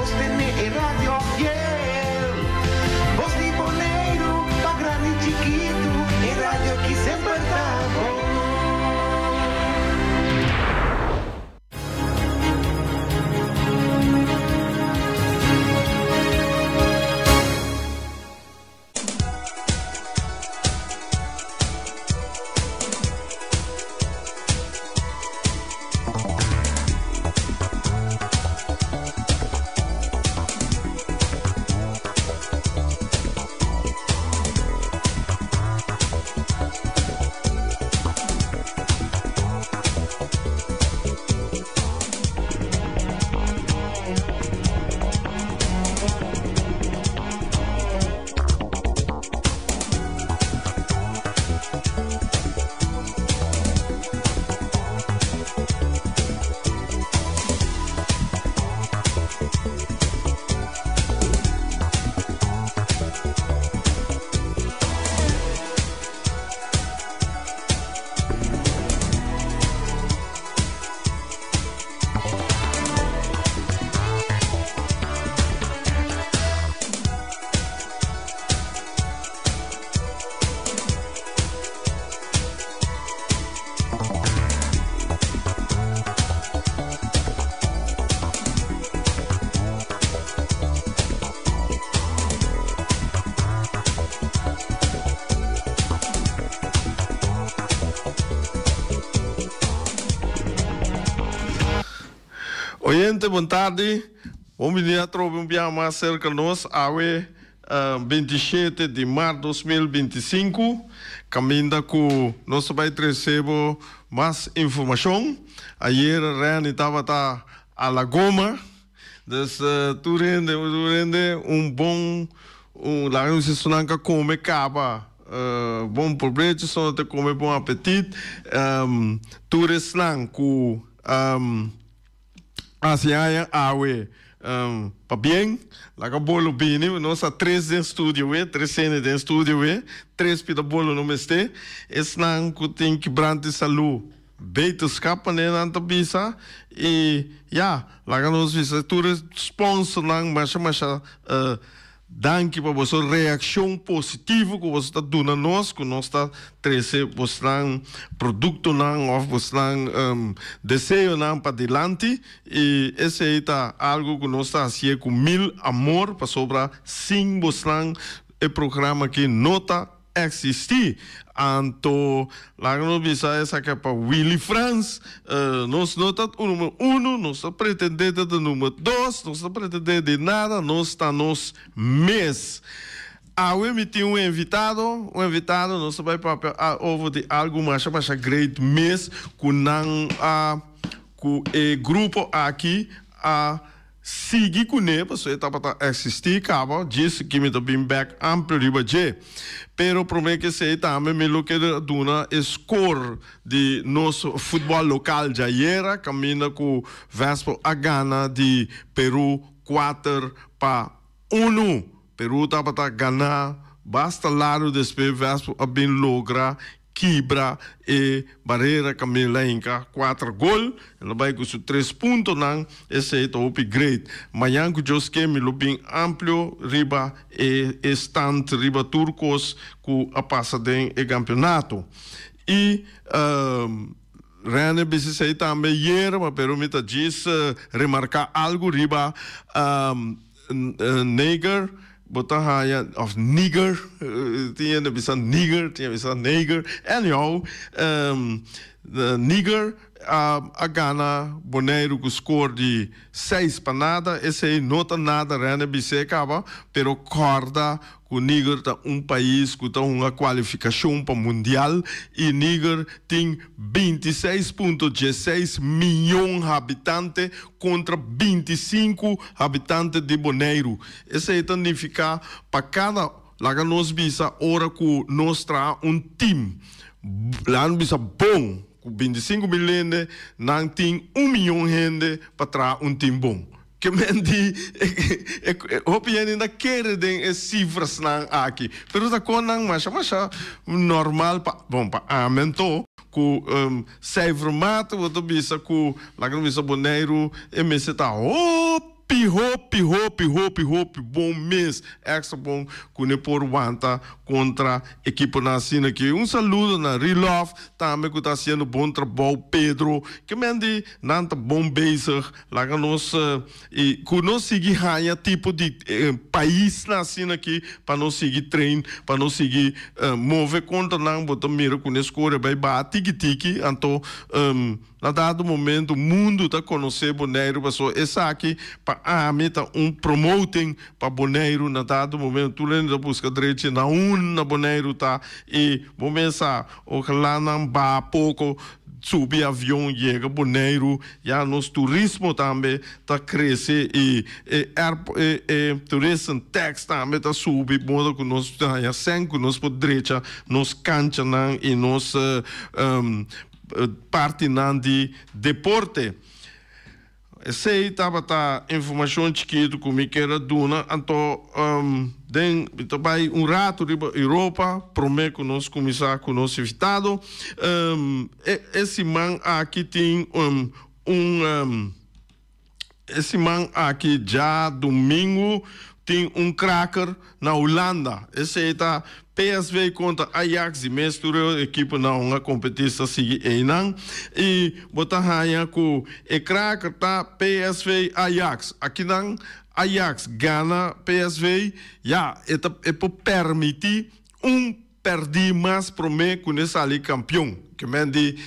Sostené e radio fiel. Bos di Boneiru, pa grandi i chikitu, e radio aki semper ta bon. Oyente bon tardi, bon bini atrobe un biaha mas serka nos awe 27 di mart 2025 kaminda ku nos ta bai trese bo mas informashon. Ayera Renny tabata a la goma, dus tur hende tur hende un bon un laga nos esnan ka kome kaba bon probecho esnan ta kome bon apetit tur esnan ku Hasi aña awe pabien laga bolo bini nos a tres den studio we tres hende den studio we tres pida bolo no mester esnan ku tin kibrante salu beterschap manera nan ta bisa y ya laga nos bisa tur e sponsornan masha masha Danki pa boso reakshon positivo ku boso ta duna nos ku nos ta trese bosnan produktonan òf bosnan deseonan pa dilanti i esei ta algu ku nos ta hasié ku mil amor pasobra sin bosnan e programa aki no ta Existi. Anto laga nos bisa esaki pa Willy Frans, nos no ta numero uno, nos ta pretende ta ta numero dos, nos ta pretende di nada, nos ta nos mes. Awe mi tin un invitado, un invitado, nos ta bai papia over di algu masha masha great mes ku nan a, ku e grupo aki a Sigui kuné pasobra e tabata eksistí kaba, djis ki mi ta bin bèk amplio riba dje. Pero promé ku esei tambe mi lo keda duna e skor di nos futbòl lokal djayera kaminda ku Vespo a gana di Peru 4-1. Peru tabata gana basta largu despues Vespo a bin logra kibra e barera Camila hinka cuater gol, el a bai cu su tres puntonan, esey ta hopi great. Mañan cu Dios ke mi lo bin amplio riba e e stand riba tur cos cu a pasa den e campeonato. Y Rene bisa esey tambe yerba pero mi ta djis remarca algo riba Neger, bo ta haya, of nigger, tin hende bisa nigger, tin hende bisa neger, anyhow, nigger a gana Boneiru ku skor di 6-0, esei no ta nada Rene bis'é kaba, pero kòrda ku Niger ta un pais ku ta hunga kualifikashon pa mundial i Niger tin 26.16 miyon habitante kontra 25 habitante di Boneiru. Esei ta nifiká pa kada, laga nos bisa ora ku nos traha un tim, laga nos bisa bon, ku 25 mil hende, nan tin un miyon hende pa traha un tim bon. Ke men di hopi hende ta kere den e sifrasnan aki, pero ta kon nan masha masha normal pa, bon pa ami anto, ku cijfermatig bo ta bisa ku laga nos bisa Boneiru e mester ta hopi. Hopi hopi hopi hopi hopi bon mes, extra bon ku ne por wanta kontra ekiponan asina aki. Un saludo na Rilov tambe ku ta hasiendo bon trabou, Pedro, ke men di nan ta bon bezig. Laga nos i ku nos sigui haña tipo di paisnan asina aki pa nos sigui train, pa nos sigui move kontra nan. Bo ta mira ku ne score bai baha tiki tiki, anto Na dado momento mundu ta konosé Boneiru pasobra esaki pa ami ta un promoting pa Boneiru na dado momento tur hende ta buska drechi na un na Boneiru ta i bo mes sa ojalá nan baha poko subi avion yega Boneiru ya nos turismo tambe ta krese i e e tourism tax tambe ta subi modo ku nos ta haña sèn ku nos por drecha nos kanchanan i nos partinan di deporte. Esey tabata informacion chikito cu mi kier a duna. Anto den mi ta bay un rato riba Europa prome cu nos cuminsa cu nos invitado. E siman aki tin un E siman aki djadumingu tin un kraker na Hulanda. Esei ta PSV kontra Ajax. Di mes tur e ekiponan un a kompetí ta sigui einan. I bo ta haña ku e kraker ta PSV Ajax. Akinan Ajax gana PSV, ya e ta e por permití un Pèrdí mas promé ku ne sali kampion. Ke men di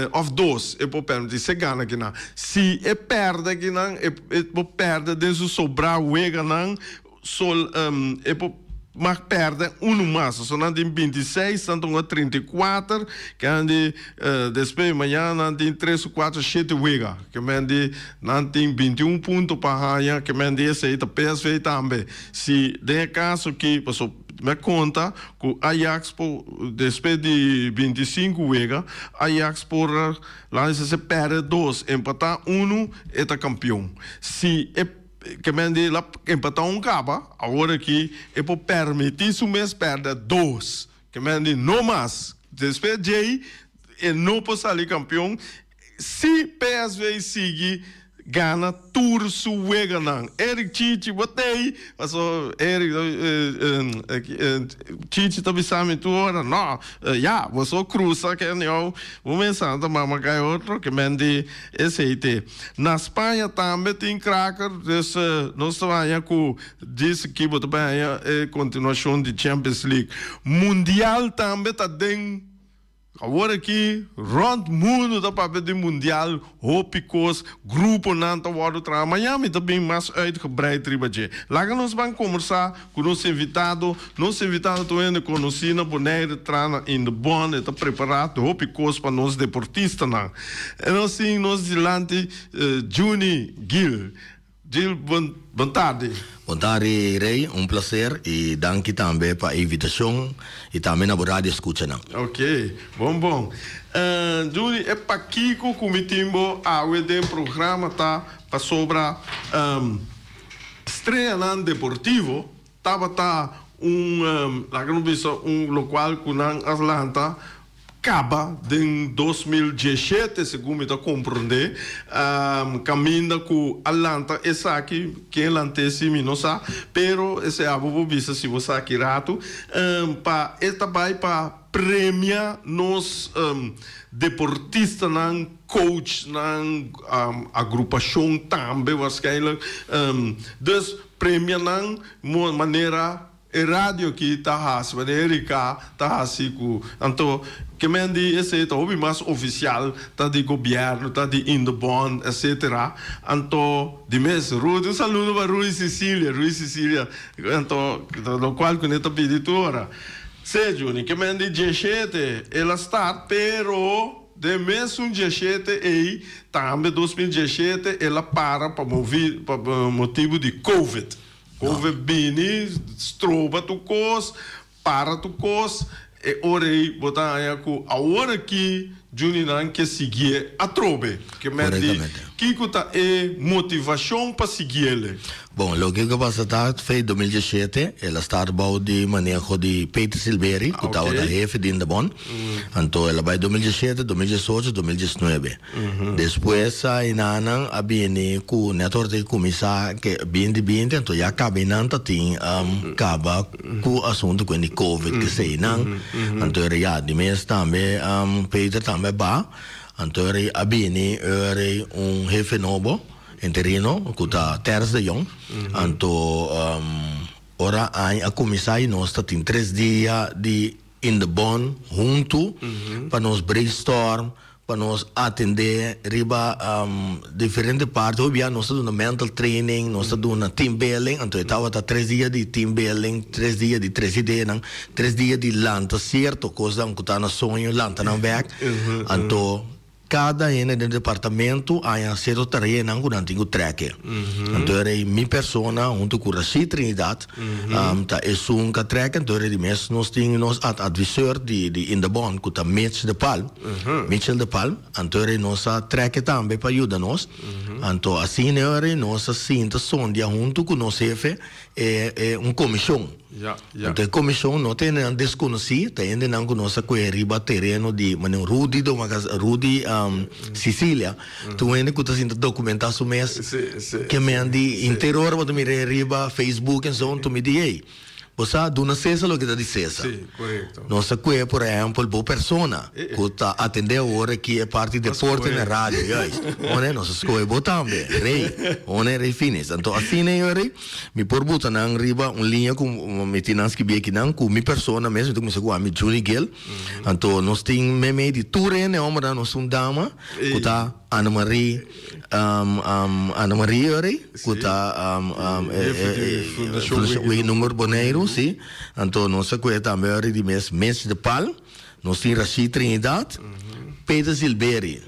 òf dos e por pèrmití si e gana kinan. Si e pèrdè kinan e por pèrdè den su sobrá weganan sol e por mag pèrdè unu mas. Pasobra nan tin 26, nan ta hunga 34, ke nan di despues mañana nan tin tres ku kuater shete wega. Ke men di nan tin 21 punto pa haña, ke men di esei ta PSV tambe. Si den e kaso aki pasobra. Mi a konta ku Ajax por, despues di 25 wega, Ajax por lansa se pèrdè dos, empatá unu, e ta kampion. Si e ke men di el a empatá un kaba, awor aki e por pèrmití su mes pèrdè dos. Ke men di no mas. Despues djei e no por sali kampion. Si PSV sigui gana tur su weganan. Eric Chichi bo t'ey? Paso Eric Chichi ta bisa mi tur ora no ya boso cruza ken yow bo mesa ta mama cay otro ke men di esey te. Na Spaña tambe tin kraker dus nos ta baña cu djis aki bo ta baña e continuacion di Champions League. Mundial tambe ta den. Awor aki rond mundo ta papia di mundial, hopi kos, gruponan ta wòrdu traha. Maña mi ta bin mas uitgebreid riba dje. Laga nos ban kombersá ku nos invitado. Nos invitado ta un hende konosí na Bonaire, traha na In de Bond, e ta prepará hopi kos pa nos deportistanan. E nos tin nos dilanti Juny Gil. Gil, bon bon tardi. Bon tardi Rey, un placer y danki tambe pa e invitacion y tambe na bo radio escuchanan. Ok, bon bon. Judy, e pakico cu mi tin bo awe den programa ta pasobra streanan deportivo tabata un, laga nos bisa un locual cu nan a lanta Caba den 2017, segun mi ta comprende, caminda cu a lanta esaki, ken lant'e si mi no sa, pero esey abo por bisa si bo sa ki rato, pa e ta bay pa premia nos deportistanan, coachnan, agrupacion tambe waarschijnlijk, dus premia nan manera. E radio aki ta hasi wanneer Erika ta hasi ku anto ke men di esei ta hopi mas ofisial ta di gobièrnu ta di Indebon etsetera anto di mes Rudy un saludo pa Rudy Cecilia Rudy Cecilia anto lokual ku ne ta pidi tur ora se Juni ke men di 17 el a start pero den mesun 17 ei tambe 2017 el a para pa movi pa motibu di covid. Covid bini, stroba tur kos, para tur kos, e ora ei bo ta haña ku awor aki Juni nan ke siguié atrobe. Ke men di kiko ta e motivashon pa siguiele? Bon, loke ku a pasa ta, fe 2017 el a start bou di maneho di Peter Silberi, ku tabata hefe di Indebon. Anto el a bai 2017, 2018, 2019. Despues ainanan a bini ku net ora ta kuminsá ke binti binti, anto ya kaba einan ta tin kaba ku asuntu ku di covid keseinan. Anto era ya di mes tambe Peter tambe a ba. Anto era a bini era un hefe nobo interino ku ta Terence de Jong. Anto ora aña a kuminsá i nos ta tin tres dia di in de bon huntu pa nos brainstorm, pa nos atendé riba diferente parti. Hopi bia nos ta duna mental training, nos ta duna team building, anto e tabata tres dia di team building, tres dia di tres ideanan, tres dia di lanta sierto kosnan ku ta na soño, lanta nan bèk. Anto kada hende den departamento haña sierto tareanan ku nan tin ku trèk'e. Anto e rei mi persona huntu ku Rashid Trinidad ta esun ku a trèk'e. Anto e rei di mes nos tin nos adviseur di Indebon ku ta Mitch de Palm, Mitchell de Palm. Anto e rei nos a trèk'e tambe pa yuda nos. Anto asina e rei nos a sinta sondia huntu ku nos hefe e un komishon. Anto e komishon no ta hendenan deskonosí, ta hendenan ku nos a kohe riba tereno di manera Rudy Domacassé, Rudy Cicilia, ta un hende ku ta sinta dokumentá su mes ke men di henter ora bo ta mir'é riba Facebook en so, anto mi di ey, bo sa duna Cesar loke ta di Cesar. Nos a kohe por ehèmpel bo persona ku ta atendé awor aki e parti deporte na radio, juist, nos a skohe bo tambe, Rey, Rey Finis. Anto asina e ora. Mi por buta nan riba un liña ku mi tin nan skibí akinan ku mi persona mes, mi ta kuminsá ku ami Juni Gil. Anto nos tin meimei di tur hende hòmbernan nos tin un dama ku ta Ana Marie, Ana Marie Urry ku ta Fundashon Wegen Number Boneiru, si. Anto nos a ku'e tambe Urry di mes Mitch de Pal, nos tin Rashid Trinidad, Peter Silberi.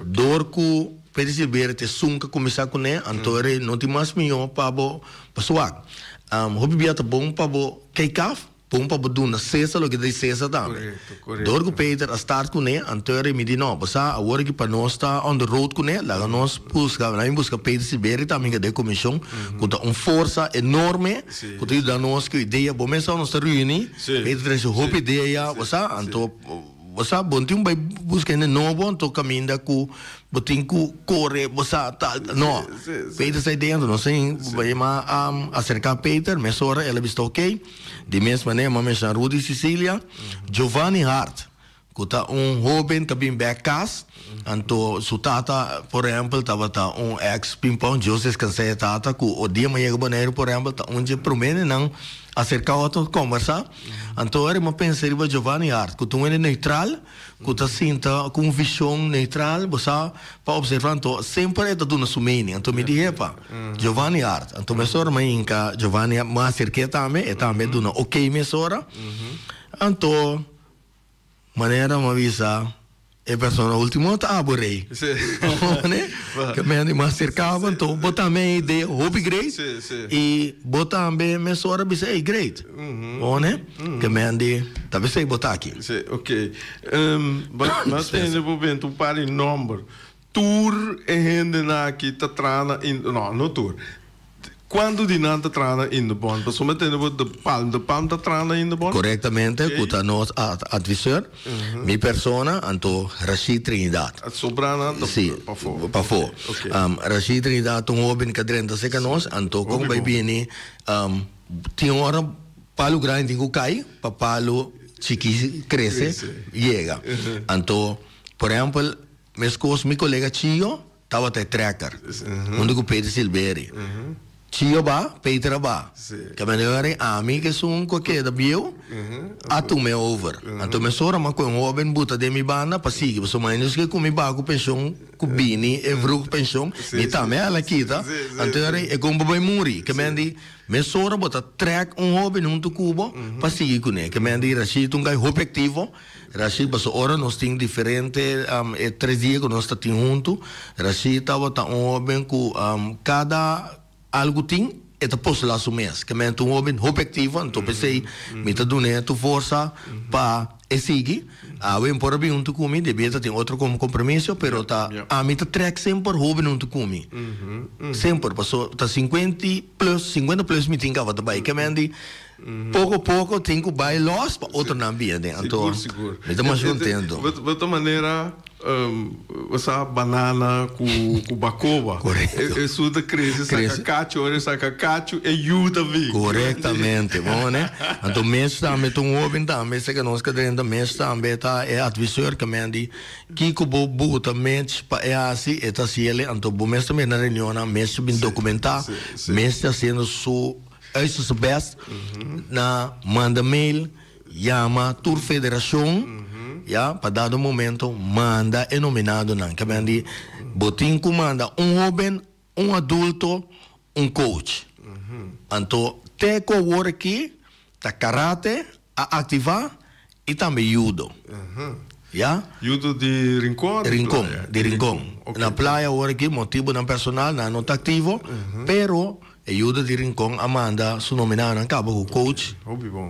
Dor ku. Pedro Silveira ta esun ku a kuminsá kuné, anto e no tin mas mihó pa bo pa suak. Hopi bia ta bon pa bo kei kaf, bon pa bo duna Cesar loke ta di Cesar tambe. Dor ku Peter a start kuné, anto e mi di no, bo sa awor aki pa nos ta on the road kuné, laga nos buska, laga mi buska Pedro Silveira tambe ku ta den komishon, ku ta un forsa enorme ku ta yuda nos ku idea. Bo mes nos ta reuní, Pedro trese hopi idea, bo sa, anto. Bo sa, bo no tin bai buska hende nobo, anto kaminda ku bo tin ku kore, bo sa, tal, tal. No. Peter sa idea, anto nos a bai ma aserká Peter, mesora el a bisa oké. Di mes manera mi a menshoná Rudy Cicilia, Giovanni Hart, ku ta un hóben ta bin bèk kas, anto su tata, por ehèmpel, tabata un èks pimpòn, Dios deskansá e tata, ku o dia mi a yega Boneiru, por ehèmpel, ta un dje promé nan Aserka otro kombersá. Anto ora mi a pensa riba Giovanni Hart, ku ta un hende neutral, ku ta sinta ku un vishon neutral, bo sa, pa opservá. Anto semper e ta duna su mening. Anto mi di, Hepa, Giovanni Hart. Anto mesora mi a hinka Giovanni Hart, mi a aserk'é tambe, e tambe a duna oké mesora. Anto. Manera mi a bisa e persona ultimo ta abo rey. Ke men di mas serka bo anto bo tambe e idea hopi great y bo tambe mesora bisa ey great. One ke men di ta pesey bo ta aki. Si ok. Mas tende bo benta un par di nomber. Tur e hendenan aki ta traha na in, no, no tur. Cuanto di nan ta traha na Indebon? Pasobra mi tende bo De Palm. De Palm ta traha na Indebon? Correctamente, cu ta nos adviseur. Mi persona, anto Rashid Trinidad. Sobra nan ta Si, pafó. pafó. Rashid Trinidad ta un hoben cu a drenta cerca nos, anto con bay bini, tin ora palu grandi tin cu cay pa palu chiki crece, yega. Anto, por ehempel, mescos mi colega Chio, Tabata e trekker huntu ku Peter Silberi. Chio ba, Peter a ba. Kaminera ami ku esun ku a keda bieu a tum'é over. Anto mesora mi a kohe un hoben buta den mi banda pa sigui pasobra mi no ke ku mi baha ku penshon ku bini e vroeg penshon mi tambe a la kita. Anto e kon bo bai muri. Ke men di mesora bo ta trek un hoben huntu ku bo pa sigui kuné. Ke men di Rashid ta un guy hopi aktivo. Rashid, pasobra ora nos tin diferente e tres dia ku nos ta tin huntu, Rashid tabata un hoben ku kada algu tin e ta postulá su mes. Ke men ta un hoben hopi aktivo, anto p'esei mi ta dun'é tur forsa pa. e sigui. Awe mi por a bin huntu ku mi, debí ta tin otro kompromiso, pero ta ami ta trèk semper hóben huntu ku mi. Semper, paso ta sinkuenta i plus, sinkuenta plus mi tin kaba ta bai. Ke men di poko poko tin ku bai lòs pa otronan bini aden. Anto mi ta masha kontento. Bo ta manera Bo sa banana ku bakoba. Korekto. Esun ta krese saka kachu, ora e saka kachu e yu ta bin. Korektamente, bon ne. Anto mes tambe ta un hoben tambe esei ku nos ka drenta mes tambe ta e adviseur ke men di kiko bo buta mes pa e hasi e ta hasi ele anto bo mes ta mira na reunionnan mes ta bin dokumentá mes ta hasiendo su uiterste best na manda mail. Yama tur federashon ya pa dado momento manda e nominadonan. Ke men di bo tin ku manda un hoben, un adulto, un coach. Anto te ku awor aki ta karate a aktivá i tambe judo. Ya. Judo di Rincon o di Rincon, di Rincon. Na playa awor aki motibonan personal nan no ta aktivo, pero E yuda di Rincon a manda su nominadonan kaba ku coach,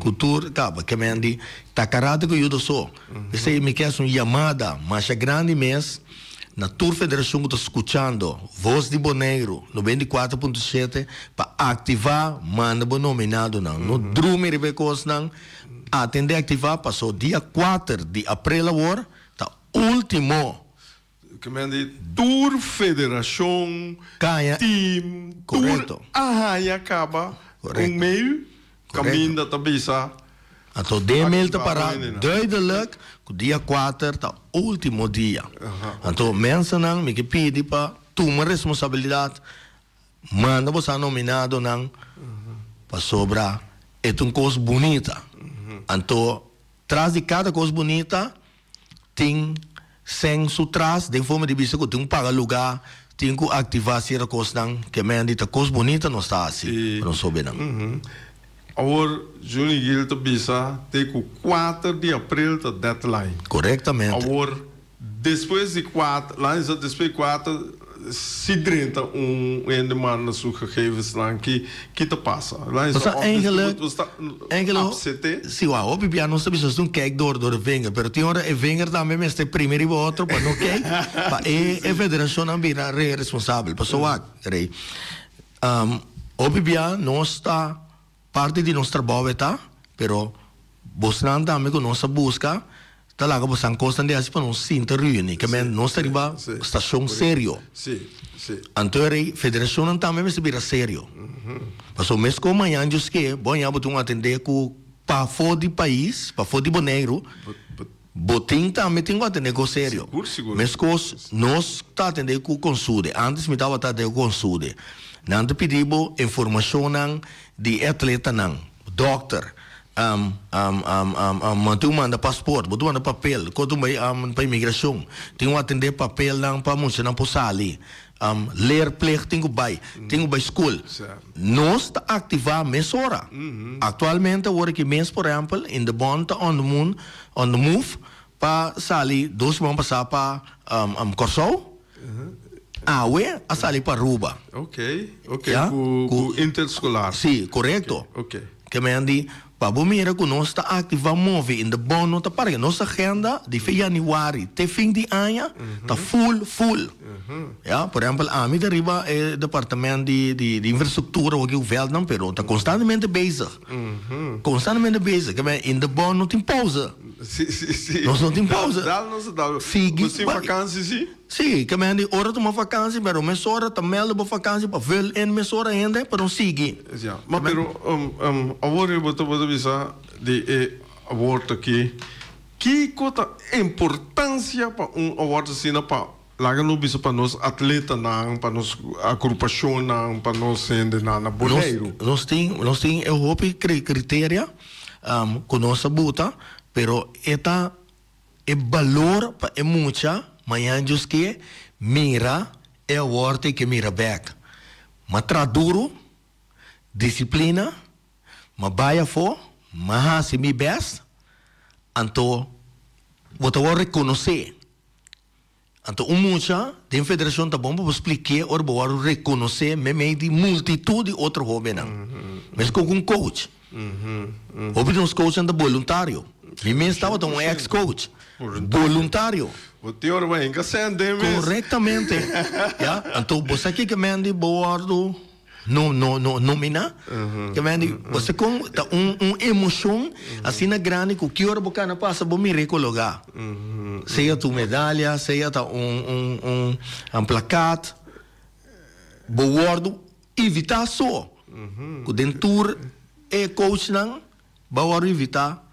ku tur kaba. Ke men di ta karate ku yuda so. P'esei mi ke hasi un yamada masha grandi mes na tur federashon ku ta skuchando Voz di Boneiru 94.7 pa aktivá manda bo nominadonan. No drumi riba e kosnan, atendé aktivá paso dia kuater di aprel awor ta ultimo. Ke men di tur federashon, Kaña, team, tur korekto. a haña kaba un Korekto. mail Korekto. kaminda ta bisa Anto den mail ta aktivá pará bo hendenan. duidelijk ku dia kuater ta último dia. Aha, Anto oké. mensennan mi ke pidi pa tuma responsabilidat, manda bo sa nominadonan pasobra e ta un kos bunita. Anto tras di kada kos bunita Tin sèn su tras den forma di bisa ku tin ku paga lugá, tin ku aktivá sierto kosnan ke men di ta kos bunita nos ta hasi pa nos hóbennan. Awor Juni Gil ta bisa te ku kuater di april ta deadline. Korektamente. Awor Despues di kuater, laat nos despues di kuater, si drenta un hende manda su gegevensnan, ki ki ta pasa? Laat nos Pasobra of eigenlijk, nos ta eigenlijk, apsete. si wou, hopi bia nos ta bisa nos tin un kijk door door de vinger, pero tin ora e vinger tambe mester primi riba otro pa no kijk, pa e e federacionnan bira re responsabel. Pasobra wak, Rey, hopi bia nos ta Parti di nos trabou e ta, pero bosnan tambe ku nos a buska ta laga bosan kosnan di hasi pa nos sinta reuni, ke men nos ta riba stashon serio. Anto e rei federashonnan tambe mester bira serio. Pasobra meskos mañan djos ke bo haña bo tin un atendé ku pafó di pais, pafó di Boneiru, bo tin tambe tin ku atendé kos serio. Meskos nos ta atendé ku Consude, antes mi tabata atendé ku Consude, nan ta pidi bo informashonnan Di e atletanan, dokter, bo tin manda paspoort, bo tin manda papel, ko tin bai pa imigrashon, tin ku atendé papelnan pa muchanan por sali, leerplicht tin ku bai, tin ku bai skol. Nos ta aktivá mesora. Aktualmente awor aki mes, por ehèmpel, in de bond ta on the moon, on the move pa sali dos siman pasá pa Kòrsou. Awe a sali pa Aruba. Ok, ok, Ya, ku ku interscolar. Si, korekto. Ok. Ke men di, pa bo mira ku nos ta aktiva move in de bon no ta para. Nos agenda di fin januari te fin di aña ta full, full. Ya, por ehempel ami ta riba e departement di di di infrastruktura wak e veldnan pero ta konstantemente bezig. Konstantemente bezig. Ke men in de bon no tin pauze. Si, si, si. Nos no tin pauze. Dal nos a dal. Sigui. Bo tin vakansi si? Si, ke men di ora tuma vakansi, pero mesora ta melde bo vakansi pa vul in mesora hende pa no sigui. Ja, ma pero awor bo ta bo ta bisa di e award aki, kiko ta importancia pa un award asina pa laga nos bisa pa nos atletanan, pa nos agrupashonnan, pa nos hendenan na Boneiru? Nos tin nos tin e hopi criteria ku nos a buta, pero e ta E balor pa e mucha mañan djos ke mira e awor te ke mira bek. Ma tra duru, disiplina, ma bai afo, ma hasi mi best, anto bo ta wòrdu rekonosé. Anto un mucha den federashon ta bon pa bo splik'é ora bo wòrdu rekonosé meimei di multitut di otro hóbennan. Meskos ku un coach. Hopi di nos coachnan ta boluntario. Mi mes tabata un ex coach. Boluntario. Bo tin ora bo hinka sèn den mes. Korektamente. Ya, anto bo sa kiko men di bo wòrdu no no no nominá? Ke men di bo sa kon ta un un emoshon asina grandi ku ki ora bo kana pasa bo mir'é kologá. Sea tu medalia, sea ta un un un un plakat. Bo wòrdu invitá so ku den tur e coachnan bo a wòrdu invitá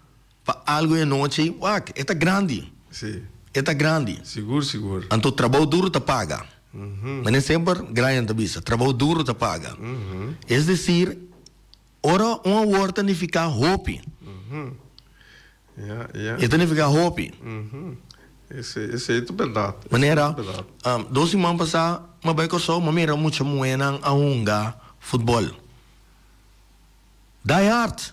Pa algo e anochi, wak, e ta grandi. Sí. E ta grandi. Sigur, sigur. Anto trabou duro ta paga. Manera semper Brian ta bisa, trabou duro ta paga. Es decir, ora un award ta nifica hopi. Ja, ja. E ta nifica hopi. Esei, esei ta berdad. Manera, dos siman pasa, mi a bai Kòrsou, mi a mira mucha muhénan a hunga futbòl. Die hard.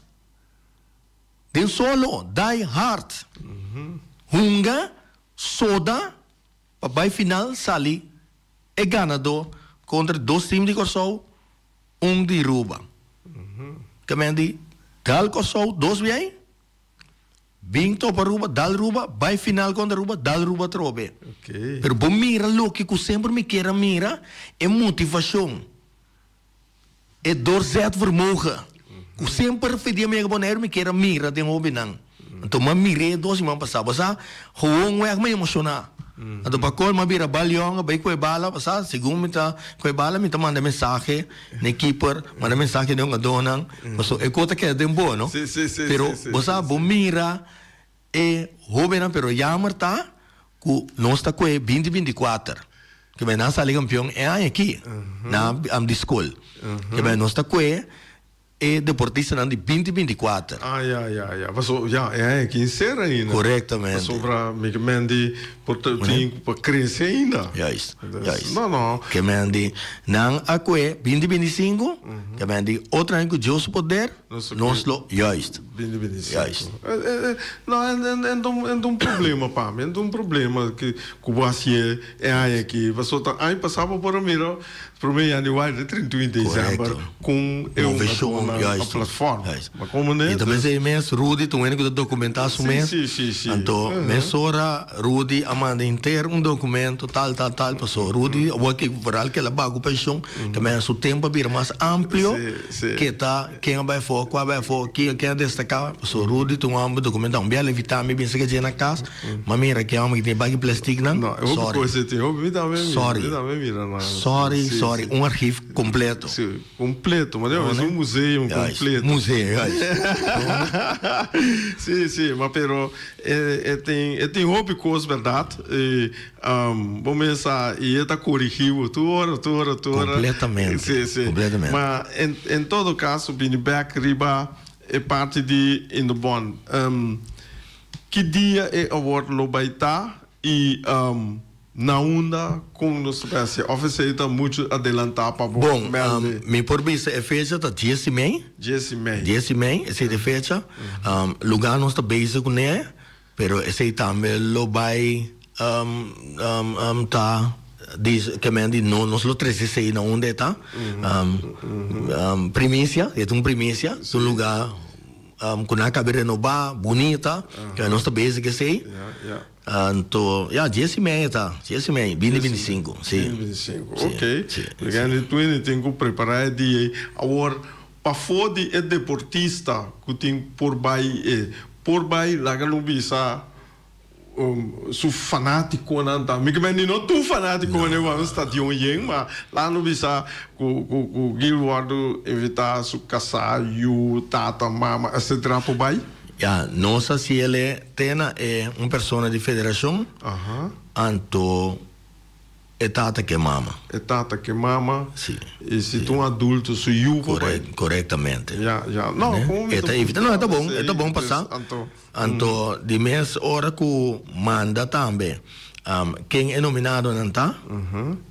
Den solo, die hard. Hunga, soda pa bai final sali e ganadó kontra dos team di Kòrsou, un di Ruba. Ke men di dal Kòrsou dos biei, bin topa Ruba, dal Ruba, bai final kontra Ruba, dal Ruba atrobe. Pero bo mira loke ku semper mi kier a mira, e motivashon. E doorzetvermogen ku semper Fedia Mega Boneiru mi kier a mira den hobennan. Anto m'a mir'é dos siman pasá. Bo sa, gewoon wèg m'a emoshoná. Anto pa kol m'a bira bal yòn, a bai ku e bala, bo sa, segun mi ta ku e bala mi ta manda mensahe na e keeper, manda mensahe na e hungadónan, pasobra e kos ta keda den bo, no? Pero bo sa, bo mira E hobennan pero jammer ta cu nos ta coe binti 24 ke bay nan sali campeon e aña aki na di school ke bay nos ta coe e deportistanan di binti 24. Ah ya ya ya paso ya e aña aki ser ainda. Correctamente. Pasobra mi ke men di por ta tin cu pa crece ainda. Juist juist. No no. Ke men di nan a coe binti 25 ke men di otro aña cu Dios su poder. Nos lo juist. Bini bini si. Juist. No, en en en en un problema pa mi, en un problema ki ku bo hasié e aña aki. Pasobra ta aña pasá bo por a mira promé januari te 31 december kon e hungadónan a platform. Ma komo ne? I ta mester e mes Rudy ta un hende ku ta dokumentá su mes. Si, si, si. Anto mesora Rudy a manda henter un dokumento tal tal tal pasobra Rudy awor ke vooral ke el a baha ku penshon ta mester su tempu a bira mas amplio. Ke ta, ken a bai afó, kua a bai afó, ken a destaká. Pasobra Rudy ta un hòmber dokumentá. Un bia levitá mi bisa ke dje na kas, m'a mira ke hòmber ki tin e baki plèstiknan. Sòri. Sòri. Sòri, sòri. Un archief kompleto. Sí, kompleto. Ma debe un museum kompleto. Museo, juist. Sí, sí. Ma pero e tin, e tin hopi kos bèrdat. Bo mes sa y e ta corigi bo tur ora, tur ora, tur ora. Completamente. Sí, sí. Completamente. Ma en, en todo caso bini bek riba e parti di In de Bond. Ki dia e award lo bay ta y na unda con nos ta bay haci? Of esey ta mucho adelanta pa bo Bon, melde? mi por bisa e fecha ta dies y mei. Dies y mei. Dies y mei, esey ta e fecha. Lugar nos ta bezig cune. Pero esei tambe lo bai ta di ke men di no nos lo trese esei na unda e ta. Primisia, e ta un primisia, ta un luga ku nan a kabe renobá, bunita, ke nos ta bezig esei. Anto, ya, dies i media ta, dies i media, binti 25, si. Binti 25, ok. Mi tin tin ku prepará e dia ei. Awor, Pafó di e deportista ku tin por bai e por bai laga lo bisa su fanátikonan ta mi ke men di no tur fanátikonan e wan stadion yen ma laga lo bisa ku ku ku Gil wòrdu invitá su kasá yu tata mama etcetera por bai. Ya nos a hasiel te na e un persona di federashon anto. E tata ke mama. E tata ke mama. Si. I si ta un adulto su yu por bai. Korektamente. Ya, ya. No, komo mi ta. E ta evita. No, e ta bon, e ta bon pasá. Anto. Anto di mes ora ku manda tambe ken e nominadonan ta,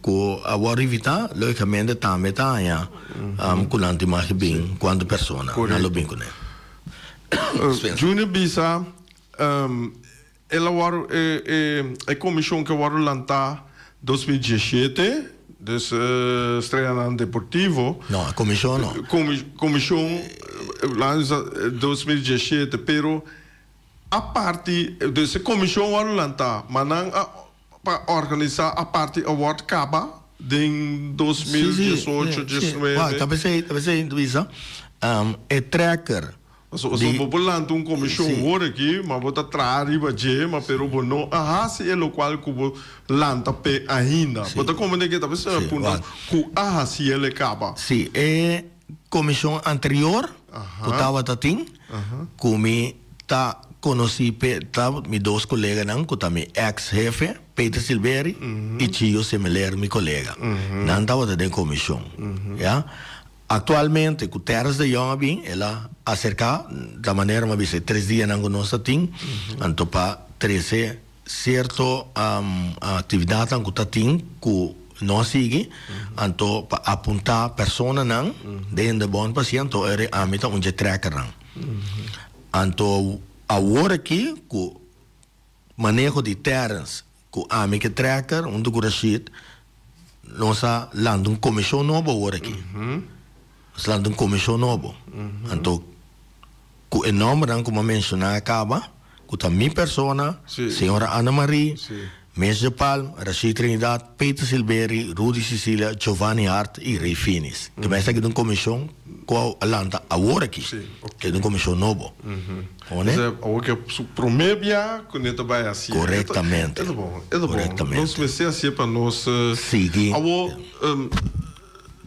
ku a wòrdu invitá, lógikamente tambe ta haña ku nan tin mag bin kuantu persona nan lo bin kuné. Junior bisa. El a wòrdu e e e komishon ke wòrdu lantá 2017, dus Streanan Deportivo. No, e komishon no. Komishon lansa 2017, pero A parti, dus e komishon wòrdu lantá, ma nan a pa organisá a parti award kaba den 2018, 19. Wak, ta p'esei, ta p'esei ta bisa, e trekker Pasobra di. Bo por lanta un komishon wor aki, ma bo ta traha riba dje, ma pero bo no a hasi e lokual ku bo lanta p'e ainda. Bo ta komprendé ke ta p'esei mi a puntra ku a hasi el e kaba. Sí, e komishon anterior ku tabata tin, ku mi ta konosí p'e ta mi dos koleganan ku ta mi eks hefe, Peter Silveri i Chio Semeler, mi kolega. Nan tabata den komishon, ya. Aktualmente ku Terrence de Jong a bin, el a aserká, ta manera mi a bisa e tres dianan ku nos ta tin, anto pa trese sierto aktividatnan ku ta tin ku no a sigui, anto pa apuntá personanan den de bon pasia, anto eri ami ta un dje trekkernan. Anto awor aki ku maneho di Terrence ku ami ke trekker huntu ku Rashid nos a lanta un komishon nobo awor aki. Nos a lanta un komishon nobo. Anto ku e nòmbernan ku mi a menshoná a kaba, ku ta mi persona, señora Ana Marie, Mees de Palm, Rashid Trinidad, Peter Silberi, Rudy Cecilia, Giovanni Hart i Ray Finis. Te mester aki ta un komishon ku a lanta awor aki. Ke ta un komishon nobo. One? Esa awor ke su prome bia ku ne ta bai hasié. Korektamente. E ta bon, e ta bon. Korektamente. Nos mester hasié pa nos. Sigui. Awor,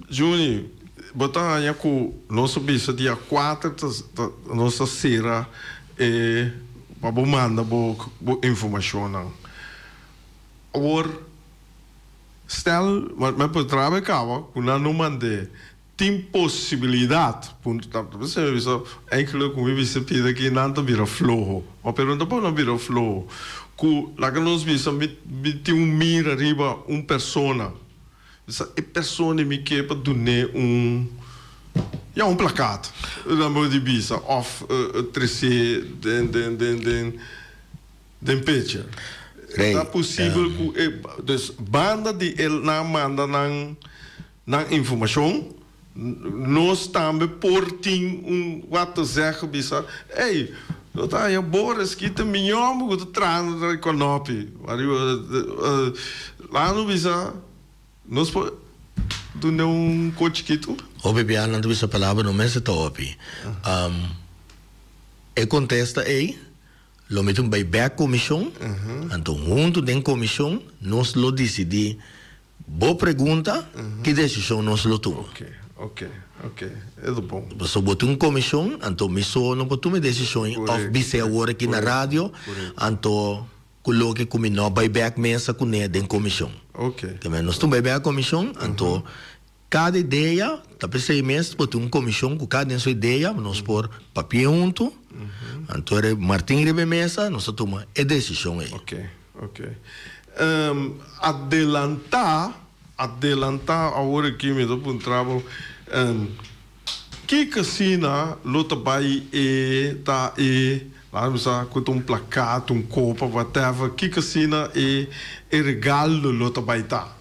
Juni, bo ta haña ku nos a bisa dia kuater ta nos ta sera e pa bo manda bo bo informashonnan. Awor, stel, mi a por traha e kaba ku nan no mand'é. Tin posibilidad, punto ta ta mi bisa eigenlijk ku mi bisa pida aki nan ta bira floho, ma pero no ta por nan bira floho, ku laga nos bisa mi mi tin un mira riba un persona, bisa e persona mi ke pa dun'é un ya un plakaat nan por di bisa òf tres'é den den den den den pecha. Rey, Ta posibel ku e dus banda di e nan manda nan. Nan informashon, nos tambe por tin un wat te zeggen bisa, ey, no ta haña Boris ki ta mi homber ku ta traha na Konopi. Laat nos bisa, nos por duna un ko chikitu. Hopi bia nan ta bisa palabra no mester ta hopi. E kontesta ey lo mete un bay bek komishon, anto huntu den komishon nos lo disidí Bo pregunta, ki desishon nos lo tuma? Ok, ok, ok, e ta bon. Pasobra bo tin un komishon, anto mi so no por tuma e desishon ei òf bis'é awor aki na radio, anto ku loke ku mi no bai bèk mesa kuné den komishon. Ok. Te nos tin bai bèk komishon, anto kada idea, ta p'esei mes bo tin un komishon ku kada den su idea, nos por papia huntu, anto Martin riba e mesa, nos ta tuma e desishon ei. Ok. Ok. Adelantá, adelantá awor aki mi ta puntra bo, kiko asina lo ta bai e ta e, laat mi bisa ku ta un plakat, un kopa, whatever, kiko asina e e regalo lo ta bai ta?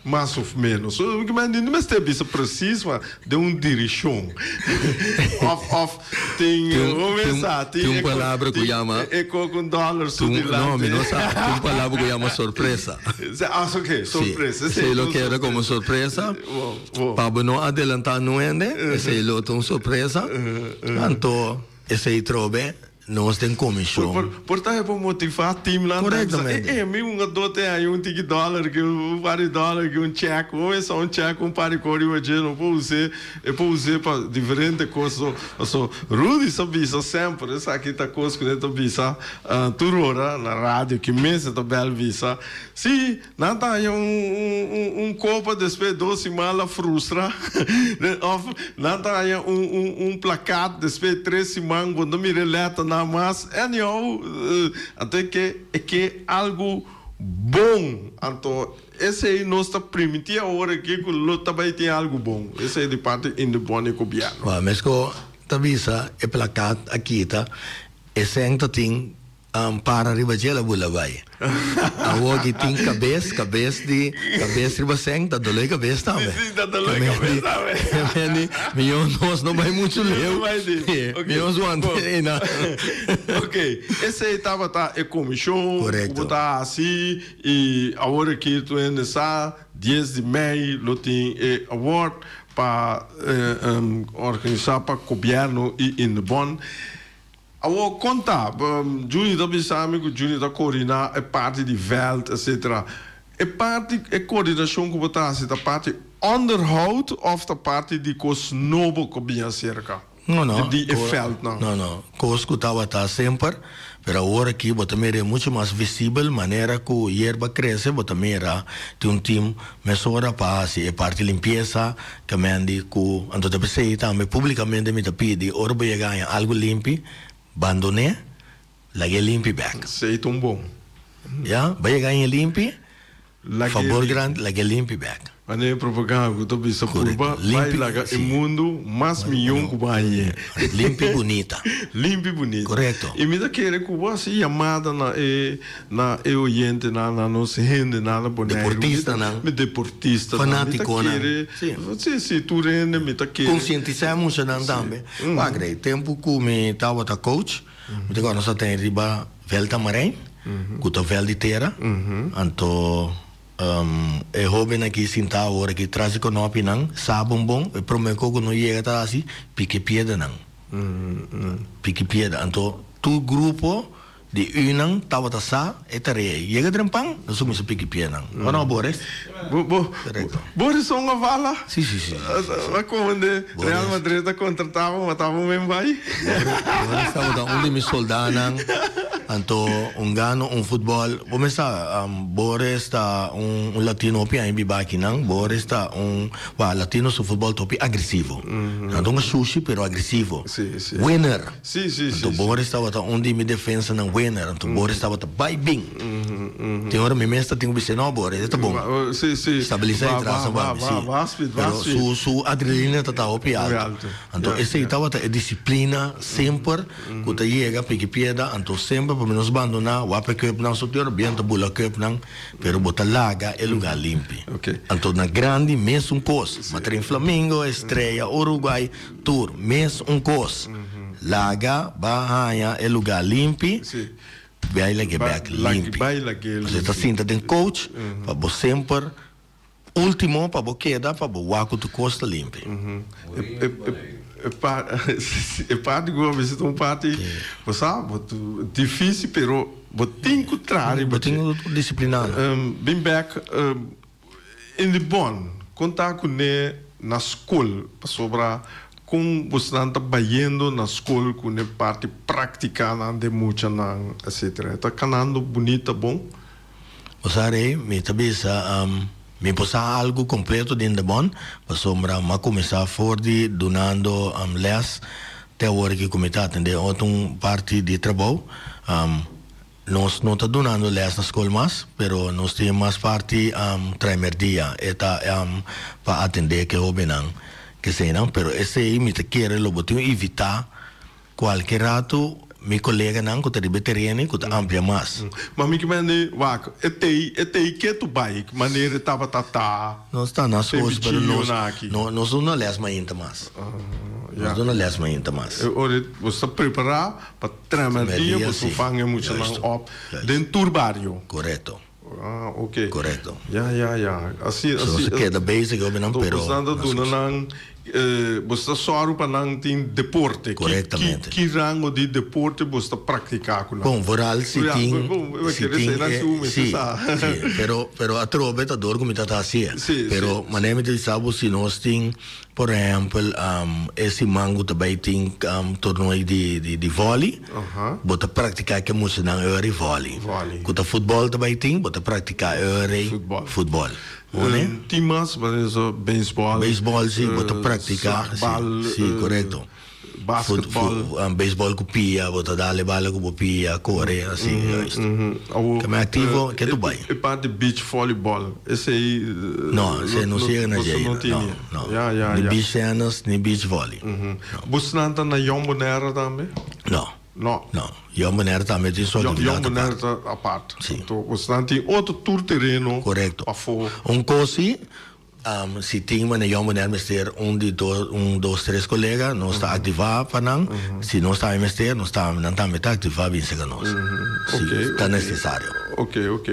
Mas of menos. No mester bisa precies, ma den un direccion. Of, of tin, hoe men sa, tin un palabra cu yama. E co cu un dollar su dilanti. No, mi no sa. Tin un palabra cu yama sorpresa. Ah, ok, sorpresa. Si, esey lo keda como sorpresa. Pa bo no adelanta nuende, esey lo ta un sorpresa. Anto, esey trobe. Nos den komishon. Por, por ta e por motivá teamnan. Korektamente. Eh, eh, mi un a te hay un tiki dòler ki, un par di dòler ki, un chèk, un esa un chèk, un par di kos riba dje, no por us'é, e por us'é pa diferente kos. So, paso Rudy sa bisa semper, esaki ta kos ku e ta bisa tur ora na radio, ki mes e ta bèl bisa, si Nan ta haña un un kopa despues dos siman la frustra of nan ta haña un un un plakat despues tres siman bo no mira e lèternan mas anyhow anto e ke e ke algu bon anto esei nos ta primiti awor aki ku lo ta bai tin algu bon esei di parti Indebon e gobièrnu. Wou mesko ta bisa e plakat a kita e sèn ta tin. Para riba dje la bula bai. Awor ki tin kabes, kabes di, kabes riba sèn ta doló e kabes tambe. Si, si, ta doló e kabes tambe. Meni, mihó nos no bai muchu leu. No bai di. Ok. Mihó nos wanta einan. Ok, esei tabata e komishon Korekto. ku bo ta hasi i awor aki tur hende sa dies di mei lo tin e award pa organisá pa gobièrnu i Indebon. Awor kon ta? Juni ta bisa mi ku Juni ta koordiná e parti di vèlt etcetera. E parti, e koordinashon ku bo ta hasi ta parti onderhoud òf ta parti di kos nobo ku bin aserka No, no. di e vèltnan? No, no. Kos ku tabata semper, pero awor aki bo ta mira e muchu mas visibel, manera ku yerba krese bo ta mira tin un tim mesora pa hasi e parti limpiesa, Kemendi ku anto ta p'esei tambe públikamente mi ta pidi ora bo yega haña algu limpi, bandon'é, lag'é limpi bèk. Esei ta un bon. Ya, bo yega haña limpi, Lag'é fabor limpi. grandi, lag'é limpi bèk. Manera e propaganda ku ta bisa Korekto. purba bai Limpi, laga e si. mundu mas mihó ku bo hañ'é. Limpi bunita. Limpi bunita. Korekto. I mi ta kere ku bo hasi yamada na e na e oyentenan, na nos hendenan na Boneiru. Deportistanan. Mi deportistanan. Fanatikonan. Mi ta kere, Si. si, si, tur hende mi ta kere. Konsientisá e muchanan tambe. Wak rei, tempu ku mi tabata coach, mi ta kòrda nos a tene riba vèlt Tamarijn, ku ta vèlt di tera. Anto e hóbennan aki sintá awor aki tras di kònòpinan, sa bon bon, e promé kos ku no yega ta hasi, piki piedranan. Piki piedra. Anto tur grupo Di unan tabata sa e tarea ei. Yega trempan, nos a kuminsá piki pianan. O no, Boris? Bo, bo, Korekto. Boris un avala? Si, si, si, si, si, si. A komende Boris. Real Madrid a kontratá bo, ma taba un men bai. Boris, Boris tabata un di mi soldánan. Anto un gano un futbòl. Bo mes sa, Boris ta un, un latino hopi aña biba akinan. Boris ta un, wak, latino su futbòl ta hopi agresivo. Nan ta un shushi, pero agresivo. Si, si. Winner. Sí, sí, sí. Anto Boris tabata un di mi defensanan winner. Anto Boris tabata bai bin. Tin ora mi mes ta tin ku bisa, no Boris, e ta bon. Sí, sí. Stabilisa e tras a bai, sí. Pero su, su adrenalina ta ta hopi alto. Anto esei tabata e disiplina semper ku ta yega piki pieda. Anto semper pa mi nos bandoná wak e kèpnan so tin ora bien ta bula kèpnan, pero bo ta laga e lugá limpi. Anto na grandi mesun kos. Matrin Flamingo, Estrella, Uruguay. Tur mes un kos. Laga ba haña e lugá limpi, bai lag'é bèk limpi. Pasobra e ta sinta den coach pa bo semper último pa bo keda pa bo wak ku tur kos ta limpi. E parti ku bo a bisa ta un parti, bo sa, difísil pero bo tin ku traha riba dje. Bo tin ku disipliná. Bin bèk. In di bon, kon ta ku ne na skol, pasobra kon bosnan ta bayendo na skol ku ne parti praktikanan den muchanan etcetera. E ta kanando bunita bon? Bo sa rei, mi ta bisa, mi por sa algu kompleto den de bon, pasobra mi a kuminsá for di dunando lès te awor ki ku mi ta atendé otro un parti di trabou. Nos no ta dunando les na skol mas, pero nos tin mas parti traimerdia. E ta pa atendé ku e hóbennan keseinan, pero esei mi ta kere lo bo tin evitá kualke ratu mi koleganan ku ta riba e tereno ku ta amplia mas. Ma mi ke mende wak, e tei, e tei ke tu bai manera e tabata ta. Nos ta na skol, pero nos no nos duna les mainta mas. Nos duna les mainta mas. E ora bo sta prepará pa Tramerdia bo su fan e muchanan op den tur bario. Korekto. Ah, ok. Korekto. Ya, ya, ya. Asi, asi. So nos a keda bezig hopi nan, pero. Bosnan ta duna nan, bos ta sòru pa nan tin deporte. Korektamente. Ki rango di deporte bos ta praktiká ku nan? Bon, vooral si tin, si tin e, si, si. Pero, pero atrobe ta dor ku mi ta ta hasié. Si, si. Pero manera mi ta bisa bo si nos tin. Por ehempel, e siman ku ta bai tin tornooi di vòli, bo ta praktiká ke muchanan e ora di vòli. Ku ta futbòl ta bai tin, bo ta praktiká e ora di futbòl. Tin mas, beisbòl. Beisbòl, si, bo ta praktiká. Si, korekto. Basketball. Beisbòl ku pia, bo ta dal e bala ku bo pia, kore, así, juist. Keme aktivo, ke tu bai. E parti beach volleyball, esei. No, esei no siga na dje ainda. No, no. Ya, ya, Ni ya. beach tennis, ni beach volley. Busnan ta na Jong Bonaire tambe? No. No. No, Jong Bonaire tambe tin su actividad apart. Jong Bonaire ta apart. Si. Anto bosnan tin otro tur tereno Correcto. pafó. Un cos si, si tin manera Jong Bonaire mester un di dos, un dos tres colega, nos ta activa pa nan. Si nos tambe mester, nos tambe, nan tambe ta activa bin cerca nos. Si ta necesario. Ok, ok.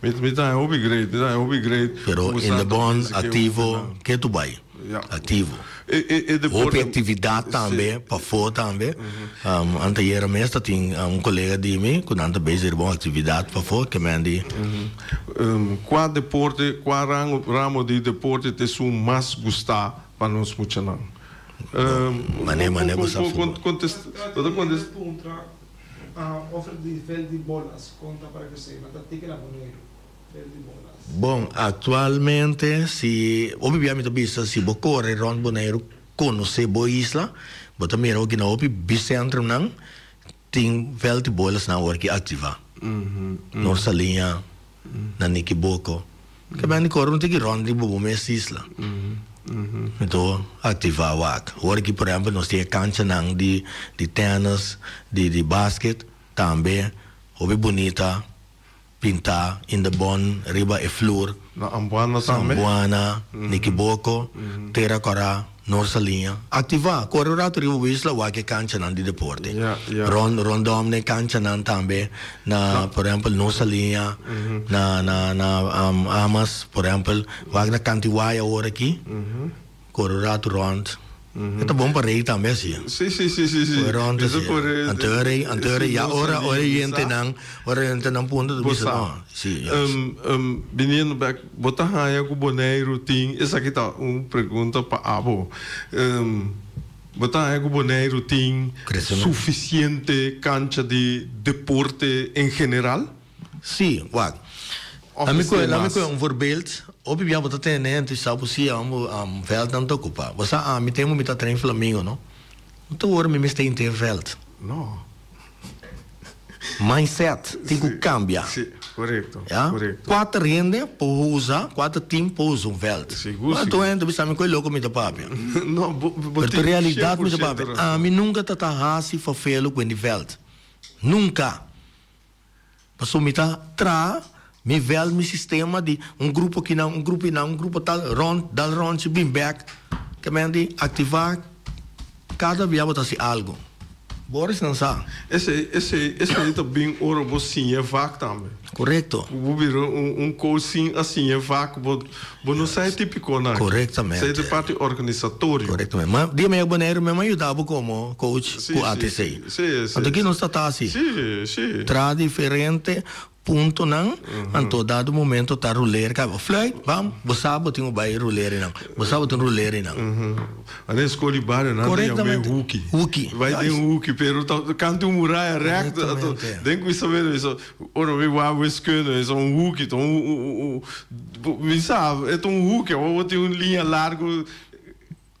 Mi ta haña hopi great, mi ta haña hopi great. Pero in de bond activo, ke tu bai? Activo. Hopi actividad tambe, pafó tambe. Anteayer mes ta tin un colega di mi cu nan ta bezig riba un actividad pafó, ke men di. Cua deporte, cua ramo di deporte ta esun mas gusta pa nos muchanan? Mane, mane bo sa futbol. Contesta, bo ta contesta. Puntra over di veld di bolas, con ta para cu esey? Nan ta tiki na Boneiru. Bon, aktualmente si hopi bia mi ta bisa si bo kore rònt Boneiru konosé bo isla, bo ta mira hopi na hopi bisentronan tin vèlt di bolasnan awor ki aktivá. Nor Saliña, na Nikiboko. Ke bende kore un tiki rònt riba bo mes isla. Anto aktivá wak. Awor aki por ehèmpel nos tin e kanchanan di tènis, di basket tambe hopi bunita. Pintá in de bon riba e flur. Na Ambuana tambe. Ambuana, Nikiboko, Tera Kòrá, Noor Saliña. Aktivá, kore un ratu riba bo isla wak e kanchanan di deporte. Rond rondom den kanchanan tambe na por ehèmpel Noor Saliña, na na na Amas por ehèmpel, wak na Kantiwai awor aki. Kore un ratu rond. E ta bon pa rei tambe asi. Si, si, si, si, si. Kore rond asi. Anto e rei, anto e rei, ya ora, ora e yentenan, ora e yentenan punta ta bisa no. Si, yes. Biniendo bek, bo ta haña ku Boneiru tin, esaki ta un pregunta pa abo. Bo ta haña ku Boneiru tin sufisiente kancha di deporte en general? Sí, wak. Lami koe, lami koe un voorbeeld. Hopi bia bo ta tene hende sa bo sia un veld nan ta ocupa. Bo sa ami tempo mi ta train Flamingo no. No ta wor mi mester inter veld. No. Mindset tin cu cambia. Sí, corecto, Ya? corecto. Cuater hende por usa, cuater team por usa un veld. Sigur, Anto sigur. hende bisa mi koe loco mi ta papia. No, bo, bo Pero ta tin realidad mi ta 100% papia. razon. Ami nunca ta ta haci vervelo cu hende veld. Nunca. Pasobra mi ta traha mi vèld, mi sistema di un grupo kinan, un grupo einan, un grupo tal, rònt, dal ròntje, bin bèk. Ke men di aktivá kada bia bo ta hasi algu. Boris nan sa. Esei, esei, esei ta bin ora bo siña e vak tambe. Korekto. Bo bira un, un coach sin a siña e vak, bo, bo no sa e tipikonan. Korektamente. Esei ta e parti organisatorio. Korektamente. Ma di e Boneiru mi a yuda bo komo coach Sí, ku sí, ATC. sí, sí, Anto sí. ki nos ta ta hasi? Sí, sí. Traha diferente puntonan, anto dado momento ta ruler kaba. Fluit, bam, bo sa bo tin ku bai ruler einan. Bo sa bo tin ruler einan. Ane skol di bario nan ta yam'é Korektamente. huki. Huki. Bai den huki, pero ta kanta un muraya rèkto. Anto Korektamente. den kuminsamentu mi sa, ora mi wak wiskunde, mi sa un huki ta un, mi sa, e ta un huki, awor bo tin un liña largu.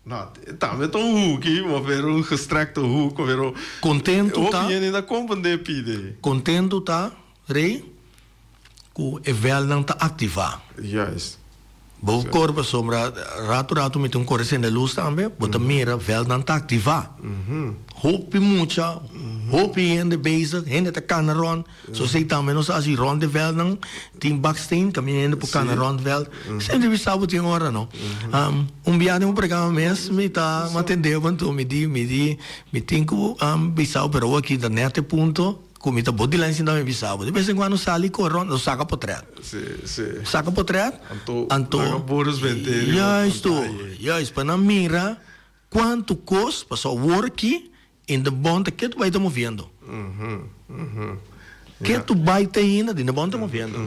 No, tambe ta un hoek, ma pero un gestrekte hoek, pero Contento ta. Hopi hende ta comprende pide. Contento ta, Rey, cu e velnan ta activa. Juist. Bo cor pasobra rato rato mi tin un core sende luz tambe, bo ta mira velnan ta activa. Hopi mucha, hopi hende bezig, hende ta cana rond. So esei tambe nos a hasi rond e veldnan, tin baksteen, kaminda hende por kana rond veld. Semper mi sa bo tin ora no. Un bia den un programa mes mi ta atendé bo anto mi di mi di mi tin ku bisa bo pero awor aki ta nèt e punto ku mi ta bo dilanti sinta mi bisa bo. De bes en kuando sali kore rond nos saka potrèt. Saka potrèt anto juisto juist pa nan mira kuantu kos pasobra awor aki In de bon ta ke tu bai ta moviendo. Ke tu bai te ainda den de bon ta moviendo.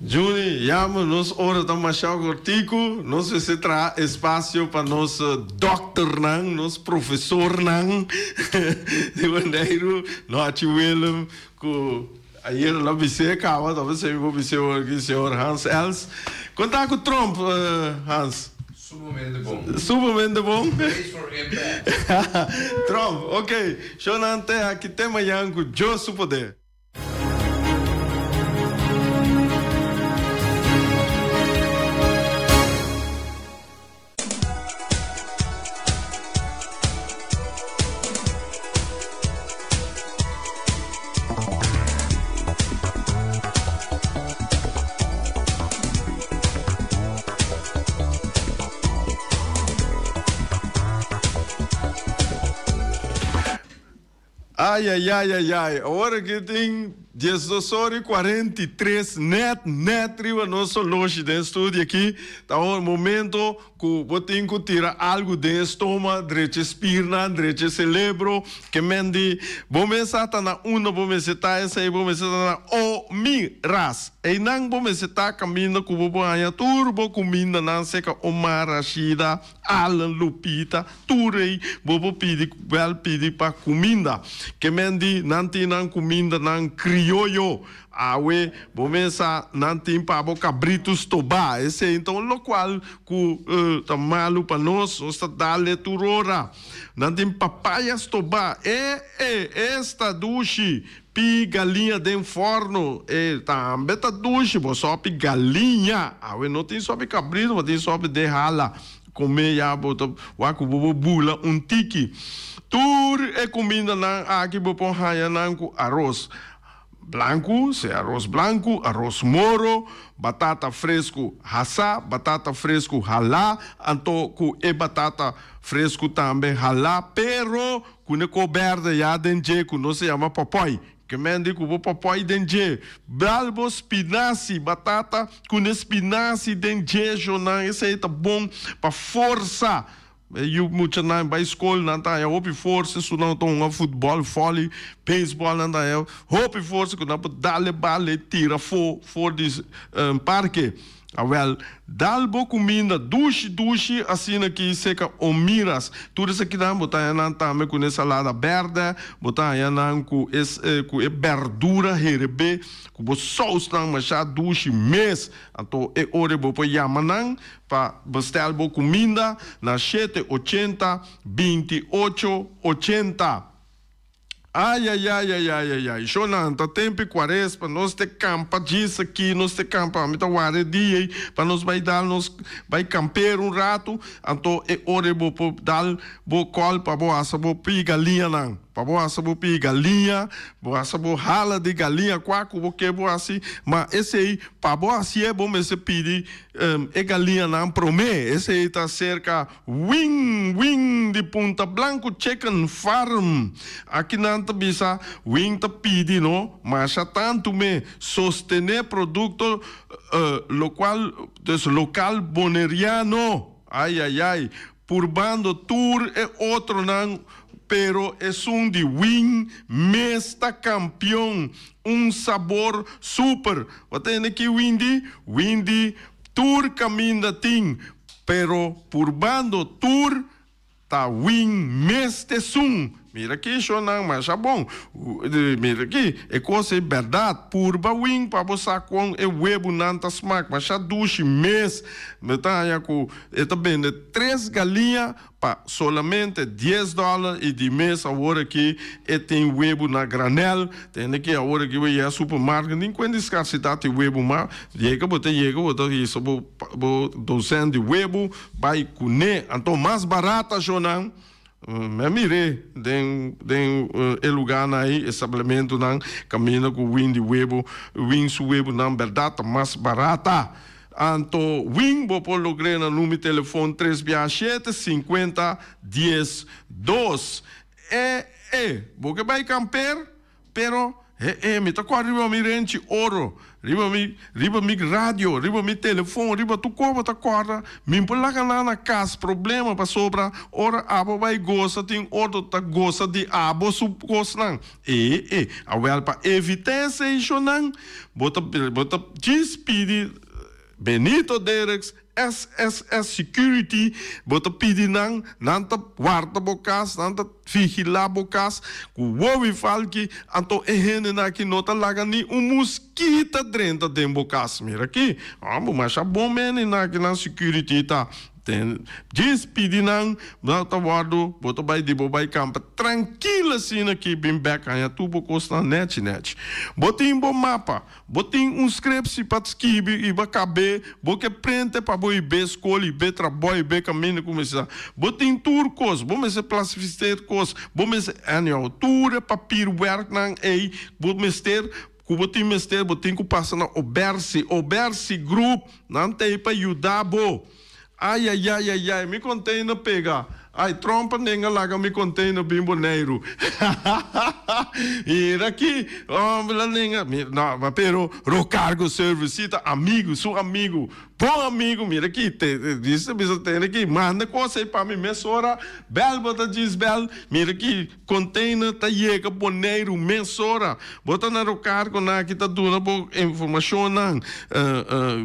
Juni, yama nos ora ta masha kortiku, nos mester traha espasio pa nos dokternan, nos profesornan di Boneiru, Nochi Willem ku ayera lo bis'é kaba, ta bis'é mi por bis'é awor aki señor Hans Els. Kon ta ku Trump, Hans? Sumamente bon. Sumamente bon. Brace for impact. Trump, ok. Shownan te aki te mañan ku Dios su poder. Ai ai ai ai ai, awor aki tin 12 ora y 43 net net riba nos holoshi den studio aki. Ta un momento cu bo tin cu tira algo den e stoma, drecha e spiernan, drecha e celebro. Ke men di bo mester ta na unda bo mester ta, esey bo mester ta na o mi ras. Eynan bo mester ta caminda cu bo por haña tur bo cumindanan seca Omar, Rashida, Allen, Lupita, tur ei bo por pidi bel pidi pa kuminda. Ke men di nan tin nan kumindanan krioyo. Awe bo mes sa nan tin pa bo kabritu stobá. Esei ta un lokual ku ta malu pa nos. Nos ta dal e tur ora. Nan tin papaya stobá. E e esta dushi. Pi galiña den forno e tambe ta dushi. Bo sopi galiña. Awe no tin sopi kabritu, bo tin sopi den hala. Come ya bo ta wak ku bo por bula un tiki. Tur e kumindanan aki bo por haña nan ku aros blanku, sea aros blanku, aros moro, batata fresku hasá, batata fresku halá, anto ku e batata fresku tambe halá, pero ku ne ko bèrdè ya den dje ku nos ta yama pòpòi. Ke men di ku bo pòpòi den dje. Bal bo spinasi, batata ku ne spinasi den dje, shonnan, esei ta bon pa forsa. E yu muchanan bai skol, nan ta haña hopi forsa, esun nan ta hunga futbòl, vòli, beisbòl, nan ta haña hopi forsa ku nan por dal e bal e tira afó for di parke. Awel, dal bo kuminda dushi dushi asina ki seka omiras. Tur esakinan bo ta haña nan tambe ku ne salada bèrdè, bo ta haña nan ku es ku e bèrdura herebé ku bo sousnan masha dushi mes. Anto e ora bo por yama nan pa bestèl bo kuminda na shete ochenta, binti ocho ochenta. Ayayayayayayay shonan ta tempi cuaresma nos te campa djis aki nos te campa ami ta warda e dia ei pa nos bay dal nos bay campeer un rato anto e ora ei bo por dal bo call pa bo hasa bo pi galiñanan pa bo hasa bo pi galiña bo hasa bo hala di galiña cua cu bo ke bo hasi ma esey pa bo hacié bo mester pidi e galiñanan prome esey ta cerca Wing Wing di Punta Blanco Chicken Farm. Aki nan ta bisa Wing ta pidi no masha tantu me sostene producto locual dus local Boneriano. Ay ay ay purbando tur e otronan pero esun di Wing mes ta campeon. Un sabor super. Bo ta hende ki Wing di? Wing di tur caminda tin Pero purbando tur ta win mes tesun. Mira ki shonnan masha bon. Mira ki e kos ei bèrdat. Purba win pa bo sa kon e webunan ta smak. Masha dushi mes. Mi ta haña ku e ta bende tres galiña pa solamente dies dòler i di mes awor aki e tin webu na granèl. Tende ki awor aki bo yega supermarket tin kuenta di skarsidat di webu ma yega bo ta yega bo ta hisa bo bo dosen di webu bai kuné. Anto mas barata shownan mi a mir'é den den e lugarnan ei establementonan kaminda ku win di webu win su webunan bèrdat ta mas barata. Anto win bo por logr'é na number telefon tres bia shete sinkuenta dies dos. E e bo ke bai kamper? Pero he e mi ta kòrda riba mi renchi oro, riba mi riba mi radio, riba mi telefon, riba tur kos bo ta kòrda. Mi por laga nan na kas problema pasobra ora abo bai gosa tin otro ta gosa di abo su kosnan. E e awel pa evita esei shonnan bo ta bo ta djis pidi Benito Derks SSS Security bo ta pidi nan nan ta warda bo kas nan ta vigila bo kas ku wowi falki anto e hendenan aki no ta laga ni un muskita drenta den bo kas mira aki bo masha bon meninan aki nan security ta. Den djis pidi nan, bo ta wòrdu, bo ta bai di bo bai kampa trankil asina ki bin bèk haña tur bo kosnan nèchi nèchi. Bo tin bo mapa, bo tin un skrepsi pa skibi i bo kab'é, bo ke prente pa bo i be skol, i be trabou, i be kaminda ku mester sa. Bo tin tur kos, bo mester plasifiseer kos, bo mester, anyhow, tur e papierwerknan ei bo mester ku bo tin mester, bo tin ku pasa na Obersi, Obersi Group, nan ta ei pa yuda bo. Ayayayayay, mi container pega. Ai, Trump a nenga laga mi container bin Boneiru. Mira aki, homber a nenga. No, pero Rocargo Service si ta amigo, su amigo. Bon amigo, mira aki, te, bisa bisa tene aki, manda cos ei pa mi mesora. Bel bo ta djis bel, mira aki, container ta yega Boneiru mesora. Bo ta na Rocargo nan aki ta duna bo informacionnan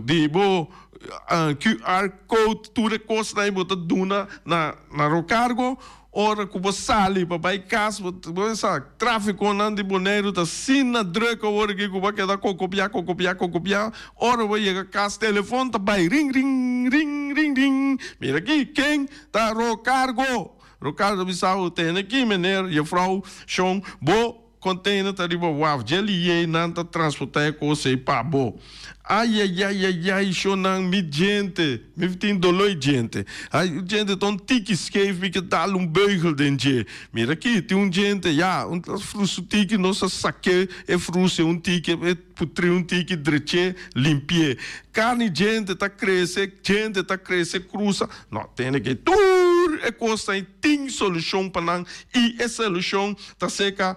di bo. QR code tur e kosnan ei bo ta duna na na Rocargo ora ku bo sali pa bai kas bo bo sa trafikonan di Boneiru ta asina druk awor aki ku bo a keda kokopia kokopia kokopia ora bo yega kas telefon ta bai ring ring ring ring ring mira aki ken ta Rocargo Rocargo ta bisa bo tene aki meneer jefrouw shon bo Container ta riba waf dje liye nan ta transporta e cos ey pa bo. Ayayayayay shonan mi djente mi tin dolo e djente ay e djente ta un tiki skeef mi ke dal un beugel den dje mira aki tin un djente ya un frusu tiki nos a sake e fruse un tiki e putri un tiki dreche limpie carni djente ta crece djente ta crece crusa no tene ke tur e cosnan ey tin solucion pa nan y e solucion Ta seka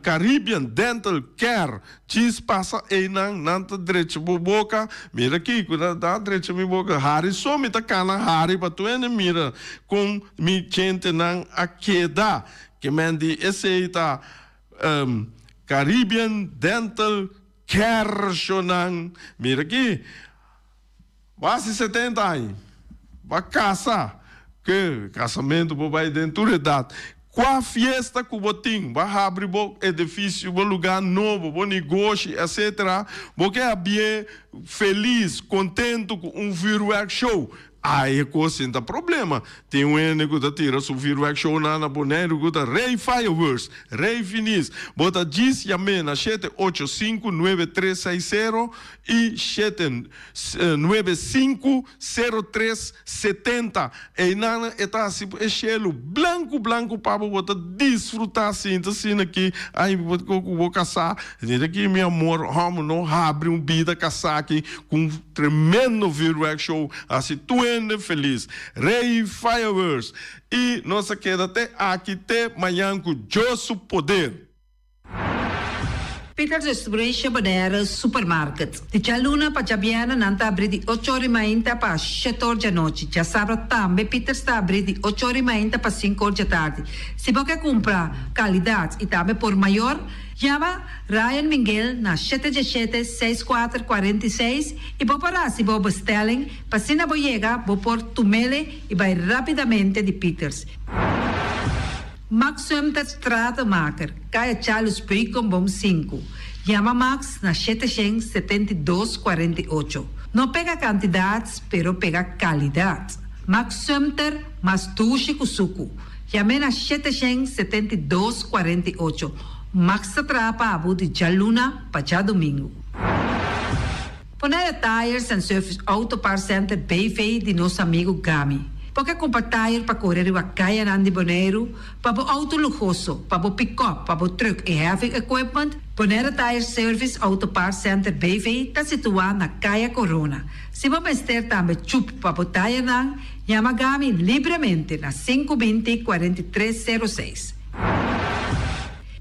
Caribbean Dental Care djis pasa einan nan ta drecha bo boka mira kiko nan ta drecha mi boka hari so mi ta kana hari pa tur hende mira kon mi djentenan a keda ke men di esei ta Caribbean Dental Care shonan mira ki Basi 70 aña, ba casa, ke casamentu por bai den tur edad. Cua fiesta cu bo tin, ba habri bo edificio, bo lugar nobo, bo negoshi, etc. Bo ke habié feliz, contento cu un vuurwerk show. Ai e cos sin ta problema. Tin un hende cu ta tira su vuurwerk show nan na Boneiru cu ta Rey Fireworks. Rey Finis. Bo ta djis yam'é na 785 9360 i 795 03 70. Einan e ta hasi e shelu blanku blanku pa bo, bo ta disfrutá sinta asina aki, ai bo ku bo kasá, sinta aki mi amor, hòmber no habri un bida kasá aki ku un tremendo vuurwerk show hasi tur hende felis. Rey Fireworks i nos a keda te aki te mañan ku Dios su poder. Peters Restauration Bonaire Supermarket. Di djaluna pa djabièrnè nan ta abrí di ocho or i mainta pa shete or djanochi. Djasabra tambe Peters ta abrí di ocho or i mainta pa sinku or djatardi. Si bo ke kumpra kalidat i tambe por mayor, yama Ryan Minguel na shete djeshete, seis kuater, 46 i bo por hasi bo bestelling pa asina bo yega bo por tumele i bai rapidamente di Peters. Max Sumter Stratenmaker, Kaya Charles Beukenboom sinku. Yama Max na 772 48. No pega kantidat, pero pega kalidat. Max Sumter, mas dushi ku suku. Yam'é na 772 48. Max ta traha pa bo di djaluna pa djadumingu. Bonaire Tires and Service Auto Parts Center BV di nos amigu Gami. Bo ke kumpra tire pa kore riba kayanan di Boneiru, pa bo outo luhoso, pa bo pikòp, pa bo trùk i heavy equipment? Bonaire Tire Service Auto Parts Center BV ta situá na Kaya Corona. Si bo mester tambe chup pa bo tirenan, yama Gami libremente na 520 43 06.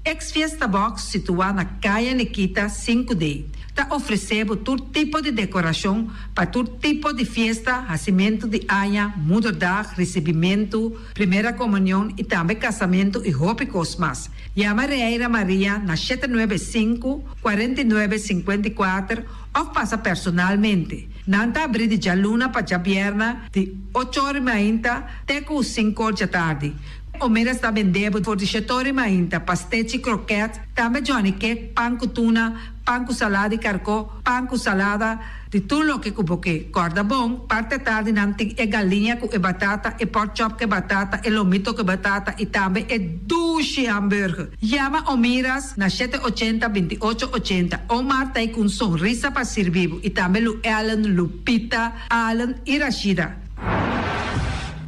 Ex Fiesta Box situá na Kaya Nikita 5D ta ofresé bo tur tipo di dekorashon pa tur tipo di fiesta, hasimentu di aña, moederdag, risibimentu, primera komunion i tambe kasamentu i hopi kos mas. Yama Reira Maria na 795, 49, 54 òf pasa personalmente. Nan ta abrí di djaluna pa djabièrnè di ocho or i mainta te ku sinku or djatardi. Omeras ta bende bo for di shetori mainta, pastechi, kroket, tambe johnny cake, pan ku tuna, pan ku salada di karkó, pan ku salada, di tur loke ku bo ke. Kòrda bon, parti atardi nan tin e galiña ku e batata, e pork chop ku e batata, e lomito ku e batata i tambe e dushi hamburger. Yama Omiras na 780 28 80. Omar ta ei ku un sonrisa pa sirbi bo i tambe Lu Ellen, Lupita, Allen i Rashida.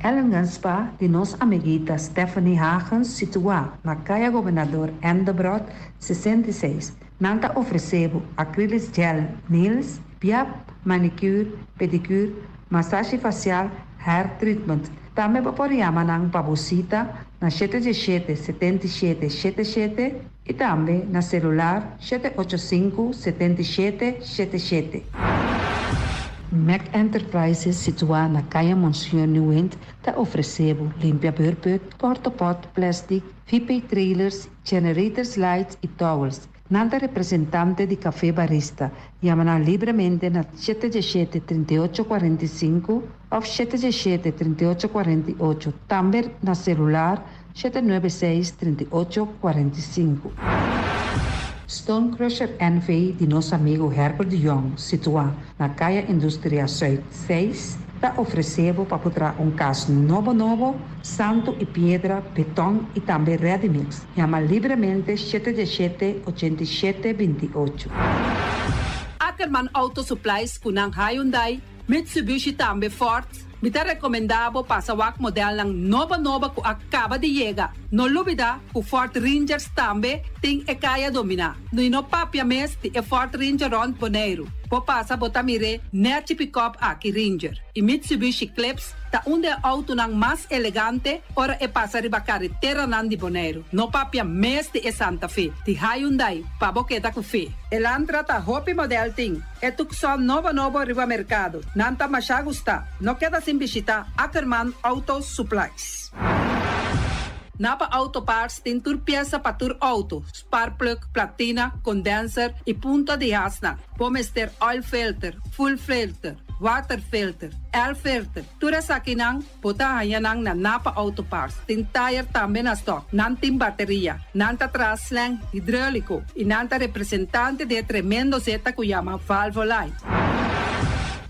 Ellingen Spa di nos amiguita Stephanie Hagens situá na Kaya Gobernador Endebrot 66. Nan ta ofresé bo acrylic gel nails, piap, manicure, pedicure, masashi facial, hair treatment. Tambe bo por yama nan pa bo sita na 717 77 77 i tambe na selular 785 77 77. Mac Enterprises situá na Kaya Monseñor Nieuwind ta ofresé bo limpia beurput, portapot, plastic, VP trailers, generators lights i towels. Nan ta representante di Café Barista. Yama nan libremente na 717 38 45 òf 717 38 48. Tambe na selular 796 38 45. Stone Crusher NV di nos amigu Herbert de Jong, situá na Kaya Industria Zuid 6, ta ofresé bo pa por traha un kas nobo nobo, santu i piedra, beton i tambe ready mix. Yama libremente 717 87 28. Ackerman Auto Supplies ku nan Hyundai, Mitsubishi tambe Ford. Mi ta rekomendá bo pasa wak modelnan nobo nobo ku a kaba di yega. No lubidá ku Ford Rangers tambe tin e kaya dominá. I no papia mes di e Ford Ranger rònt Boneiru. Bo pasa bo ta mir'é nèchi pikòp aki Ranger. I Mitsubishi Eclipse ta un di e outonan mas elegante ora e pasa riba kareteranan di Boneiru. No papia mes di e Santa Fe di Hyundai pa bo keda ku fe. Elantra ta hopi modèl tin. E Tucson nobo nobo riba merkado. Nan ta masha gustá. No keda sin bishitá Ackerman Auto Supplies. Napa Auto Parts tin tur piesa pa tur outo, sparkplug, platina, condenser i punta di hasnan. Bo mester oil filter, fuel filter, water filter, air filter. Tur esakinan bo ta haña nan na Napa Auto Parts. Tin tayer tambe na stock. Nan tin bateria. Nan ta traha slang hidroliko i nan ta representante di e tremendo zeta ku yama Valvoline.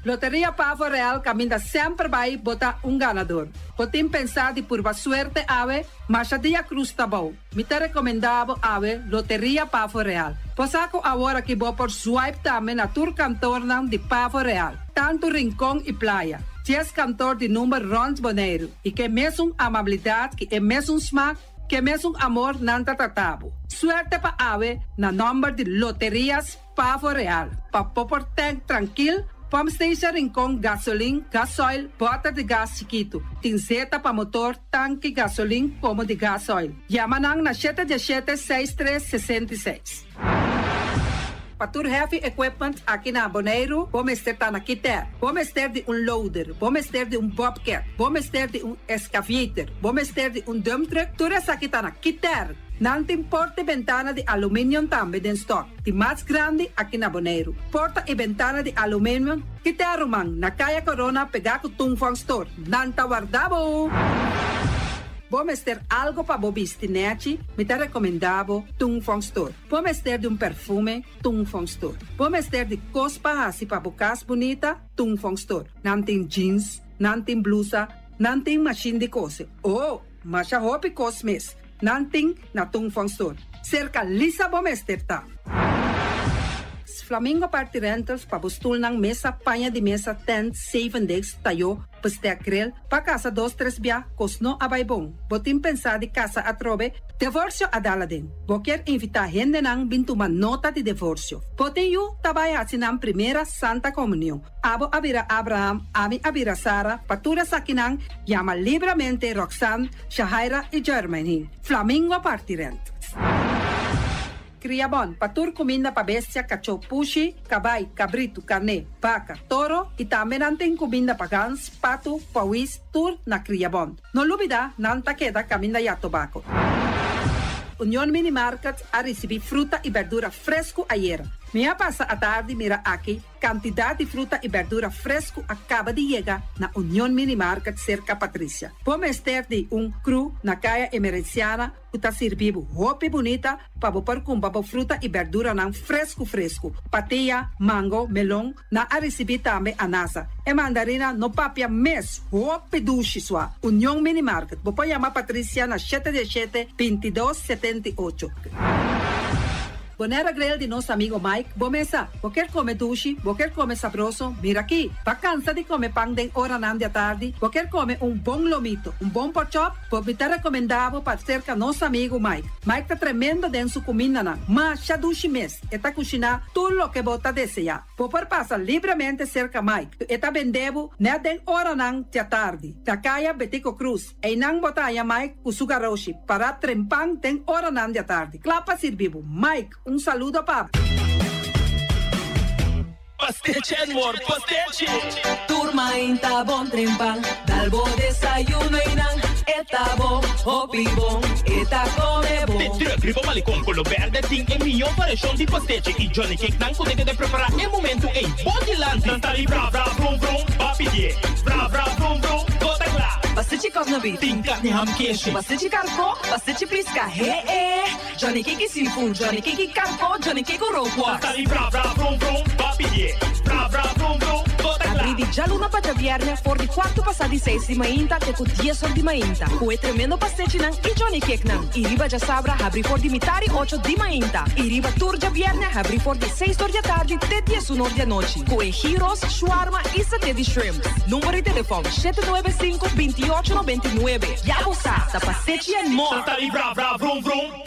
Loteria Pavo Real kaminda semper bai bo ta un ganador. Bo tin pensá di purba suerte awe? Masha dia krus ta bou. Mi ta rekomendá bo awe Loteria Pavo Real. Bo sa ku awor aki bo por swipe tambe na tur kantornan di Pavo Real, tantu Rincon i Playa. Dies kantor di number rònt Boneiru i ke mesun amabilidat ki e mesun smak, ke mesun amor nan ta trata bo. Suerte pa awe na nòmber di Loterias Pavo Real. Pa bo por tank trankil, pump station Rincon gasolin, gasoil, bòter di gas chikitu. Tin zeta pa motor, tanki gasolin komo di gasoil. Yama nan na shete diesshete seis tres 66. Pa tur heavy equipment aki na Boneiru, bo mester ta na Kiter. Bo mester di un loader, bo mester di un bobcat, bo mester di un excavator, bo mester di un dump truck, tur esaki ta na Kiter. Nan tin porta i bentana di aluminium tambe den stock, di mas grandi aki na Boneiru. Porta i bentana di aluminium Kiter ruman, na Kaya Corona pegá ku Tung Fong Store. Nan ta warda bo! Bo mester algo pa bo bisti nèchi? Mi ta rekomendá bo Tung Fong Store. Bo mester di un perfume? Tung Fong Store. Bo mester di kos pa hasi pa bo kas bunita? Tung Fong Store. Nan tin jeans, nan tin blusa, nan tin mashin di kose. Oh! Masha hopi kos mes. Nan tin na Tung Fong Store. Serka Lisa bo mester ta. Flamingo Party Rentals pa bo stulnan, mesa, paña di mesa, tent, zeven degs, tayó, bestek grill, pa kasa dos tres bia, kos no a bai bon. Bo tin pensá di kasa atrobe? Devorsio a dal aden. Bo kier invitá hendenan bin tuma nota di devorsio. Bo tin yu ta bai hasi nan primera Santa Komunion. Abo a bira Abraham, ami a bira Sara, pa tur esakinan yama libramente Roxanne, Shahaira i Jermaine. Flamingo parti rent. Kria bon, pa tur kuminda pa bestia, kachó, pushi, kabai, kabritu, karné, baka, toro i tambe nan tin kuminda pa gans, patu, pawis, tur na Kria Bon. No lubida, nan ta keda kaminda ya tobako. Union Mini Market a risibí fruta i berdura fresku ayera. Mi a pasa atardi mira aki Kantidat di fruta i bèrdura fresku a kaba di yega na Union Mini Market serka Patricia. Bo mester di un kru na Kaya Emerenciana ku ta sirbi bo hopi bunita pa bo por kumpra bo fruta i bèrduranan fresku fresku. Patia, mango, melon, nan a risibí tambe anasa. E mandarina no papia mes, hopi dushi sua. Union Mini Market, bo por yama Patricia na shete diesshete, 22 78. Bonaire Grill di nos amigo Mike, bo mesa. Bo kier come dushi, bo kier come sabroso, mira aki. Ba cansa di come pan den oranan di atardi, bo kier come un bon lomito, un bon porkchop, bo mi ta recomenda bo pa cerca nos amigo Mike. Mike ta tremendo den su cumindanan, masha dushi mes, e ta cushina tur loke bo ta desea. Bo por pasa libremente cerca Mike, e ta bende bo net den oranan di atardi. Na caya Betico Cruz. Einan bo ta haña Mike ku su garoshi pará trempan den oranan di atardi, kla pa sirbi bo. Mike, un saludo pa bo. Pastechi and more, pastechi! Tur mainta bon trempan, dal bo desayuno einan, e ta bon, hopi bon, e ta come bon. De truck riba malecon color berde tin e mihó variashon di pastechi y Johnny Cake nan cu ta keda prepara e momento ey bo dilanti. Nan ta di bra bra vrum vrum, ba pidié bra bra vrum vrum, bo ta kla. Pastechi kòf na bif. Tin karni ham keshi. Pastechi karkó, pastechi piska, he e. Johnny Cake i seafood, Johnny Cake i karkó, Johnny Cake ku rookworst. Nan ta di bra bra vrum vrum, ba pidié bra bra vrum vrum, bo ta kla. Abrí di djaluna pa djabièrnè for di kuartu pasá di seis di mainta te ku dies or di mainta ku e tremendo pastechinan i Johnny Cakenan. I riba djasabra habrí for di mitar i ocho di mainta. I riba tur djabièrnè habrí for di seis or di atardi te diesun or di anochi ku e gyros, shawarma i saté di shrimps. Number di telefòn, 795 28 99. Ya bo sa, ta Pastechi and More! Nan ta di bra bra vrum vrum.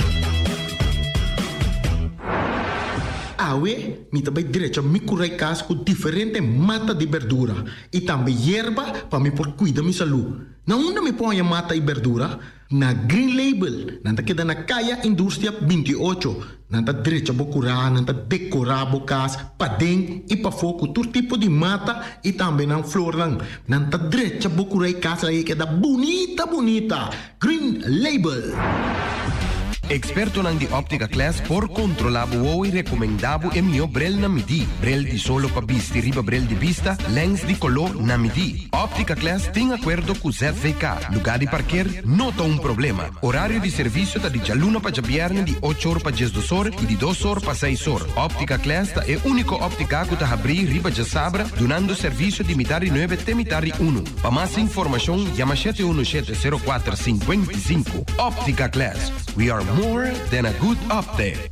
Awe mi ta bai drecha mi kurai kas ku diferente mata di berdura i tambe yerba pa mi por kuida mi salú. Na unda mi por haña mata i berdura? Na Green Label. Nan ta keda na Kaya Industria 28. Nan ta drecha bo kurá, nan ta dekorá bo kas paden i pafó ku tur tipo di mata i tambe nan flornan. Nan ta drecha bo kurá i kas ei keda bunita bunita. Green Label. Expertonan di Optica Class por controla bo wowo y recomenda bo e miho bril na midi. Bril di solo pa bisti riba bril di bista, lens di colo na midi. Optica Class tin acuerdo cu ZVK. Lugar di parkeer no ta un problema. Horario di servicio ta di djaluna pa djabierne di ocho or pa diesdos or y di dos or pa seis or. Optica Class ta e unico optica cu ta habri riba djasabra dunando servicio di mitar di nuebe te mitar di uno. Pa mas informacion yama shete uno shete sero kuater sinkuenta i sinku. Optica Class, we are more than a good optic.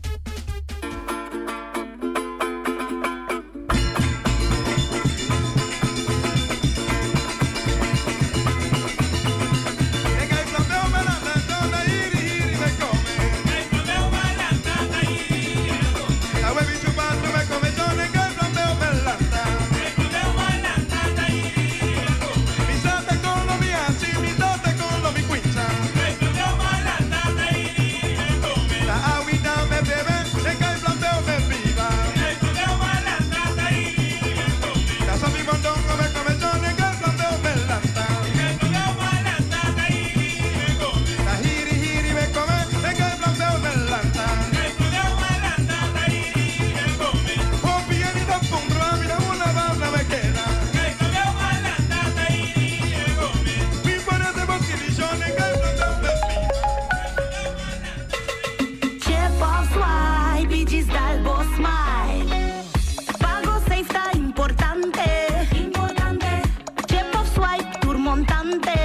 Chip of swipe y djis dal bo smile. Pago safe ta importante. Chip of swipe tur montante.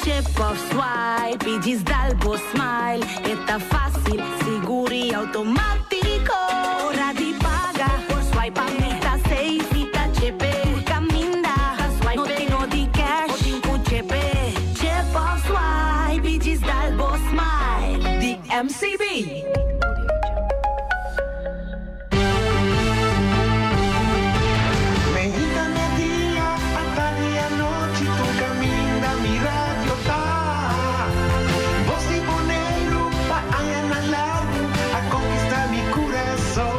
Chip of swipe y djis dal bo smile. E ta facil, sigur y automatico. Ora di paga por swipe pa mi ta safe. Mi ta chepe tur caminda. No tin no di cash o tin cu chepe. Chip of swipe y djis dal bo smile. Di MCB. Meinta media, atardi anochi, tur caminda mi radio ta. Bos di Boneiru pa añanan largu a conquista mi curason.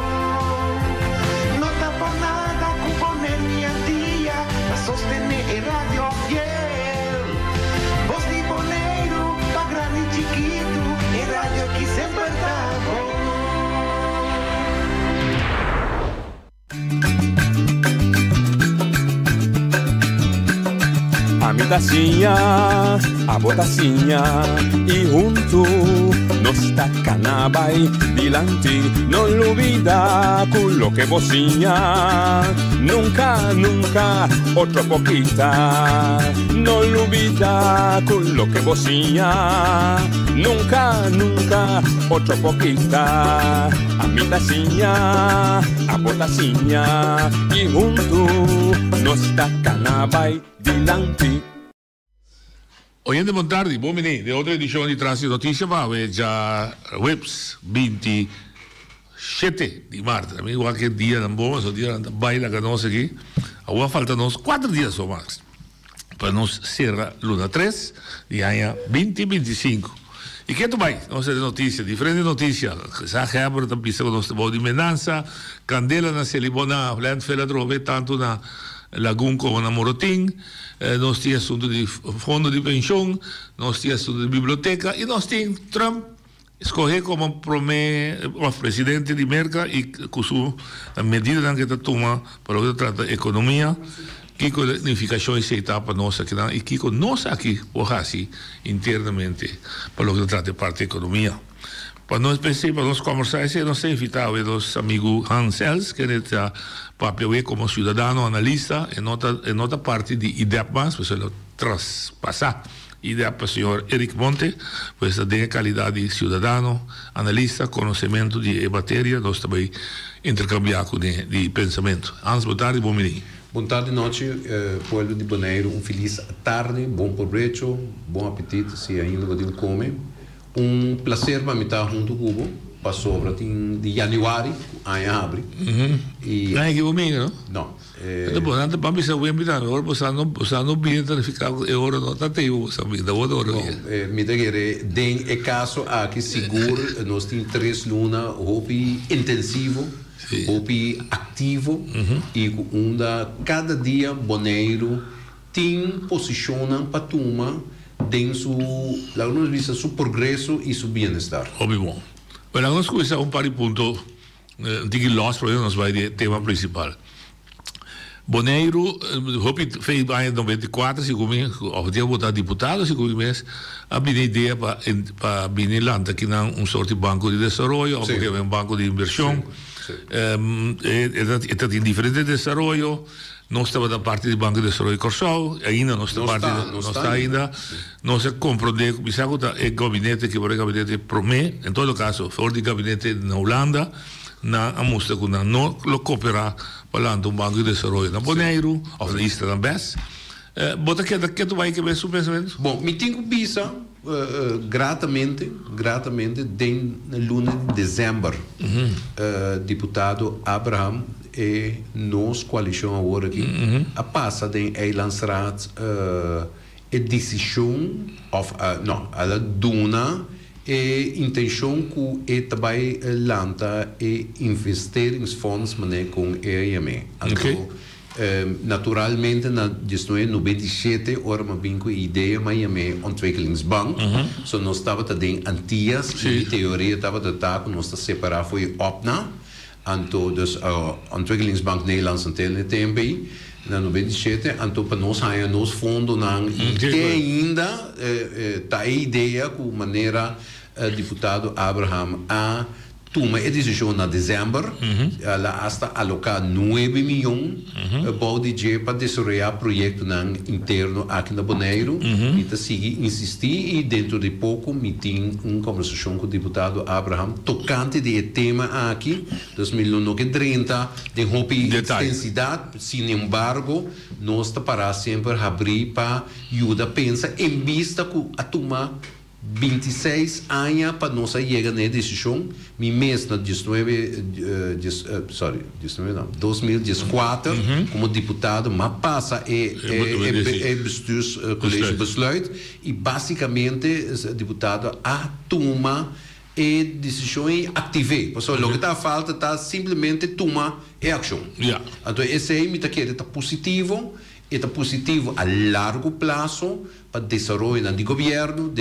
No ta por nada cu Bonaire mi Antia ta sostene e radio fiel. Bos di Boneiru pa grandi chikitu, e radio ki semper ta bon. Ami ta siña, abo ta siña y hunto nos ta cana bay dilanti. No lubida cu loke bo siña nunca, nunca otro por kita. No lubida cu loke bo siña nunca, nunca. siña, otro pokita. Ami ta siña, abo ta siña, i huntu nos ta kana bai dilanti. Oyente bon tardi, bon bini den otro edicion di Tras di Noticia pa awe djaweps 27 di maart. Mi wak e dianan bon, pasobra dianan ta bai laga nos aki. Awor a falta nos cuater dia so mas pa nos cera luna tres di aña 2025. Y ke ta bai? Nos ta den noticia, diferente noticia. Sa Heber ta bisa cu nos ta bou di menansa, candela na Selibona, landfill atrobe tanto na Lagun como na Morotin. Nos tin asunto di fondo di pension, nos tin asunto di biblioteca y nos tin Trump scoge como prome of presidente di Merca y cu su medidanan cu e ta tuma pa loke ta trata economia. Kiko e nificacion esey ta pa nos akinan y kiko nos aki por haci internamente pa loke ta trata e parti economia. Pa nos p'esey, pa nos combersa esey, nos ta invita awe nos amigu Hans Els, kende ta papia awe como ciudadano analista, e no ta e no ta parti di IDEP mas, pasobra el a traspasa IDEP pa señor Eric Monte, pues ta den e calidad di ciudadano analista, conocemento di e materia, nos ta bay intercambia cune di pensamento. Hans, bo tardi, bon bini. Bon tardi nochi pueblo di Boneiru un felis tardi bon probecho bon apetit si ainda bo tin come un placer pa mi ta hunto cu bo pasobra tin di januari cu aña habri y Aña ki bo mira no? No. Enton bo nan ta ban bisa wemby tambe ora bo sa no bo sa no bini ta nifica cu e ora no ta tey bo sa bini ta otro ora bini. Mi ta kere den e caso aki sigur nos tin tres luna hopi intensivo. Hopi aktivo i ku unda kada dia Boneiru tin posishonnan pa tuma den su, laga nos bisa, su progreso i su bienestar. Hopi bon. Bueno, laga nos kuminsá un par di punto un tiki lòs promé nos bai di e tema prinsipal. Boneiru, hopi fe aña 94 segun mi, òf dia bo ta diputado segun mi mes, a bini idea pa pa bini lanta kinan un sort di banko di desaroyo òf bo un banko di invershon. E ta tin diferente desaroyo. Nos tabata parti di Banko di Desaroyo Kòrsou, ainda nos ta parti, nos ta ainda. Nos a komprondé ku bisa ku ta e gabinete ki por e gabinete promé, en todo kaso for di gabinete na Hulanda, nan a mustra ku nan no lo koperá pa lanta un banko di desaroyo na Boneiru òf na islanan bes. Bo ta keda ketu bai ke mes su pensamentu? Bon, mi tin ku bisa gratamente, gratamente den luna di desèmber diputado Abraham e nos koalishon awor aki a pasa den Eilandsraad e desishon òf no, a duna E intencion cu e ta bay lanta e investeringsfonds manera con e a yam'é. Anto, naturalmente na diesnuebe nobenta i shete ora m'a bin cu e idea m'a yam'é Ontwikkelingsbank. So nos tabata den Antillas y mi teoria tabata ta cu nos ta separa for e OPNA. Anto dus Ontwikkelingsbank Nederlandse Antillen e tempo ei, na 97, anto pa nos haña nos fondonan i te ainda ta e idea ku manera diputado Abraham a tuma e desishon na desèmber, el a asta aloká nuebe miyon bou di dje pa desaroyá proyektonan interno aki na Boneiru. Mi ta sigui insistí i dentro di poko mi tin un kòmbersashon ku diputado Abraham tokante di e tema aki, dus mi lo no ke drenta den hopi ekstensidat, sinembargo nos ta pará semper habrí pa yuda pensa en bista ku a tuma 26 aña pa nos a yega na e desishon, mi mes na diesnuebe, sorry, diesnuebe no, 2014 komo diputado m'a pasa e e bestuurscollege besluit i basikamente diputado a tuma e desishon i aktiv'é, pasobra loke ta falta ta simplemente tuma e akshon. Anto esei mi ta kere ta positivo, e ta positivo a largo plaso pa desaroyonan di gobièrnu,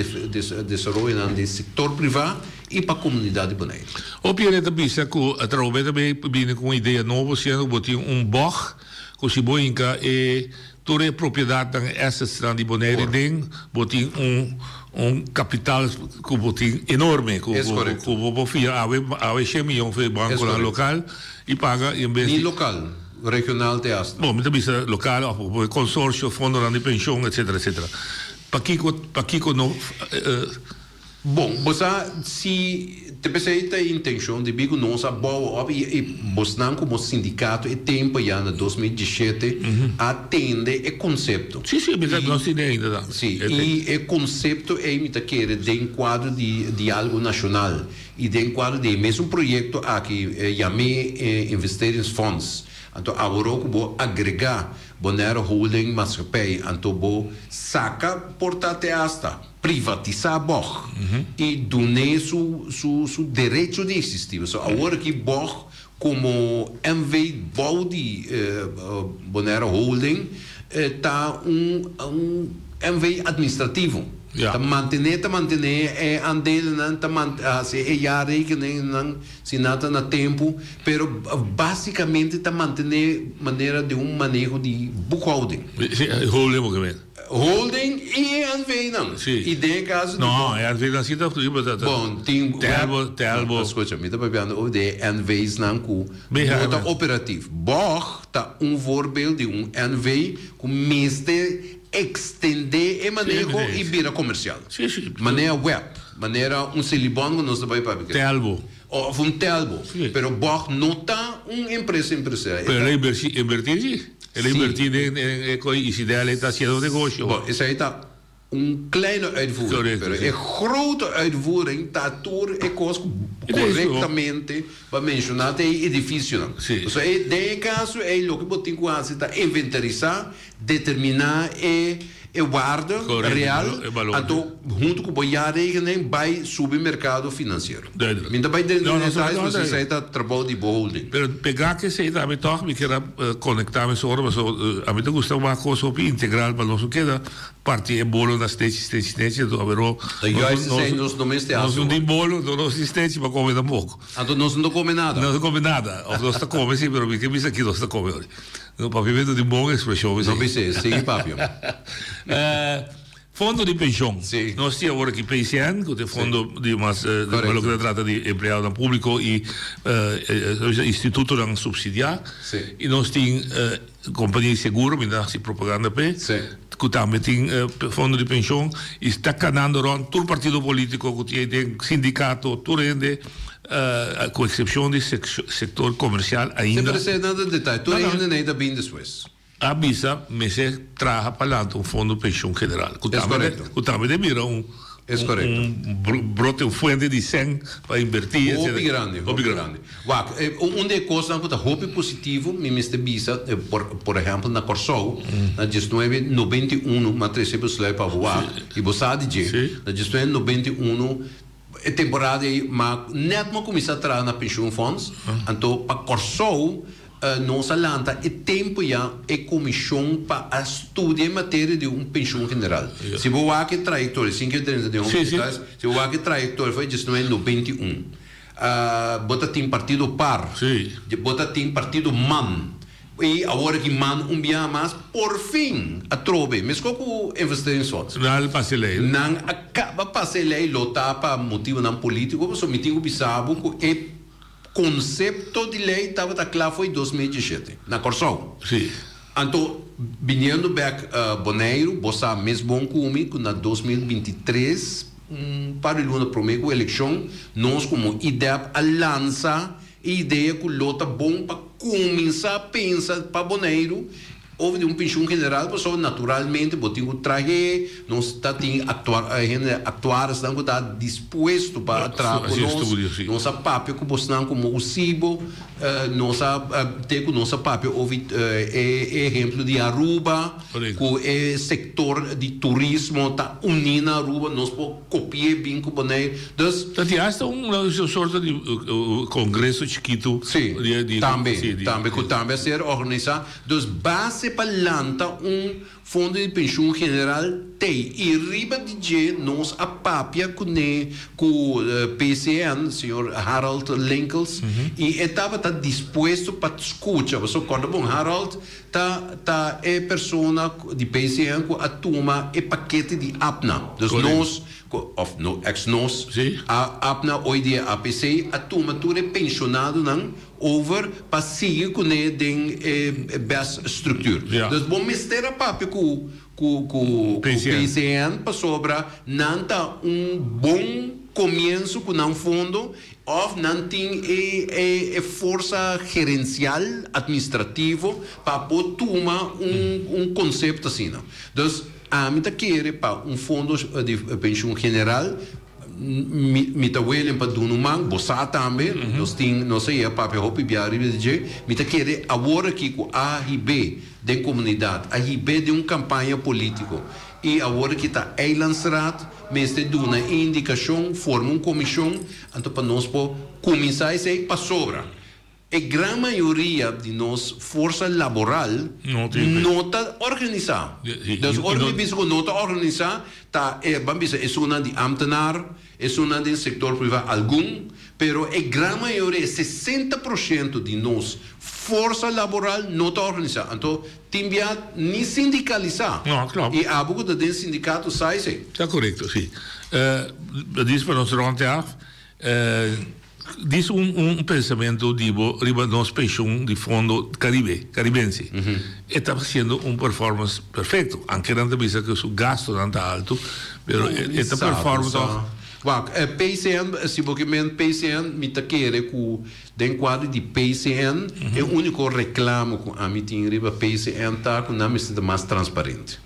desaroyonan di sektor privá i pa komunidat di Boneiru. Hopi hende ta bisa ku atrobe ta bini ku un idea nobo siendo ku bo tin un bòg ku si bo hinka e tur e propiedatnan e assetsnan di Boneiru den bo tin un un kapital ku bo tin enorme ku ku bo por fia awe awe shen miyon for e bankonan lokal i paga en bes di. Ni lokal. Regional te hasta. Bon, mi ta bisa lokal of bo consorcio, fondonan di pension, etcetera, etcetera. Pakiko, pakiko no. Bon, bo sa si te p'esei ta e intencion di bico nos a bouw op y y bosnan como sindicato e tempo ya na 2017 a tende e concepto. Si, si, mi ta nos tene ainda tambe. Si, y e concepto ey mi ta kere den cuadro di dialogo nacional y den cuadro di e mesun proyecto aki yam'e investeringsfonds. Anto aworo cu bo agrega Bonaire Holding Maatschappij anto bo saca por ta te hasta privatisa bog y dun'e su su su derecho di existi. Pasobra awor aki bog como NV bou di Bonaire Holding ta un un NV administrativo. Ta mantene ta mantene e aandelenan ta haci e jaarrekeningennan si nan ta na tempu, pero basicamente ta mantene manera di un maneho di boekhouding. Sí, holding bo ke men. Holding i e NV-nan. Sí. I den e caso di. No, e NV-nan si ta. Bon, tin. Telbo, Telbo. Scucha, mi ta papiando over di e NV's-nan cu no ta operatief. Bog ta un voorbeeld di un NV cu mester extende e maneho i bira comercial. Sí, sí. Manera web, manera un Selibon cu nos ta bay papia. Telbo. Of un Telbo. Sí. Pero Bog no ta un empresa empresarial. Pero el a inverti, inverti sí. El a inverti den e coy y si de el ta haciendo negocio. Bon, esey ta un kleine uitvoering. Correcto, Pero sí. e grote uitvoering ta tur e cos cu correctamente bo a menciona te e edificionan. Sí. Pasobra e den e caso ey loke bo tin cu haci ta inventarisa, determina e e waarde Correcto, real, e balor, anto hunto cu bo jaarrekening bay subi mercado financiero. Duidelijk. Mi ta bay den No, no, detalles, no, pasobra no, esey ta trabou di bo holding. Pero pega cu esey tambe toch mi kier a conecta mes ora, pasobra a mi ta gusta wak cos hopi integral pa nos no keda parti e bolo na stechi, stechi, stechi, anto awero Ta juist esey nos no mester nos haci no tin hoor. bolo, no nos tin stechi pa come tampoco. Anto nos no ta come nada. Nos no ta come nada, of nos ta come si, pero mi ke bisa aki nos ta come hoor. No papiamento tin bon expresion No bis'é, sigui papia. Fondo di pension. Sí. Nos tin awor aki PCN, ku ta e fondo di mas Correcto. loke ta trata di empleadonan públiko i institutonan supsidiá. Sí. I nos tin kompania di seguro, mi ta hasi propaganda p'e, Sí. ku tambe tin fondo di pension i ta kanando rònt tur partido polítiko ku tin den sindikato, tur hende. Ku eksepshon di sektor komersial ainda. Semper esei nan ta detaye. Tur hende nei ta bin despues. A bisa mester traha pa lanta un fondo penshun general. Es korekto. Ku tambe ta bira un un brote, un fuente di sèn pa inbertí etcetera. Hopi grandi, hopi grandi. Wak, un di e kosnan ku ta hopi positivo mi mester bisa, por ehèmpel na Kòrsou, na diesnuebe nobenta i unu, mi a trese besluit pa bo wak, i bo sa di dje, na diesnuebe nobenta i unu, E temporada ei ma net m'a kuminsá traha na Pensioenfonds, anto pa Kòrsou nos a lanta e tempu ya e komishon pa a studia e materia di un penshun general. Si bo wak e trayektoria, sin ke drenta den hopi detalles, si bo wak e trayektoria for e diesnuebe 91, bo ta tin partido par, bo ta tin partido man, I awor aki man un biaha mas porfin atrobe, meskos ku investeringsfonds. Nan a pasa e lei. Nan a kaba pasa e lei, lo ta pa motibonan politiko, pasobra mi tin ku bisa bo ku e konsepto di lei tabata kla for 2017 na Kòrsou. Sí. Anto, biniendo bèk Boneiru, bo sa mes bon ku mi ku na 2023, un par di luna promé ku elekshon, nos komo IDEP a lansa E idea ku lo ta bon pa kuminsá pensa pa Boneiru over di un penshun general pasobra naturalmente bo tin ku trahe, nos ta tin hende aktuarisnan ku ta dispuesto pa traha ku nos, nos a papia ku bosnan komo USIBO, nos a te ku nos a papia over e ehemplo di Aruba ku e sektor di turismo ta uní na Aruba, nos por Kopié bin ku Boneiru. Dus. Ta tin hasta un sorto di kongreso chikitu. Sí, tambe, tambe, ku tambe a ser organisá. Dus base pa lanta un fondo di penshun general t'ei. I riba di dje nos a papia kuné ku PCN, señor Harold Linkels, i e tabata dispuesto pa skucha. Pasobra kòrda bon, Harold Ta ta e persona di PCN ku a tuma e pakete di APNA. Dus nos, of no, ex nos, a APNA hoy dia APC, a tuma tur e penshonadonan over pa sigui kuné den e best structuur. Dus bo mester a papia ku ku ku PCN pasobra nan ta un bon. komienso ku nan fondo òf nan tin e e e forsa gerensial, atministrativo pa por tuma un un konsepto asina. Dus ami ta kere pa un fondo di penshun general mi mi ta willing pa duna un man, bo sa tambe, nos tin nos a yega papia hopi bia riba di dje, mi ta kere awor aki ku a hib'é den komunidat, a hib'é den un kampaña polítiko i awor aki ta Eilandsraad mester duna e indikashon, forma un komishon, anto pa nos por kuminsá esei pasobra e gran mayoria di nos forsa laboral no ta organisá. Dus ora mi bisa ku no ta organisá ta e ban bisa esunnan di ámtenar, esunnan den sektor privá algun, pero e gran mayoria, 60 por shento di nos forsa laboral no ta organisá. Anto tin bia ni sindikalisá. I abo ku ta den sindikato sa esei. Ta korekto, si. Dis pa nos rònt af. Dis un un pensamentu di bo riba nos penshun di fondo Caribe, Caribense. E ta haciendo un performance perfecto, anke nan ta bisa cu su gastonan ta alto, pero e ta perform toch. Wak, PCN, si bo ke men PCN, mi ta kere cu den cuadro di PCN, e unico reclamo cu ami tin riba PCN ta cu nan mester ta mas transparente.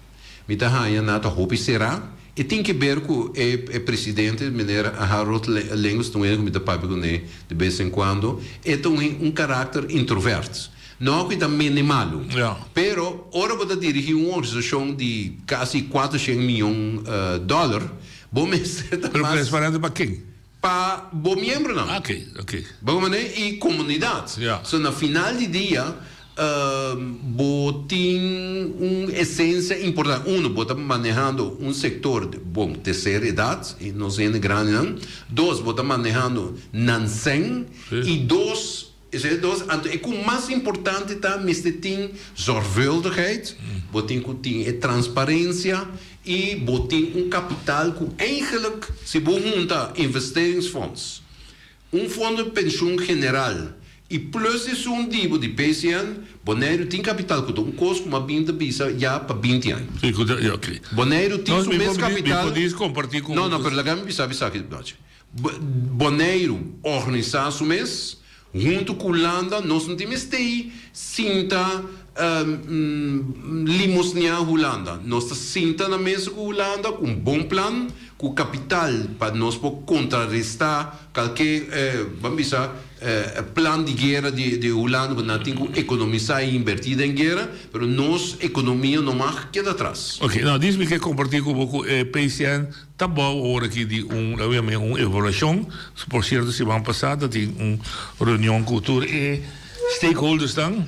Mi ta haña na ta hopi será. E tin ke ber ku e e presidente, meneer Harold Lengels, ta un hende ku mi ta papia kuné de bes en kuando. E ta un un karakter introvert. No ku e ta mene malu. Pero ora bo ta dirigí un organisashon di kasi kuatershen mion dòler, bo mester ta Pero mas. transparente pa ken? Pa bo miembronan. Ok, ok. Bo manera i komunidat. Ja. So na final di dia bo tin un esensia importante. Uno, bo ta manehando un sektor, bon, terser edat, i nos hende grandinan. Dos, bo ta manehando nan sèn. I dos, Esei dos, anto e ku mas importante ta mester tin zorgvuldigheid, bo tin ku tin e transparencia i bo tin un kapital ku eigenlijk si bo hunta investeringsfonds, un fondo di penshun general i plus esun di bo di PCN, Boneiru tin kapital ku ta un kos ku mi a bin ta bisa ya pa binti aña. Sí, ku ta, ya, oké. Boneiru tin su mes kapital. Mi por kompartí ku. No, no, pero laga mi bisa bisa aki. Boneiru organisá su mes huntu ku Hulanda, nos no tin mester sinta limosneá Hulanda. Nos ta sinta na mesa ku Hulanda ku un bon plan, ku kapital pa nos por kontrarestá kalke, ban bisa, plan di guera di Hulanda ku nan tin ku ekonomisá i inbertí den guera, pero nos ekonomia no mag keda atras. Oké, nou dis mi ke kompartí ku bo ku e PCN Ta bou ora aki di un, laga mi yama un evaluashon. Por sierto siman pasá ta tin un reunion ku tur e stakeholdersnan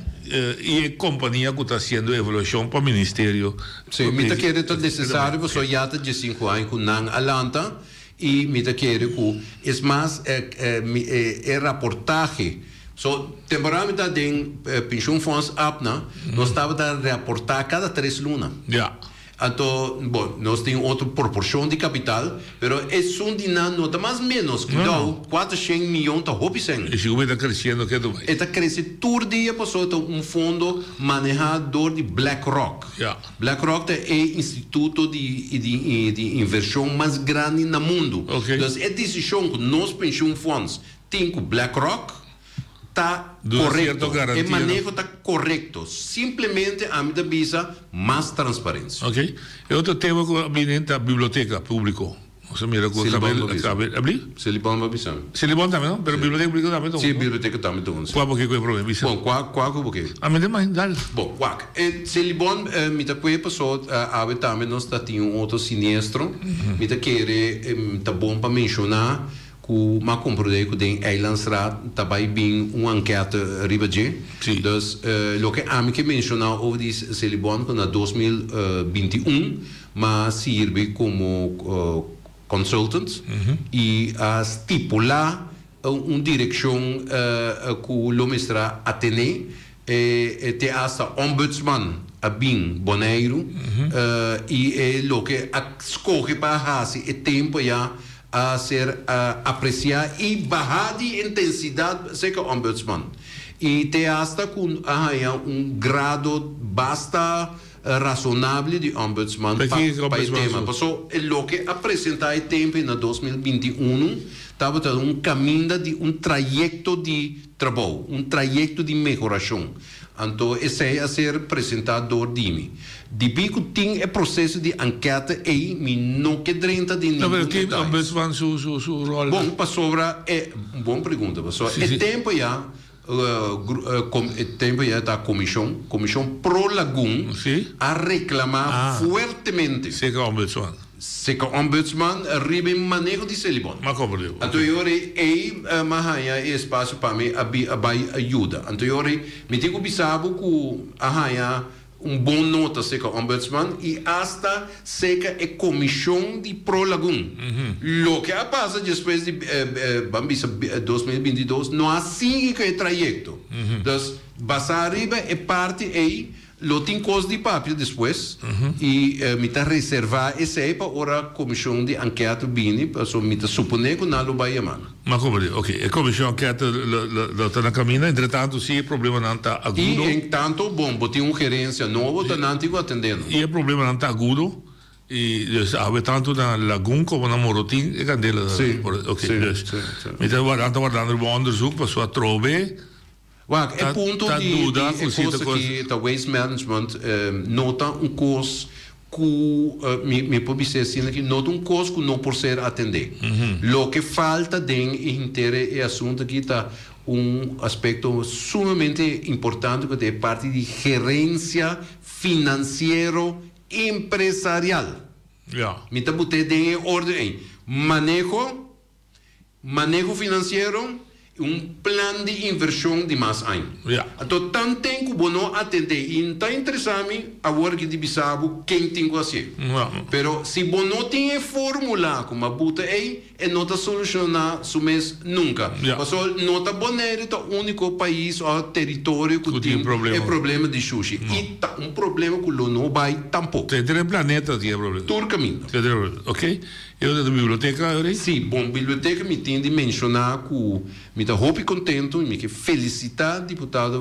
i e kompania ku ta hasiendo e evaluashon pa ministerio. Sí, mi ta kere ta nesesario pasobra ya ta diesinku aña ku nan a lanta i mi ta kere ku es mas e raportahe. So, temporada mi ta den Pensioenfonds APNA nos tabata raportá kada tres luna. Ya. Anto, bon, nos tin otro proporshon di kapital, pero esun di nan no ta mas ménos. Kudou, kuatershen miyon ta hopi sèn. I sigur e ta kresiendo ketu bai. E ta krese tur dia pasobra ta un fondo manehá dor di BlackRock. BlackRock ta e instituto di di invershon mas grandi na mundu. Dus e desishon ku nos pensioenfonds tin ku BlackRock, ta korekto, e maneho ta korekto, simplemente ami ta bisa mas transparensia. Ok, e otro tema ku a bini ta biblioteka públiko. Nos a mira ku a kabe, abli? Selibon bo bisa mi. Selibon tambe no? Pero biblioteka públiko tambe ta un. Si, biblioteka tambe ta un. Kua bo ke ku e prome bisa? Bon, kua kua ku bo ke? Ami ta imagina, dal. Bon, wak, e Selibon mi ta kue paso awe tambe nos ta tin un otro siniestro, mi ta kere ta bon pa menshoná Ku m'a komprondé ku den Eilandsraad ta bai bin un ankète riba dje. Dus loke ami ke menshoná over di Selibon ku na 2021 m'a sirbi komo consultant i a stipulá un direkshon ku lo mester a atené te asta Ombudsman a bin Boneiru i e loke a skohe pa hasi e tempu ya a ser apresiá i bahá di intensidat serka Ombudsman i te asta ku a haña un grado basta. rasonable di Ombudsman pa pa e tema. Paso e loke a presenta e tempo na 2021 tabata un caminda di un trayecto di trabou, un trayecto di mehoracion. Anto esei a ser presenta door di mi. Debí cu tin e proceso di ankete ei mi no ke drenta den No, ningun pero ki detaye. Ombudsman su su su rol? Bon, pasobra e, bon pregunta, pasobra Sí, e sí. tempo ya E tempo ya ta comishon, comishon pro Lagun a reclama fuertemente. Seca Ombudsman. Seca Ombudsman riba e maneho di Selibon. Ma comprende. Anto e ora ei m'a haña e espacio pa mi a bay a yuda. Anto e ora ei mi tin cu bisa bo cu a haña Un bon nota serka Ombudsman i asta serka e komishon di Pro Lagun. Loke a pasa despues di ban bisa 2022 no a sigui ku e trayekto. Dus basá riba e parti ei lo tin kos di papia despues i mi ta reservá esei pa ora komishon di ankèt bini pasobra mi ta suponé ku nan lo bai yama nan. Ma como di, ok, e comision enquete lo ta na camina, entretanto si e problemanan ta agudo. Y en tanto, bon, bo tin un gerencia nobo, ta nan tin cu atende nan. Y e problemanan ta agudo, y dus awe tanto na Lagun como na Morotin e candela ta. Si, ok, si, dus si, si. mi ta warda, nan ta wardando riba un onderzoek pasobra atrobe Wak, e ta punto ta di duda di e cu si ta cos cos. aki ta waste management no ta un cos cu mi mi por bisa asina aki no ta un cos cu no por ser atende. Loke falta den e henter e asunto aki ta un aspecto sumamente importante cu ta e parti di gerencia financiero empresarial. Ja. Mi ta bute den e orden ey. Maneho. Maneho finansiero i un plan di invershon di mas aña. Ja. Anto tanten ku bo no atendé i N ta interesá mi awor aki di bisa bo ken tin ku hasié. Ja. Pero si bo no tin e fórmula ku m'a buta ei, e no ta solushoná su mes nunka. Ja. Pasobra no ta Boneiru ta úniko pais òf teritorio ku Ku tin tin problema. e problema di shushi. No. I ta un problema ku lo no bai tampoko. Henter e planeta tin e problema. Tur kaminda. Henter e planeta. Oké. E ora ta biblioteka ori? Sí, bon, biblioteka mi tin di menshoná ku mi ta hopi kontentu i mi ke felisitá diputado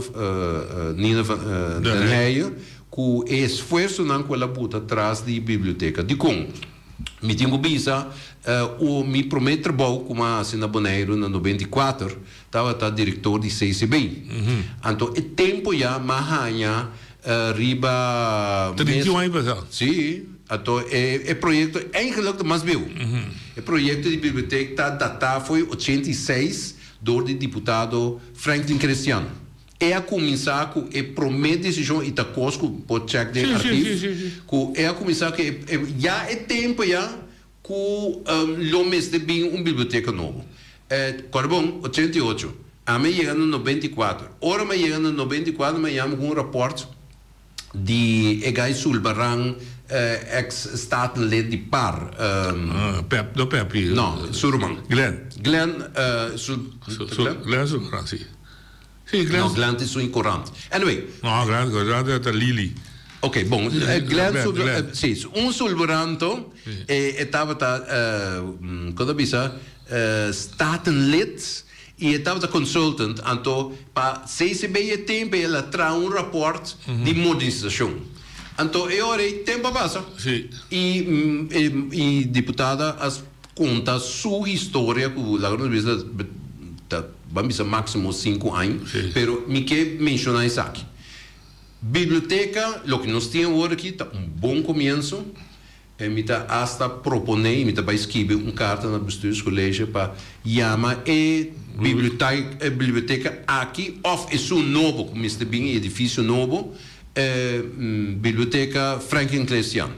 Nina van den Heije ku e esfuersonan ku el a buta tras di biblioteka. Dikon? Mi tin ku bisa mi promé trabou ku mi a hasi na Boneiru na 94 tabata direktor di CCB. Anto e tempu ya mi a haña Riba mes. 31 aña pasá. Sí, anto e e proyekto eigenlijk ta mas bieu. E proyekto di bibliotek ta datá fo'i 86 dor di diputado Franklin Crestian. E a kuminsá ku e promé desishon i ta kos ku por chèk den archief ku e a kuminsá ku e e ya e tempu ya Ku lo mester bin un biblioteka nobo. Kòrda bon, 88. Ami a yega na 94. Ora mi a yega na 94 mi a yama ku un rapòrt di e gai Sulbaran, ex statenlid di par. Pep, no Pepi. No, su ruman. Glenn. Glenn, Sul, Glenn? Glenn Sulbaran, si. Sí, Glenn. No, Glenn tin su incorant. Anyway. No, Glenn, Glenn ta Lili. Ok, bon. Glenn, Glenn. Sí, un sulburanto e, e tabata, uh, kon ta bisa, uh, statenlid i e tabata consultant. Anto pa CCB e tempo el a traha un rapport mm -hmm. di modernisacion. Anto e ora ei tempo a pasa. Sí. I, e, i diputada a Konta su historia ku laga nos bisa ta ban bisa máksimo sinku aña, pero mi ke menshoná esaki. Biblioteka, loke nos tin awor aki ta un bon komienso. E mi ta asta proponé i mi ta bai skibi un karta na Bestuurscollege pa yama e biblioteka aki òf esun nobo ku mester bin, e edifisio nobo, E Biblioteca Franklin Crestian.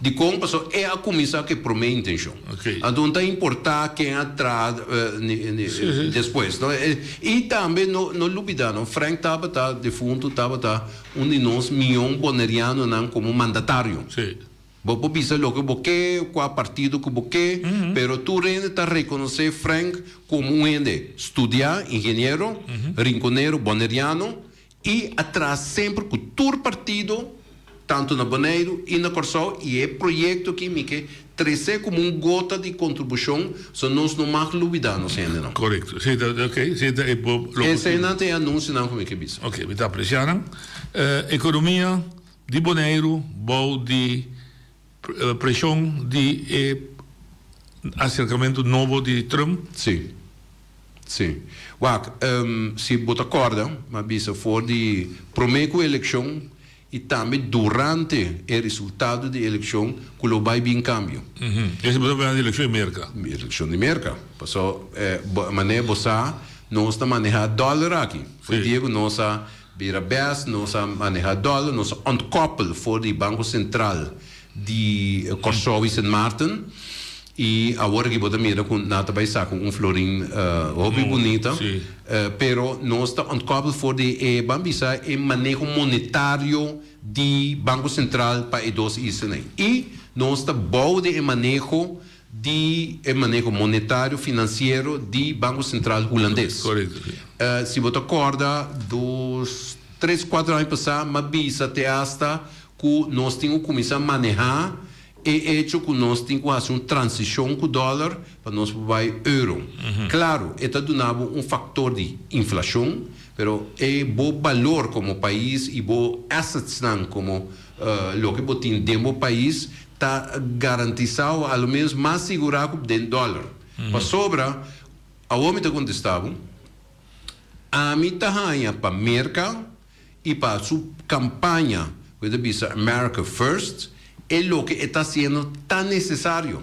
Dikon? Pasobra e a kuminsá ku e promé intenshon. Anto no ta importá ken a traha despues. I tambe no lubidá no, Frank tabata defuntu tabata un di nos mion bonerianonan komo mandatario. Bo por bisa loke bo ke, kua partido ku bo ke, pero tur hende ta rekonosé Frank komo un hende studiá, ingeniero, rinkonero, boneriano, I a traha semper ku tur partido, tantu na Boneiru i na Kòrsou, i e proyekto aki mi ke trese komo un gota di kontribushon, so nos no mag lubidá nos hendenan. Korekto. Esei ta ok. Esei ta e bo lo. Eseinan ta e anunsionan ku mi ke bisa. Ok, mi ta apresiá nan. Ekonomia. di Boneiru bou di preshon di e aserkamentu nobo di Trump? Sí. Sí. Wak, si bo ta kòrda, mi a bisa for di promé ku elekshon i tambe durante e resultado di elekshon ku lo bai bin kambio. Esei bo ta papia di elekshon di Merka? Elekshon di Merka. Paso, manera bo sa, nos ta manehá dòler aki. For di dia ku nos a bira bes, nos a manehá dòler, nos a ontkoppel for di Banko Sentral di Kòrsou i Sint Maarten. I awor aki bo ta mira ku nan ta bai saka un florin hopi bunita, pero nos ta ontkoppel for di e, ban bisa, e maneho monetario di Banko Sentral pa e dos islanan. I nos ta bou den e maneho di e maneho monetario finansiero di Banko Sentral Hulandes. Si bo ta kòrda dos, tres, kuater aña pasá m'a bisa te asta ku nos tin ku kuminsá manehá E echo ku nos tin ku hasi un transishon ku dòler pa nos por bai euro. Klaru, e ta duna bo un faktor di inflashon, pero e bo balor komo pais i bo assetsnan komo loke bo tin den bo pais ta garantisá o a lo menos mas sigurá ku den dòler. Pasobra, awor mi ta kontestá bo, ami ta haña pa Merka, i pa su kampaña ku e ta bisa America First, e loke e ta hasiendo ta nesesario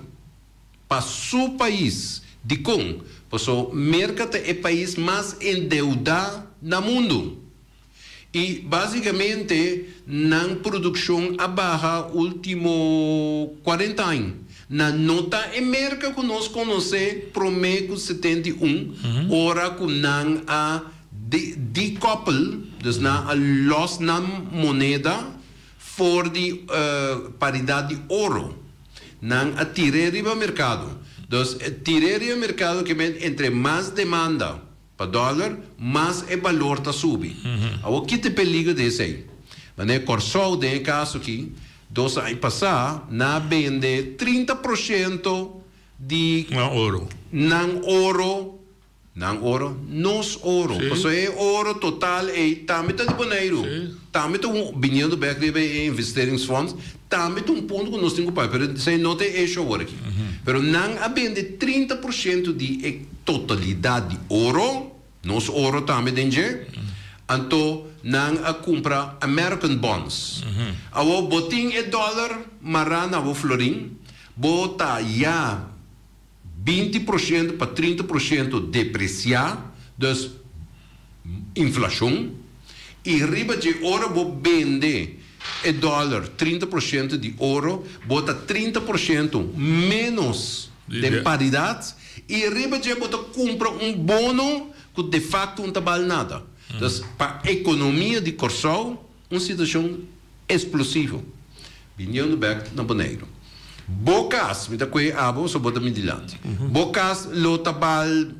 pa su pais. Dikon? Paso Merka ta e pais mas endeudá na mundu i basikamente nan produkshon a baha ultimo kuarenta aña. Nan no ta e Merka ku nos konosé promé ku 71 ora ku nan a Dekoppel, dus nan a los nan moneda for di paridat di oro. Nan a tir'é riba merkado. Dus tir'é riba merkado ke men entre mas demanda pa dòler, mas e balor ta subi. Awor ki ta e peligro di esei? Manera Kòrsou den e kaso aki, dos aña pasá nan a bende 30 porshento di Nan oro. Nan oro Nan oro, nos oro. Sí. Pasobra e oro total ei tambe ta di Boneiru. Sí. Tambe ta un, biniendo bek riba e investeringsfonds, tambe ta un punto ku nos tin ku papia, pero esei no ta e issue awor aki. Pero nan a bende 30 por shento di e totalidat di oro, nos oro tambe den dje, anto nan a kumpra American bonds. Awor bo tin e dòler mará na bo florin, bo ta ya 20 porshento pa 30 porshento depresiá, dus inflashon, i riba dje ora bo bende e dòler 30 porshento di oro, bo ta 30 porshento ménos den paridat, i riba dje bo ta kumpra un bono ku defakto un ta bal nada. Dus pa ekonomia di Kòrsou Un situashon eksplosivo. Biniendo bek na Boneiru. Bo kas, mi ta kohe abo so bo ta mi dilanti. Bo kas lo ta bal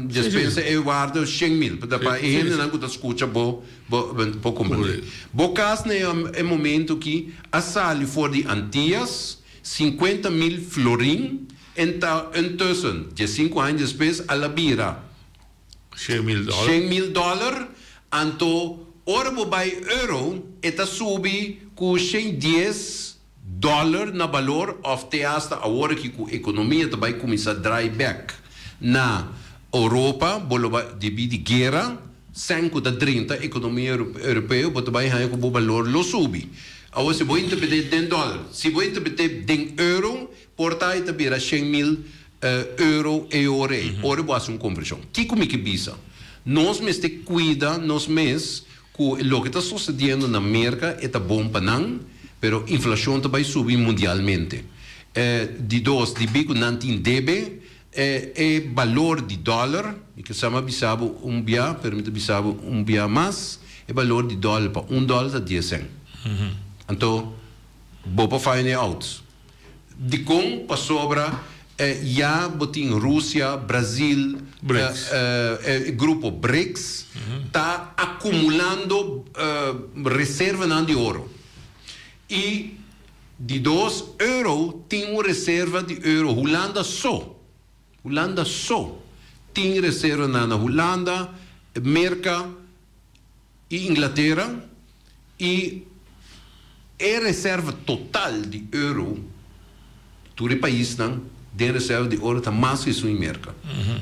despensa e warda 100.000, pa pa e hendenan ku ta skucha bo bo por komprendé. Bo kas na e momento aki a sali for di Antias 50.000 florin en ta intussen 15 aña despues a la bira 100.000 dòler. 100.000 dòler, anto ora bo bai euro e ta subi ku 110 dòler na balor òf te asta awor aki ku ekonomia ta bai kuminsá drai bèk na Europa bo lo bai debí di guera sèn ku ta drenta ekonomia europeo bo ta bai haña ku bo balor lo subi. Awor si bo interpret'é den dòler, si bo interpret'é den euro por ta e ta bira 100.000 euro e ora ei, ora bo hasi un konvershon. Kiko mi ke bisa? Nos mester kuida nos mes ku loke ta sosediendo na Merka e ta bon pa nan, pero inflashon ta bai subi mundialmente. Di dos, dibí ku nan tin debe, e balor di dòler, mi ke sa mi a bisa bo un bia, pero mi ta bisa bo un bia mas, e balor di dòler pa un dòler ta dies sèn. Anto bo por find it out. Dikon? Pasobra ya bo tin Rusia, Brazil, e grupo BRICS ta akumulando reservanan di oro. I di dos, euro tin un reserva di euro, Hulanda so, Hulanda so tin reservanan na Hulanda, Merka i Inglatera i. E reserva total di euro, tur e paisnan den reserva di oro ta mas ku esun in Merka.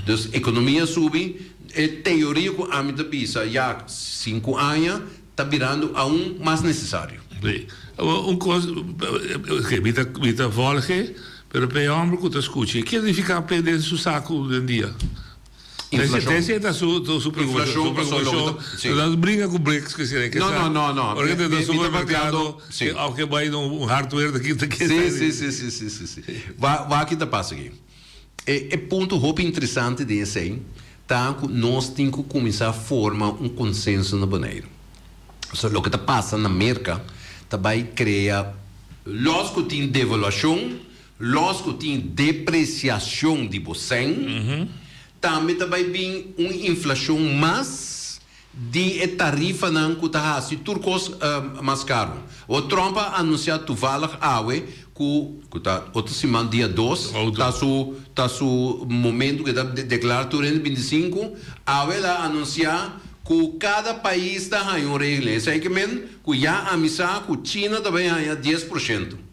Dus ekonomia subi, e teoria ku ami ta bisa ya sinku aña ta birando aun mas nesesario. Sí. Un kos, oke, mi ta mi ta volg e, pero pa e hòmber ku ta skucha, ke nifiká p'e den su saku den dia? Inflashon. Esei ta su su preokupashon. Inflashon pasobra loke ta, sí. No bringa ku BRICS ku esei, ke No, sa no, no, no. ora ke ta Mi na mi ta supermerkado papiando, sí. òf ke bai na un hardware ta kita ke Sí, sa. sí, sí, sí, sí, sí, sí. Wak wak ki ta pasa aki. E e punto hopi interesante den esei ta ku nos tin ku kuminsá forma un konsenso na Boneiru. So loke ta pasa na Merka ta bai krea lòs ku tin devaluashon, Los ku tin depresiashon di bo sèn, tambe ta bai bin un inflashon mas di e tarifanan ku ta hasi tur kos mas karu. Awor Trump a anunsiá tuvallig awe ku ku ta otro siman dia dos ta su ta su momentu ku e ta deklará tur hende bintisinku, awe el a anunsiá ku kada pais ta haña un regeling. Esei ke men ku ya ami sa ku China ta bai haña 10%.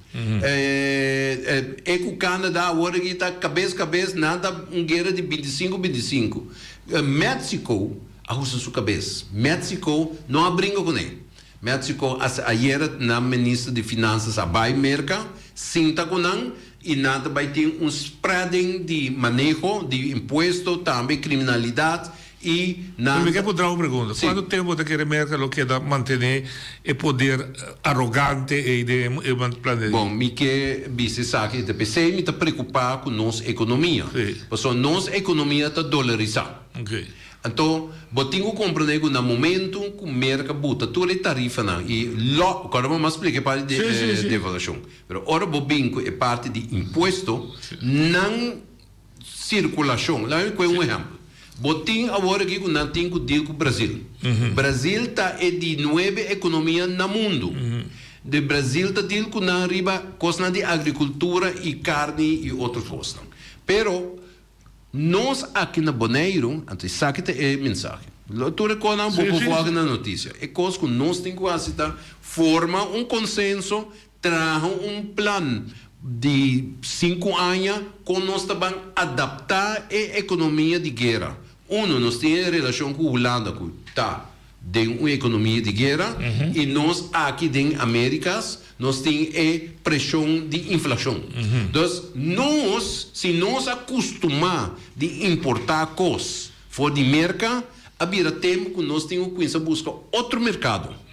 E ku Canada awor aki ta kabes kabes, nan ta un guera di bintisinku bintisinku. Mexico a husa su kabes. Mexico no a bringa kuné. Mexico a ayera nan minister di finansas a bai Merka sinta ku nan i nan ta bai tin un spreading di maneho di impuesto tambe kriminalidat I nan. Pero mi ke puntra un pregunta. Sí. Kuantu tempu ta kere Merka lo keda mantené e poder arogante ei den e planeta? Bon, mi ke bisa esaki ta p'esei mi ta preokupá ku nos ekonomia. Sí. Pasobra nos ekonomia ta dolarisá. Oké. Anto, bo tin ku komprendé ku na momentu ku Merka buta tur e tarifanan i lo, kòrda bo mi a splika e parti di Sí, sí, sí. devaluashon. Pero ora bo bin ku e parti di impuesto, nan. Sirkulashon. Laat mi koe un ehèmpel. Bo tin awor aki ku nan tin ku deal ku Brazil. Brazil ta e di nuebe ekonomia na mundu. De Brazil ta deal ku nan riba kosnan di agrikultura i karni i otro kosnan. Pero nos aki na Boneiru, anto esaki ta e mensahe. Tur e kosnan bo por wak na notisia. E kos ku nos tin ku hasi ta forma un konsenso Traha un plan di sinku aña kon nos ta ban adaptá e ekonomia di guera. Uno, nos tin e relashon ku Hulanda ku ta den un ekonomia di guera i nos aki den Amerikas nos tin e preshon di inflashon. Dus nos, si nos a kustumá di importá kos for di Merka, a bira tempu ku nos tin ku kuminsá buska otro merkado.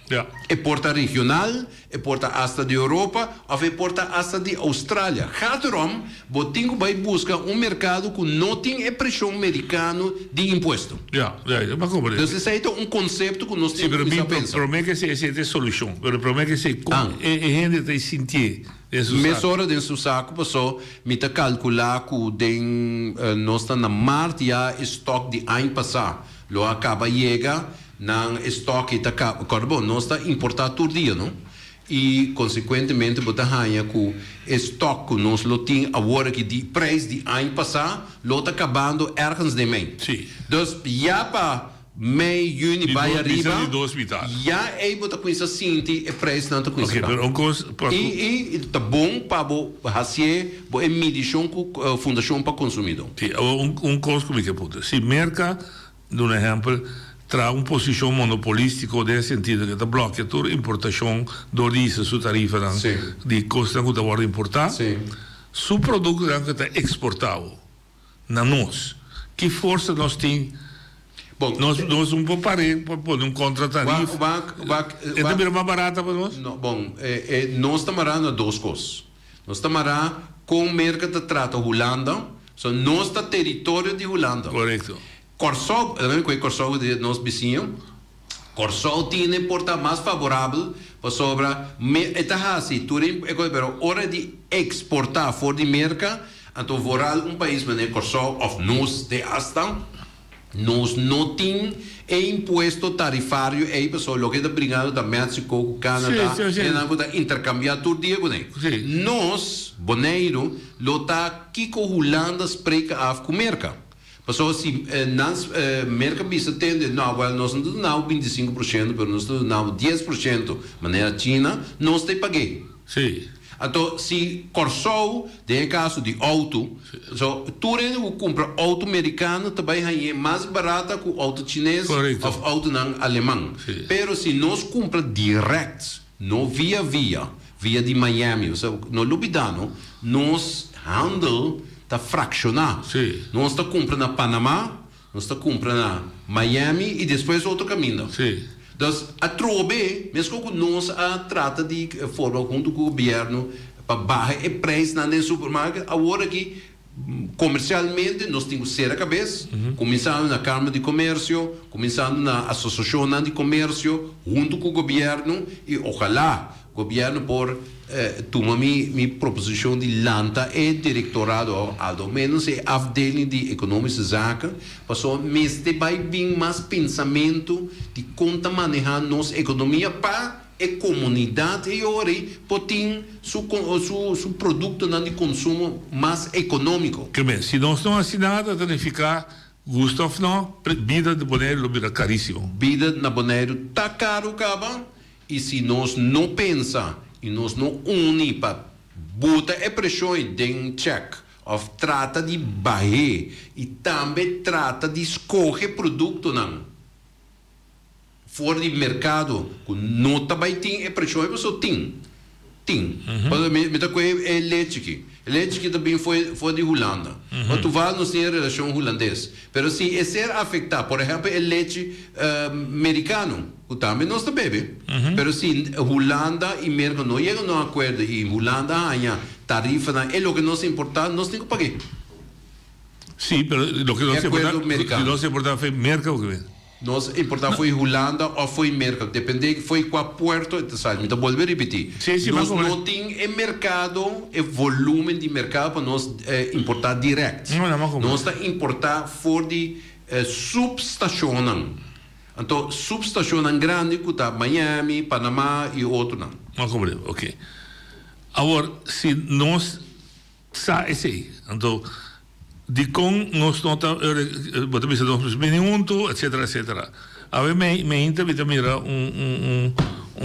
E por ta regional, e por ta asta di Europa of e por ta asta di Australia. Gaat erom, bo tin ku bai buska un merkado ku no tin e preshon merikano di impuesto. Ja, ja, ja, mi a komprende. Dus esei ta un konsepto ku nos Sí, tin ku pero mi kuminsá pensa. promé ke esei, esei ta e solushon. Pero promé ke esei, kon e e hende ta sintié den su saku? Mesora den su saku, paso mi ta kalkulá ku den nos ta na mart ya e stòk di aña pasá lo a kaba yega. Nan e stock ei ta caba. Corda bo, nos ta importa tur dia, no? Y consecuentemente bo ta haña cu e stock cu nos lo tin awor aki di prijs di aña pasa lo ta cabando ergens den mei. Sí. Dus ya pa mei, juni Di bay dos, bisa ariba, di dos mitad. ya ei bo ta cuminsa sinti e prijsnan ta cuminsa Oké, caba. pero un cos pa cu. Y, y ta bon pa bo hacié bo e midicion cu Fundacion pa Consumidor. Sí, awor un, un cos cu mi ke puntra. Si Merca Duna ehèmpel, traha un posishon monopolístiko den e sentido ku e ta blòkia tur importashon dor di hisa su tarifanan di kosnan ku ta wòrdu importá, su produktonan ku e ta eksportá na nos. Ki forsa nos tin? Nos nos no por par'é pa pone un kontra tarif. E ta bira mas barata pa nos? No, bon, nos ta mará na dos kos. Nos ta mará kon Merka ta trata Hulanda, so nos ta teritorio di Hulanda. Korekto. Kòrsou, e ku e Kòrsou di nos bisiño, Kòrsou tine por ta mas favorabel pasobra e ta hasi tur e kos pero ora di eksportá for di Merka anto vooral un pais manera Kòrsou òf nos te asta Nos no tin e impuesto tarifario ei pasobra loke ta bringando ta Mexico ku Canada hendenan ku ta intercambia tur dia kuné. Nos, Boneiru, lo ta kiko Hulanda spreken af ku Merka. Pasobra si nan Merka bisa tende, no, wèl nos no ta duna bo 25%, pero nos ta duna bo 10%, manera China, nos ta e pag'é. Sí. Anto si Kòrsou, den e kaso di outo, so tur hende ku kumpra outo merikano ta bai hañ'é mas barata ku outo chines òf outonan aleman. Pero si nos kumpra dirèkt, no via via, via di Miami, osea no lubidá no, nos handel ta frakshoná. Nos ta kumpra na Panamá, Nos ta cumpra na Miami y despues otro caminda. Dus atrobe, mescos cu nos a trata di forma hunto cu gobierno pa baha e prijsnan den supermarket, awor aki comercialmente nos tin cu cera cabes, cuminsando na Camera di Comercio, cuminsando na asociacionnan di comercio hunto cu gobierno y ojalá Gobierno por tuma mi mi proposicion di lanta e directorado of aldo menos e afdeling di economische zaken pasobra mester bay bin mas pensamento di con ta maneha nos economia pa e comunidad e yori por tin su su su productonan di consumo mas economico. Ke men, si nos no haci nada ta nifica gusta of no, bida di Boneiru lo bira carisimo. Bida na Boneiru ta caro caba I si nos no pensa i nos no uni pa buta e preshon den chèk òf trata di bah'é i tambe trata di skohe produktonan for di merkado ku no ta bai tin e preshon ei pasobra tin, tin. Pasobra mi ta kohe e lechi aki. E lechi aki ta bin for di Hulanda. Pasobra tuval nos tin e relashon hulandes. Pero si e ser afektá, por ehèmpel e lechi merikano, ku tambe nos ta bebe, pero si Hulanda i Merka no yega na un akuerdo i Hulanda haña tarifanan e loke nos importá, nos tin ku pag'é. Sí, pero loke nos importá, si nos importá fo'i Merka bo ke bini? Nos importá fo'i Hulanda òf fo'i Merka, dependé fo'i kua puerto e ta sali. Mi ta bolbe ripití, nos no tin e merkado, e volúmen di merkado pa nos importá dirèkt. Nos ta importá for di supstashonnan. Anto supstashonnan grandi ku ta Miami, Panamá i otronan. M'a komprendé, oké. Awor, si nos Sa esei. Anto, dikon nos no ta, bo ta bisa nos mester bini huntu, etcetera, etcetera. Awe meinta mi ta mira un, un, un,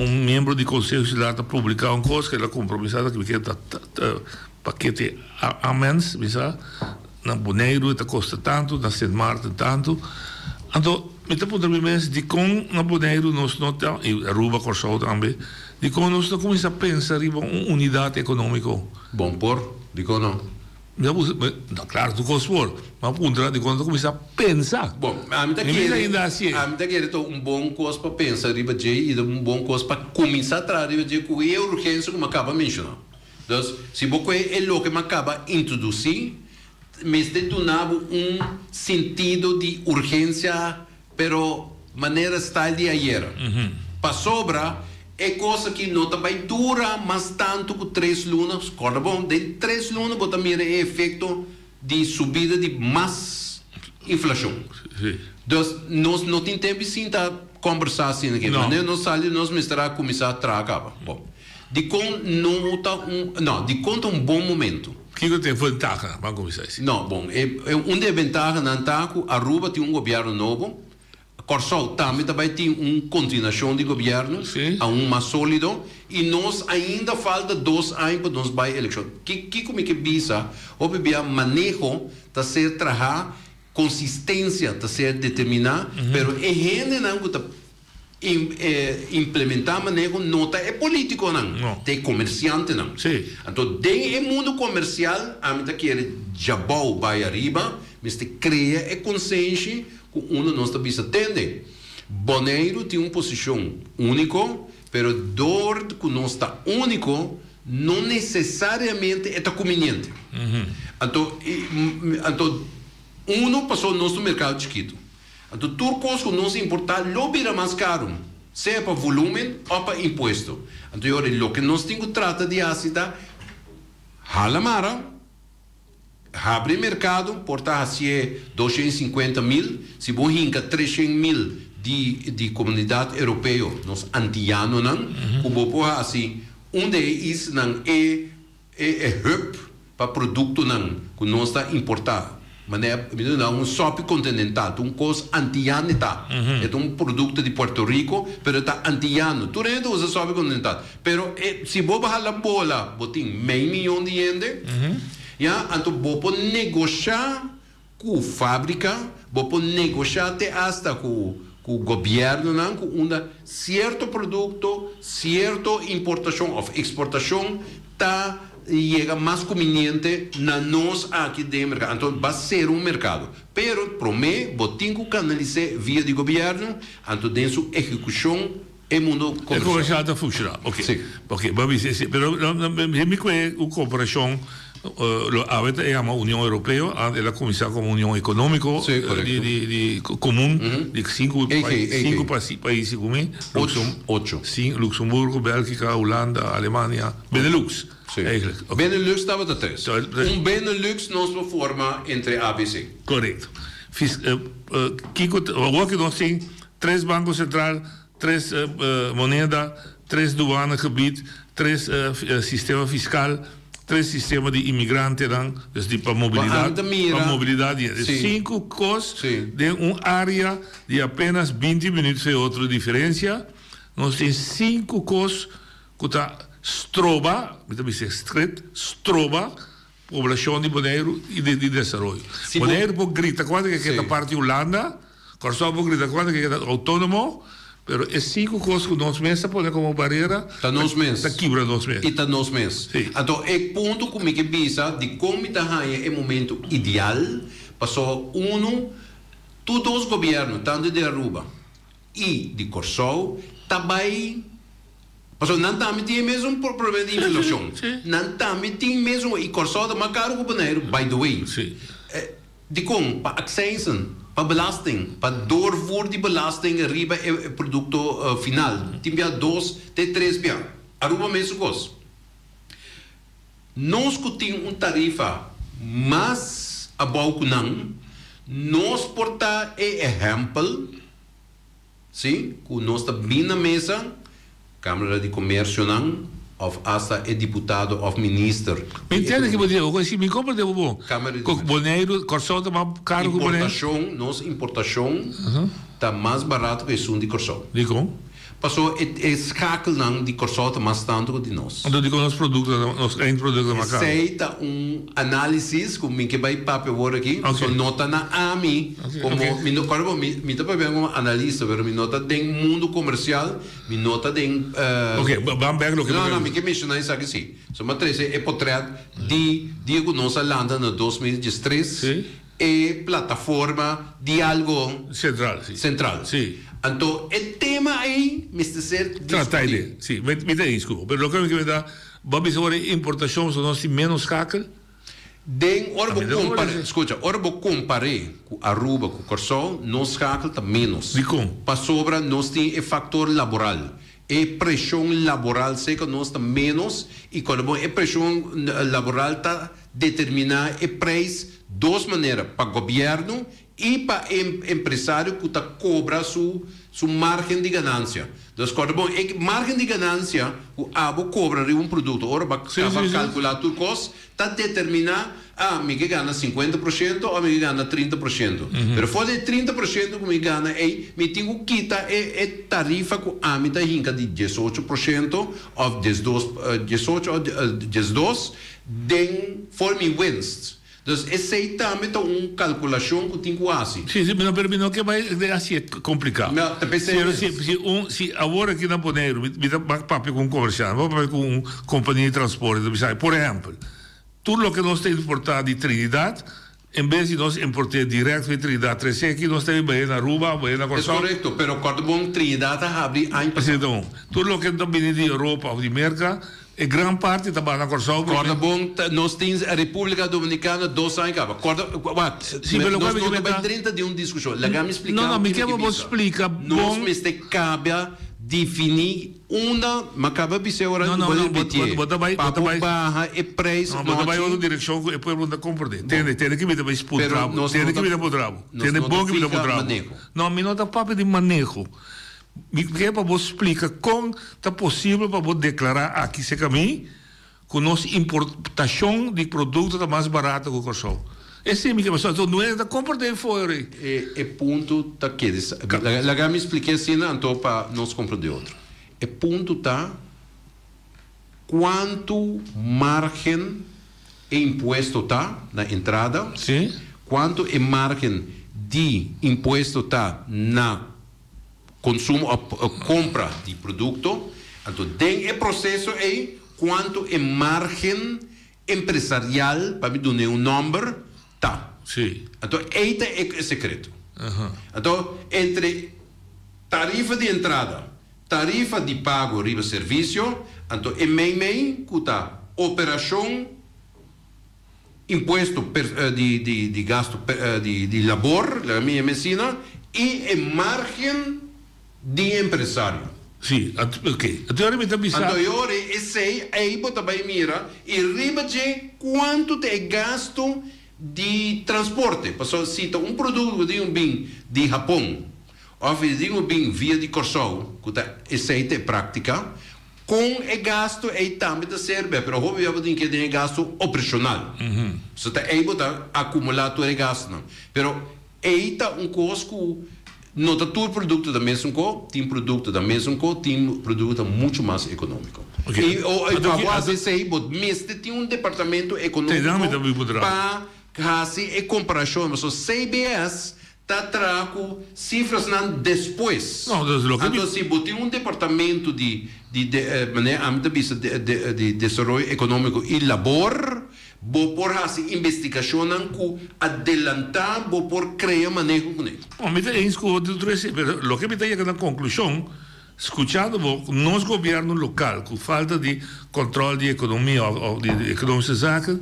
un miembro di Conseho Insular ta publica un cos, ke el a compromisa ta ke ta, ta, pakete amens, mi sa, na Boneiru e ta costa tantu, na Sint Maarten tantu. Anto, mi ta puntra mi mes, dikon na Boneiru nos no ta, i Aruba, Kòrsou tambe, dikon nos no cuminsa pensa riba un unidad economico? Bon por, dikon no? Mi a busa, no claro tur kos por, mi a puntra dikon no ta kuminsá pensa. Bon, ami ta kere, ami ta kere ta un bon kos pa pensa riba dje i ta un bon kos pa kuminsá traha riba dje ku e urgensia ku mi a kaba menshoná. Dus, si bo kohe e loke mi a kaba introdusí, mester duna bo un sentido di urgensia Pero manera style di ayera. Pasobra e kos aki no ta bai dura mas tantu ku tres luna. Kòrda bon, den tres luna bo ta mira e efekto di subida di mas inflashon. Dus nos no tin tempu di sinta kòmbersá asina aki. Manera nos sali nos mester a kuminsá traha kaba. Bon, dikon no ta un, no, dikon ta un bon momentu? Kiko ta e ventaha? Ban kuminsá esi. No, bon, e un di e ventahanan ta ku Aruba tin un gobièrnu nobo, Kòrsou tambe ta bai tin un kontinuashon di gobièrnu aun mas sólido i nos ainda falta dos aña pa nos bai elekshon. Kiko mi ke bisa? Hopi bia maneho ta ser trahá, konsistensia ta ser determiná, pero e hendenan ku ta Implementá maneho no ta e polítikonan, ta e komersiantenan. Anto den e mundu komersial ami ta kere djabou bai ariba, mester krea e konsenshi ku unda nos ta bisa tende. Boneiru tin un posishon úniko, pero dor ku nos ta úniko no nesesariamente e ta kuminiente. Anto anto unu pasobra nos ta un merkado chikitu. Anto tur kos ku nos importá lo bira mas karu, sea pa volúmen òf pa impuesto. Anto e ora loke nos tin ku trata di hasi ta hala mara, habri e merkado, por ta hasié 250.000, si bo hinka 300.000 di di Komunidat Europeo, nos antianonan, ku bo por hasi un di e islanan e E hub pa produktonan ku nos ta importá. Manera mi ta duna un sopi continental, ta un kos antiyano e ta. E ta un produkto di Puerto Rico, pero e ta antiyano. Tur hende ta usa sopi continental. Pero e si bo hala bola, bo tin mei miyon di hende, ya, anto bo por negoshá ku fábrika, bo por negoshá te asta ku ku gobièrnunan ku unda sierto produkto, sierto importashon òf eksportashon ta yega mas kuminiente na nos aki den e merkado. Anto ba ser un merkado. Pero promé bo tin ku kanalis'é via di gobièrnu, anto den su ehekushon e mundo E komersial ta funshoná. Oke. Sí. Oke, bo a bisa esei. Pero mi kue un komparashon lo awe ta yama Union Europeo, antes el a kuminsá komo Union Ekonómiko Sí, korekto. di di di komun di sinku EG, EG. sinku pais ku mi. Ocho, ocho. Luxemburgo, Bèlgika, Hulanda, Alemania, Benelux. Sí. Eigenlijk. Oké. Benelux tabata tres. Un Benelux nos por forma entre ABC. Korekto. Fis kiko awor ku nos tin tres banko sentral, tres moneda, tres douanegebied, tres sistema fiskal, tres sistema di inmigrantenan, dus di pa mobilidat, pa mobilidat di hende. Sinku kos den un área di apenas binti minüt fe otro diferensia. Nos tin sinku kos ku ta stroba, mi ta bisa stret, stroba poblashon di Boneiru i di desaroyo. Boneiru por grita kuantu ke ta parti Hulanda, Kòrsou por grita kuantu ke ta outónomo, pero e sinku kos ku nos mes ta pone komo barera Ta nos mes. ta kibra nos mes. I ta nos mes. Sí. Anto e punto ku mi ke bisa dikon mi ta haña e momento ideal, pasobra unu, tur dos gobièrnu, tantu di Aruba i di Kòrsou, ta bai. Pasobra nan tambe tin e mesun problema di inflacion. Nan tambe tin mesun, y Corsou ta mas caro cu Boneiru, by the way. Dicon? Pa accijnzen, pa belasting, pa doorvoer di belasting riba e producto final. Tin bia dos te tres bia. Aruba mesun cos. Nos cu tin un tarifa mas abou cu nan, nos por ta e ehempel. Sí, ku nos ta bin na mesa, Kámara di Komersionan òf asta e diputado òf minister. Mi entiende ki bo di, oke, si mi komprende bo bon, Kámara di ku Boneiru, Kòrsou ta mas karu ku Boneiru. Importashon, nos importashon ta mas barato ku esun di Kòrsou. Dikon? Paso e e schakelnan di Kòrsou ta mas tantu ku di nos. Anto dikon nos produkto, nos eindprodukto ta mas karu? Esei ta un análisis ku mi ke bai papia awor aki, pasobra no ta na ami komo, mi no, kòrda bo, mi mi ta papia komo analista, pero mi no ta den mundu komersial, mi no ta den. Oke, ban bèk loke No, no, mi ke menshoná esaki si. So mi a trese e potrèt di dia ku nos a lanta na 2013. E plataforma Dialgo Central, si. Central. Si. Anto e tema ei mester ser discutí. Trata ei, si. Mi mi ta eens ku bo. Pero loke mi ke mira, bo a bisa ora e importashon so nos tin menos skakel? Den ora bo kompare, skucha, ora bo kompar'é ku Aruba ku Kòrsou, nos skakel ta ménos. Dikon? Pasobra nos tin e faktor laboral. E preshon laboral seka nos ta ménos i kòrda bon e preshon laboral ta determiná e preis dos manera, pa gobièrnu i pa e empresario ku ta kobra su su márgen di ganansia. Dus kòrda bon, e márgen di ganansia ku abo kobra riba un produkto ora bo a kaba kalkulá tur kos ta determiná, ah, mi ke gana sinkuenta por shento òf mi ke gana trinta por shento. Pero for di e trinta por shento ku mi gana ei, mi tin ku kita e e tarifa ku ami ta hinka di diesocho por shento òf diesdos, diesocho òf diesdos, Den for mi winst. Dus esey tambe ta un calculacion cu tin cu haci. Si, si, pero mi no ke bai den haci e complica. No, ta pesey Pero mes. si, si un, si awor aki na Boneiru mi, mi ta bak papia cu un comerciante, mi papia cu un compania di transporte, ta bisa, por ehempel, tur loke nos ta importa di Trinidad, En bes di nos import'é direct for di Trinidad trese aki, nos ta bin bayé na Aruba o bayé na Es Kòrsou. korekto, pero kòrda bon Trinidad a habri aña pasá. Asina ta bon. Tur loke ta bini di Europa òf di Merka, e gran parti ta baha na Kòrsou promé. Kòrda bon, nos tin Repúblika Dominikana dos aña kaba. Kòrda, wak, Sí, pero nos loke mi no ke ta bai meta. drenta den un diskushon. Laga mi splika No, no, bo mi kiko ke mi pa ke bo bisa. splika Nos bon. mester kabia definí Unda m'a caba bis'é ora No, cu no, bo no, repetié, bo ta bai, pa bo ta bo bai. baha e prijs No, bo ta bai nochi. otro direccion cu e pueblo no ta comprende. Tende, tende ki mi ta bai Pero puntra bo, nos tende no ki ta, mi ta puntra bo, nos tende no ta bon ki mi ta fija puntra bo. maneho. No, mi no ta papia di maneho. Mi ke pa bo splica con ta posibel pa bo declara aki cerca mi cu nos importacion di producto ta mas barato cu Corsou. Esei mi ke pasobra anto no ta komprendé for ei. E e punto ta kede sa. Laga mi spliké asina anto pa nos komprendé otro. E punto ta kuantu margen e impuesto ta na entrada, kuantu e margen di impuesto ta na konsumo òf kompra di produkto. Anto den e proseso ei kuantu e margen empresarial, pa mi dun'é un nòmber, ta. Anto ei ta e sekreto. Anto entre tarifa di entrada, tarifa di pago riba servisio, anto e meimei ku ta operashon, impuesto di gasto di labor, laga mi yama asina, i e márgen di empresario. Sí, ok. Anto ora mi ta bisa. Anto e ora esei ei bo ta bai mira i riba dje kuantu ta e gasto di transporte. Pasobra si ta un produkto ku tin un bin di Hapon òf e tin un bin via di Kòrsou, ku ta esei ta e práktika, kon e gasto ei tambe ta ser bè. Pero hopi bia bo tin ke den e gasto operashonal. So ta ei bo ta akumulá tur e gastonan. Pero Ei ta un kos ku no ta tur produkto ta mesun ko, tin produkto ta mesun ko, tin produkto ta muchu mas ekonómiko. I pa bo hasi esei bo mester tin un departamento ekonómiko pa hasi e komparashon. Pasobra CBS ta traha ku sifrasnan despues. Anto si bo tin un departamento di manera ami ta bisa di desaroyo ekonómiko i labor, Bo por hasi investigashonnan ku adelantá bo por krea maneho kuné. Bon, mi ta eens ku bo tur esei, pero loke mi ta yega na konklushon, skuchando bo, ku nos gobièrnu lokal, ku falta di kòntròl di ekonomia òf di ekonomische zaken,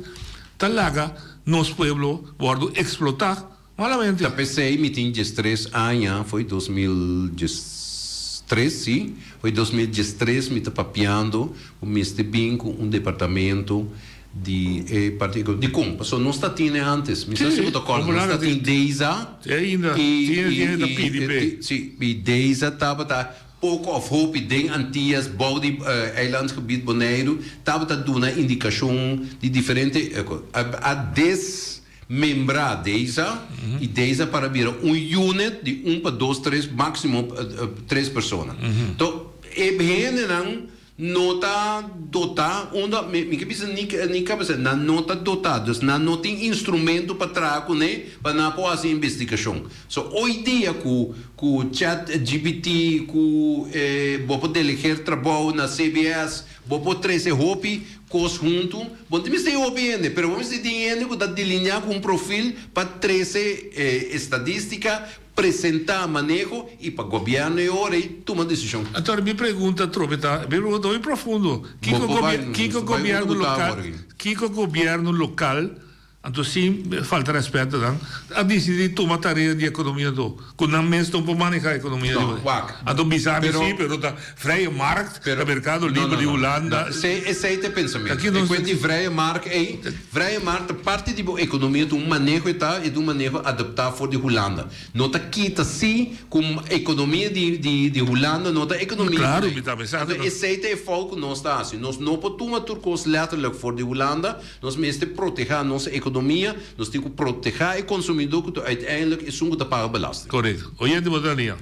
ta laga nos pueblo wòrdu eksplotá malamente. Ta p'esei mi tin diestres aña, foi 2013, si, foi 2013 mi ta papiando ku mester bin ku un departamento Di e parti economico. Dicon? Pasobra nos ta tine antes. Mi sa si bo ta corda, nos ta tin Deza. Te ainda. Tiene, tiene ta pidi p'e. Si, y Deza tabata poco of hopi den Antillas, bou di eilandsgebied Boneiru, tabata duna indicacion di diferente, a desmembra Deza, y Deza para bira un unit di un pa dos, tres, maximo tres persona. Enton, e hendenan No ta dotá, unda, mi mi ke bisa ni ni kabesa, nan no ta dotá, dus nan no tin instrumento pa traha kuné pa nan por hasi investigashon. So hoy dia ku ku chat GPT, ku e bo por delegeer trabou na CBS, bo por trese hopi kos huntu, bo no tin mester hopi hende, pero bo mester tin hende ku ta delineá ku un profil pa trese e estadistica, Presentá maneho i pa gobièrnu e ora ei tuma desishon. Anto mi pregunta atrobe ta, mi pregunta hopi profundo, kiko kiko gobièrnu lokal, kiko gobièrnu lokal, anto sin falta rèspèt na nan, a disidí tuma tarea di ekonomia anto, ku nan mes no por manehá ekonomia di Boneiru? Anto bisa mi si, pero ta vrije markt, ta merkado liber di Hulanda. Esei ta e pensamentu. E kuent di vrije markt ei, Vrije markt ta parti di bo ekonomia, ta un maneho e ta, e ta un maneho adaptá for di Hulanda. No ta kita si ku ekonomia di di di Hulanda no ta ekonomia di Claro, mi ta pensando. Anto esei ta e fout ku nos ta hasi. Nos no por tuma tur kos letterlijk for di Hulanda. Nos mester protehá nos ekonomia, nos tin ku protehá e konsumidó ku ta uiteindelijk esun ku ta paga belasting. Korekto. Oyente bo ta nia.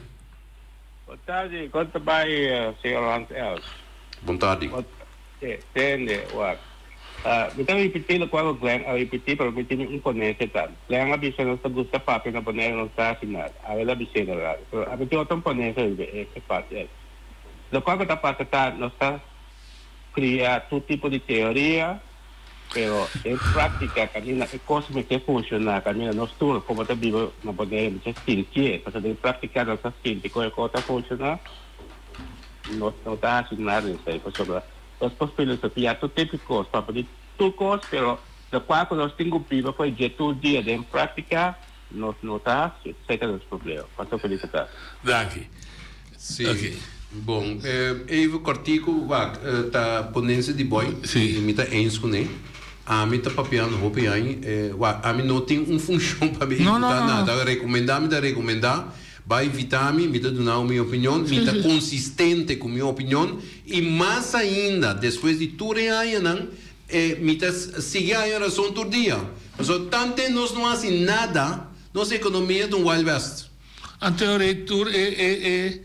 Bon tardi, kon ta bai señor Hans Els? Bon tardi. Tende, wak. Mi ta ripití lokual ku Glenn a ripití, pero mi tin un ponencia tambe. Glenn a bisa nos ta gusta papia na Bonaire, nos ta hasi nada. Awe el a bis'é na radio. Pero ami tin otro ponencia riba e parti aki. Lokual ku ta pasa ta nos ta kria tur tipo di teoria, pero den práktika kaminda e kos mester funshoná, kaminda nos tur komo ta biba na Bonaire mester sintié, pasobra den práktika nos ta sinti kon e kos ta funshoná. Nos no ta hasi nada di esei pasobra nos por filosofia tur tipo di kos, papia di tur kos, pero lokual ku nos tin ku biba ku e dje tur dia den práktika nos no ta hasi. Esei ta nos problema. Pastor felisitá. Danki. Sí. Bon, even kòrtiku, wak, ta ponensia di Boy i mi ta eens kuné. Ami ta papiando hopi aña, wak, ami no tin un funshon pa mi ehekurtá nada. Rekomendá mi ta rekomendá. Ba invitá mi, mi ta duna bo mi opinion, mi ta konsistente ku mi opinion i mas ainda despues di tur e añanan. eh, mi ta sigui haña rason tur dia. Pasobra tanten nos no hasi nada, nos ekonomia ta un Wild West. Anto rei tur e e e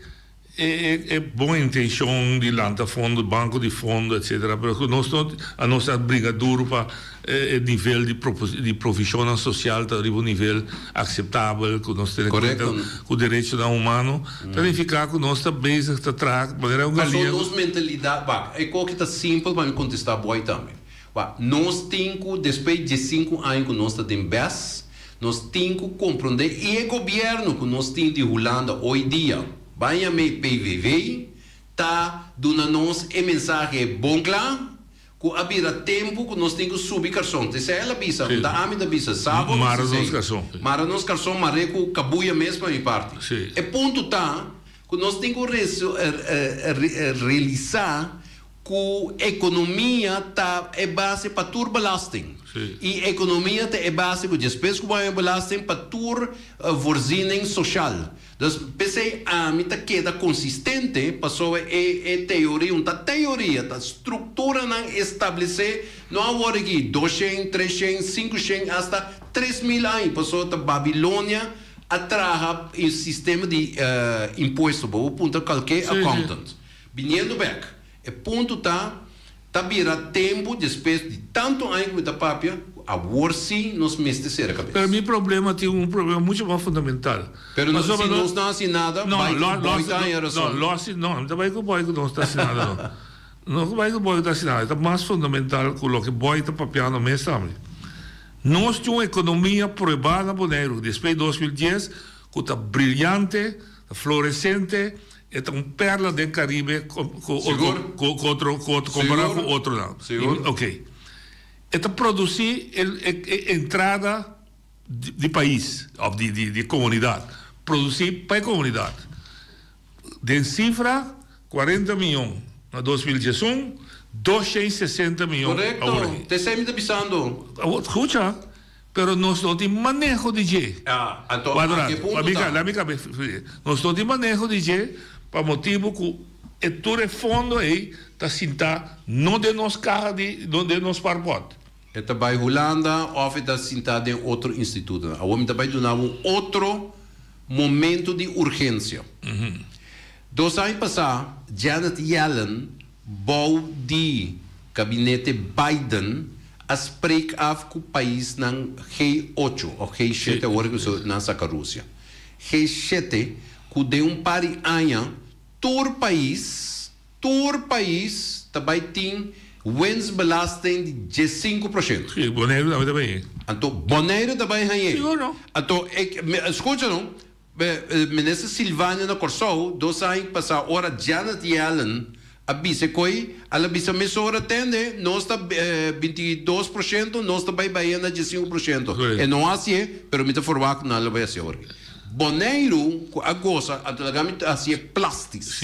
e e e bon intenshon di lanta fondo, banko di fondo etcetera, pero ku nos no a nos a bringa duru pa e nivel di di provishonnan sosial ta riba un nivel akseptabel ku nos tene kuenta ku derechonan humano, ta nifiká ku nos ta bezig ta traha manera un galia. Pasobra nos mentalidat, wak, e koki ta simpel pa mi kontestá boy tambe. Wak, nos tin ku despues di sinku aña ku nos ta den bes, Nos tin ku komprondé i e gobièrnu ku nos tin di Hulanda hoy dia, ban yam'é PVV, ta duna nos e mensahe bon kla ku a bira tempu ku nos tin ku subi karson. Te esei el a bisa, no ta ami ta bisa, Sabo a bisa Mara nos esei. karson. Mara nos karson, mar'é ku kabuya mes pa mi parti. E punto ta ku nos tin ku realisá Ku ekonomia ta e base pa tur belasting. I ekonomia ta e base ku despues ku bo haña belasting pa tur voorziening soshal. Dus p'esei ami ta keda konsistente pasobra e e teoria un ta teoria, ta strukturanan establesé no awor aki doshen, treshen, sinkoshen asta 3000 aña pasobra ta Babilonia a traha e sistema di impuesto. Bo por puntra kalke accountant. Biniendo bek, e punto ta, ta bira tempu despues di tantu aña ku mi ta papia, ku awor sí nos mester sera kabes. Pero mi problema tin un problema mucho mas fundamental. Pero no, si nos no hasi nada, bai ku boy ta haña rason. No, lo hasi, no, mi ta bai ku boy ku nos ta hasi nada no. No ku bai ku boy ku ta hasi nada, e ta mas fundamental ku loke boy ta papiando mes tambe. Nos tin un ekonomia pruebá na Boneiru despues di 2010 ku ta briliante, ta floresente, E ta un perla den Caribe cu otro compara cu otronan. Ok. E ta produci e entrada di pais of di comunidad. Produci pa e comunidad. Den cifra 40 miyon na 2011, 260 miyon awor aki. Corecto. Te esey mi ta bisando. Scucha. Pero nos no tin maneho di dje. Ah, anto a ke punto ta? Laat mi kabe. Nos no tin maneho di dje pa motibu ku e tur e fondo ei ta sintá no den nos kaha di, no den nos spaarpot. E ta bai Hulanda òf e ta sintá den otro institutonan. Awor mi ta bai duna bo un otro momento di urgensia. Dos aña pasá Janet Yellen Bou di gabinete Biden a spreek af ku paisnan G ocho of G shete awor ku nan saka Rusia. G shete ku den un par di aña tur pais tur pais ta bai tin winstbelasting di 15%. Sí, Boneiru tambe ta bai. Anto Boneiru ta bai hañ'é. Sigur no. Anto skucha no. Minister Silvania na Kòrsou dos aña pasá ora Janet Yellen a bisa koi, al a bisa mesora tende nos ta 22% nos ta bai bai na 15%. E no hasié, pero mi ta forwagt ku nan lo bai hasi awor. Boneiru ku a gosa anto laga mi hasié plastis.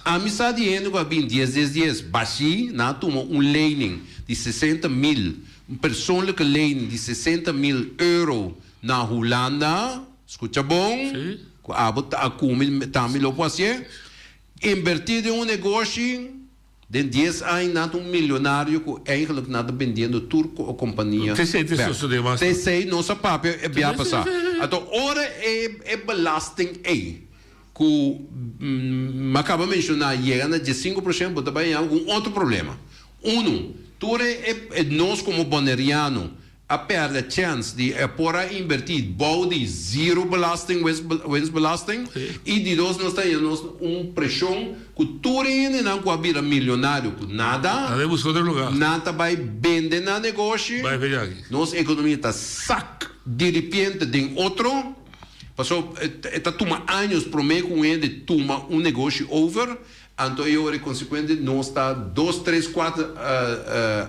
Ami sa di hende ku a bin dies dies dies bashí nan a tuma un lening di 60 mil, un persoonlijke lening di 60 mil euro na Hulanda. Skucha bon, ku abo ta kumi tambe lo por hasié. Inbertí den un negoshi, den dies aña nan ta un milionario ku eigenlijk nan ta bendiendo tur kompania T'esei ta bèk. sosodé mas. T'esei nos a papia e bia pasá. Anto ora e e belasting ei ku mi a kaba menshoná yega na 15% bo ta bai haña ku un otro problema. Unu, tur e e nos komo boneriano a perde chens di e por a inverti bou di zero belasting, winstbelasting, y di dos nos ta haña nos un presion cu tur e hendenan cu a bira milionario cu nada, Nan ta busca otro lugar. nan ta bay bende nan negoshi, Bay fe aki. nos economia ta sak diripiente den otro, pasobra e ta tuma años prome cu un hende tuma un negoshi over, Anto e ora consecuente nos ta dos, tres, cuater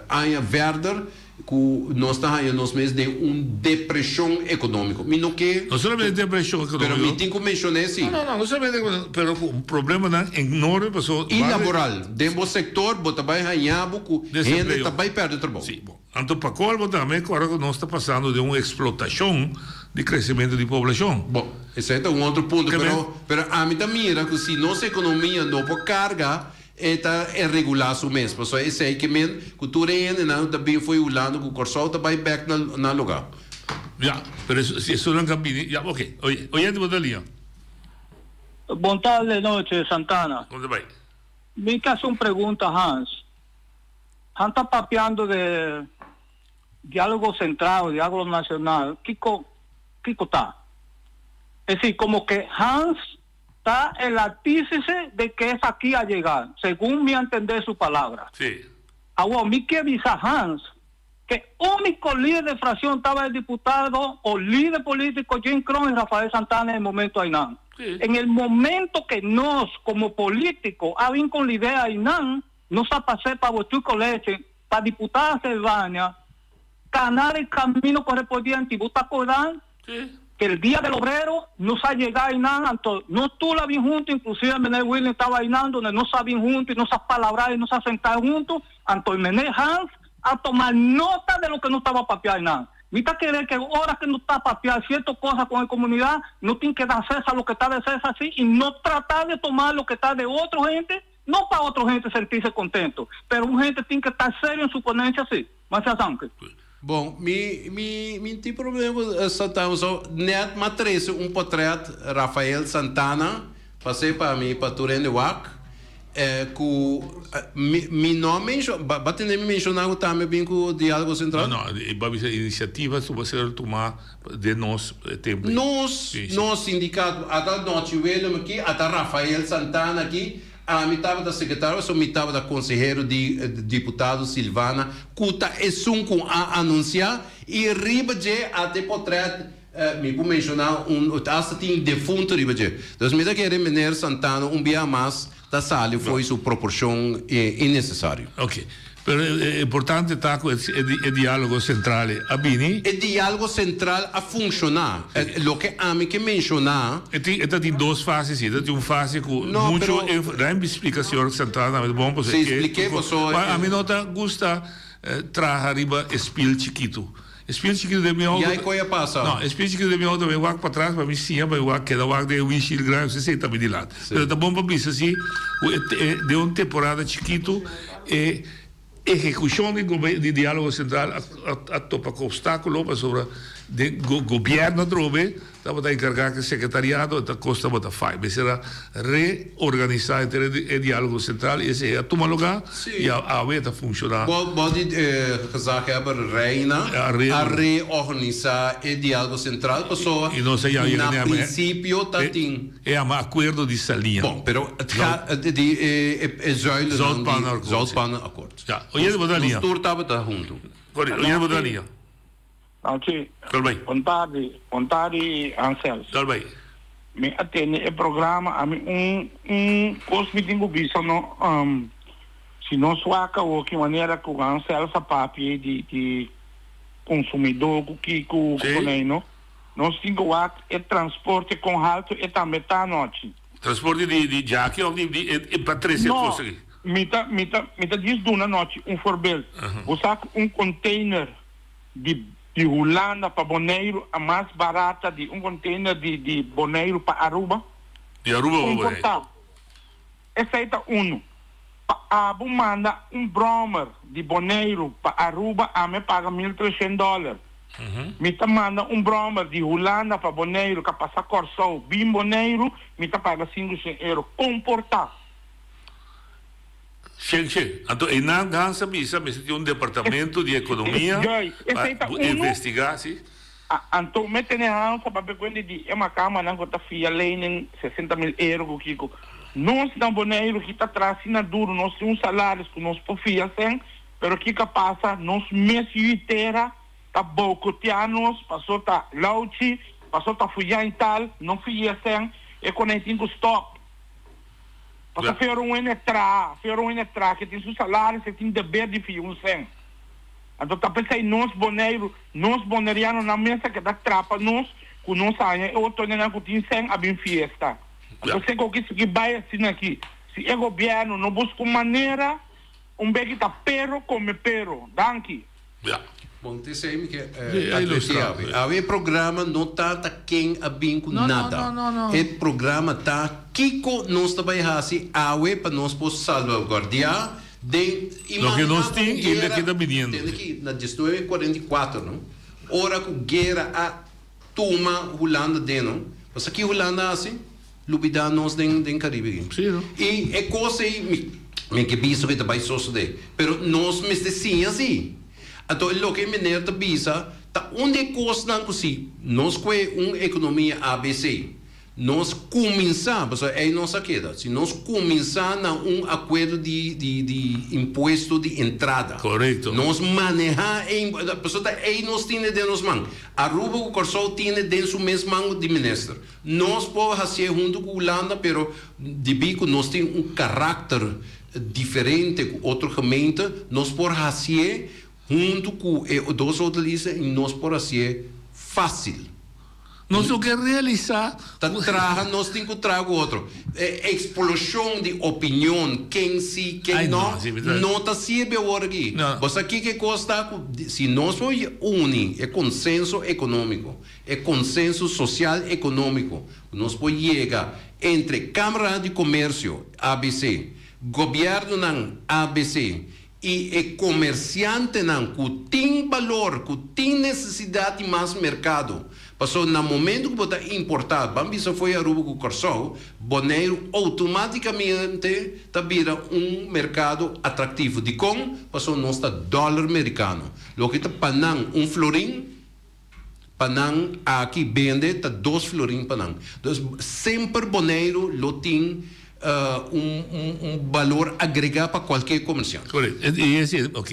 aña verder cu nos ta haña nos mes den un depresion economico. Mi no ke. No solamente depresion economico. Pero mi tin cu menciona si. No, no, no, no solamente economico, pero cu problemanan enorme paso. Y laboral. Den bo sector bo ta bay haña bo cu hende ta bay perde trabou. Si, bo. Anto pa colmo tambe ora cu nos ta pasando den un explotacion di crecemento di poblacion. Bon, esey ta un otro punto, pero, pero ami ta mira cu si nos economia no por carga. E ta regulá su mes. Pasobra esei ke men ku tur e hendenan ta bin fo'i Hulanda ku Kòrsou ta bai bèk na nan lugá. Ya, pero si esunnan ka bini, ya, oke. Oye, oyente bo ta liña. Bon tarde noche Santana. Kon ta bai? Mi ke hasi un pregunta Hans. Hans ta papiando de dialogo central, dialogo nacional, kiko kiko ta? Es decir, como ke Hans ta el artífice de ke esaki a yega, segun mi a entende su palabra. Sí. Awor mi ke bisa Hans ke único lider de fraccion taba e diputado o lider politico Jim Kroon y Rafael Santana en el momento aynan. En el momento que nos como politico a bin con la idea aynan, nos a pas'é pa Botu College, pa diputada Selvania, cana el camino correspondiente y bo ta acorda que el dia del obrero nos a yega aynan, anto nos tur a bin hunto, inclusive meneer William taba aynan donde nos a bin hunto y nos a palabra y nos a senta hunto, anto meneer Hans a toma nota de loke nos taba papia aynan. Mi ta kere ke ora ke nos ta papia cierto cosa con e comunidad, no tin ke da Cesar loke ta de Cesar si y no trata de toma loke ta de otro hente, no pa otro hente sentirse contento, pero un hente tin ke ta serio en su ponencia si. Masha danki. Bon, mi mi mi tin problema ku Santana so net m'a trese un potret Rafael Santana pas'é pa mi pa tur hende wak ku mi mi no a mensho ba ba tende mi menshoná ku tambe bin ku Diálogo Sentral? No no e ba bisa inisiativa su ba ser tumá den nos tempu. Nos nos sindikato ata Nochi Willem aki ata Rafael Santana aki. Ami tabata sekretario so mi tabata konsehero di diputado Silvana ku ta esun ku a anunsiá i riba dje a te potrèt mi por menshoná un asta tin defuntu riba dje. Dus mi ta kere meneer Santana un bia mas ta sali fo'i su proporshon innesesario. Ok. Pero e importante ta ku e diálogo sentral a bini. E diálogo sentral a funshoná. Loke ami ke menshoná. E tin e ta tin dos fase si. E ta tin un fase ku mucho Ruim splika señor Santana tambe ta bon pasobra Si splik'é pasobra e. Ami no ta gusta traha riba e spil chikitu. E spil chikitu den mi outo. Ya e koe a pasa. No, e spil chikitu den mi outo mi wak patras pa mi siña pa mi wak keda wak den e windshield grandi esei ta mi dilanti. Pero ta bon pa bisa si ku e den un temporada chikitu. E ehekushon di di Diálogo Sentral a topa ku opstákulo pasobra den gobièrnu atrobe tabata enkargá ku e sekretariado e ta kos tabata fai. Mester a reorganisá henter e Diálogo Sentral i esei a tuma lugá i awe e ta funshoná. Bou di gezaghebber Reina a reorganisá e Diálogo Sentral pasobra na prinsipio ta tin. E yama Akuerdo di Saliña. Bon, pero het gaat di e e zuilennan di Zoutpannenakkoord. Ja, oye bo ta liña. Nos tur tabata huntu. Correcto, oye bo ta liña. Danki. Dal bai. Bon tardi, bon tardi Ansel. Dal bai. Mi a tende e programa, ami un un kos mi tin ku bisa no, si nos wak awor ki manera ku Ansel sa papia di di konsumidó ku kiko ku konei no. Nos tin ku wak e transporte kon haltu e tambe ta anochi. Transporte di di djaki of di di e pa trese e kos aki? No, mi ta mi ta mi ta djis duna anochi un voorbeeld. Bo sa ku un container di di Hulanda pa Boneiru a mas barata di un container di di Boneiru pa Aruba? Di Aruba pa Boneiru. Komportá. Esei ta unu. Pa abo manda un brommer di Boneiru pa Aruba ami a paga 1300 dòler. Mi ta manda un brommer di Hulanda pa Boneiru ka pasa Kòrsou bin Boneiru mi ta paga 500 euro. Komportá. Shen shen. Anto einan Hans a bisa mester tin un departamento di ekonomia pa investigá si. Anto me tene Hans a papia kuenta di e makamanan ku ta fia lening 60.000 euro ku kiko. Nos na Boneiru ki ta traha asina duru nos tin un salaris ku nos por fia sen pero kiko a pasa nos mes yu tera ta boicotea nos paso ta lauchi paso ta fuya y tal no fia sen e konei tin ku stop. Paso fia ora un hende traha fia ora un hende traha ke tin su salaris e tin deber di fia un sen. Anto ta p'esei nos Boneiru, nos Bonerianonan mes a keda trapa nos ku nos haña e otoñonan ku tin sèn a bin fiesta. Anto esei ku ki sigui bai asina aki. Si e gobièrnu no buska un manera, un beki ta pero kome pero. Danki. Ya. Bon, t'esei mi ke Sí, a advertí ilustrá. awe. Awe e programa no ta ta ken a bin ku No, no, nada. no, no, no. E programa ta kiko nos ta bai hasi awe pa nos por salvaguardiá den Loke Imaginá nos ku tin un i guera, loke ta biniendo. tende ki na 1944, no? Ora ku guera a tuma Hulanda den, no? Pasobra ki Hulanda a hasi? Lubidá nos den den Caribe aki. Sí, no? I e kos ei mi mi ke bisa ku e ta bai sosodé, pero nos mester siña si. Anto e loke e meneer ta bisa ta un di e kosnan ku si nos kue un ekonomia ABC, nos kuminsá, pasobra ei nos a keda, si nos kuminsá na un akuerdo di di di impuesto di entrada. Korekto. Nos manehá e pasobra ta ei nos tine den nos man. Aruba ku Kòrsou tine den su mes man di minister. Nos por hasié huntu ku Hulanda pero debí ku nos tin un karakter diferente ku otro gemeente, nos por hasié huntu ku e dos otro isla i nos por hasié fásil. Nos no ke realisá. Ta traha nos tin ku traha ku otro. E eksploshon di opinion, ken si, ken no, no ta sirbi awor aki. Bo sa kiko e kos ta ku si nos por uni e konsenso ekonómiko, E konsenso sosial ekonómiko ku nos por yega entre Kámara di Komersio, abc, gobièrnunan, abc, i e komersiantenan ku tin balor, ku tin nesesidat di mas merkado. Pasobra na momentu ku bo ta importá, ban bisa fo'i Aruba ku Kòrsou, Boneiru outomátikamente ta bira un merkado atraktivo. Dikon? Pasobra nos ta dòler merikano. Loke ta pa nan un florin, Pa nan aki bende ta dos florin pa nan. Dus semper Boneiru lo tin un un balor agrega pa cualkier comerciante. Correcto. Y esi ok.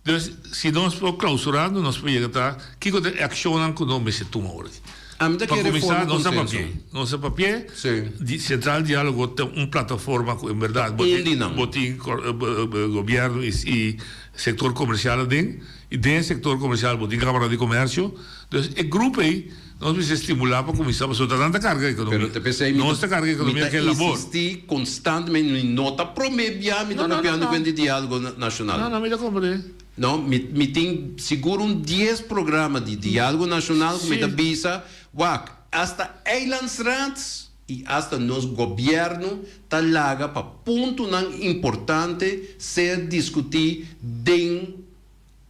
Dus si nos por clausurando nos por yega ta kico ta e accionnan cu nos mester tuma ora aki. Ami ta Pa kere cuminsa forma nos ta consenso. papia. Nos ta papia. Si. Di Central Dialogo ta un plataforma cu en berdad bo Un tin di nan. bo tin gobierno y sector comercial aden. I den e sektor komersial bo tin Kámara di Komersio. Dus e grupo ei nos mester stimulá pa kuminsá pasobra ta nan ta karga ekonomia. Pero te p'esei mi Nos ta karga mi ekonomia ta ku e labor. insistí konstantemente, mi no ta promé bia mi ta No, no, no, papiando no. ku hende di diálogo nashonal. No, no, mi ta komprendé. No, mi mi tin sigur un dies programa di diálogo nashonal ku mi ta Sí. bisa, wak, asta Eilandsraad i asta nos gobièrnu ta laga pa puntonan importante ser diskutí den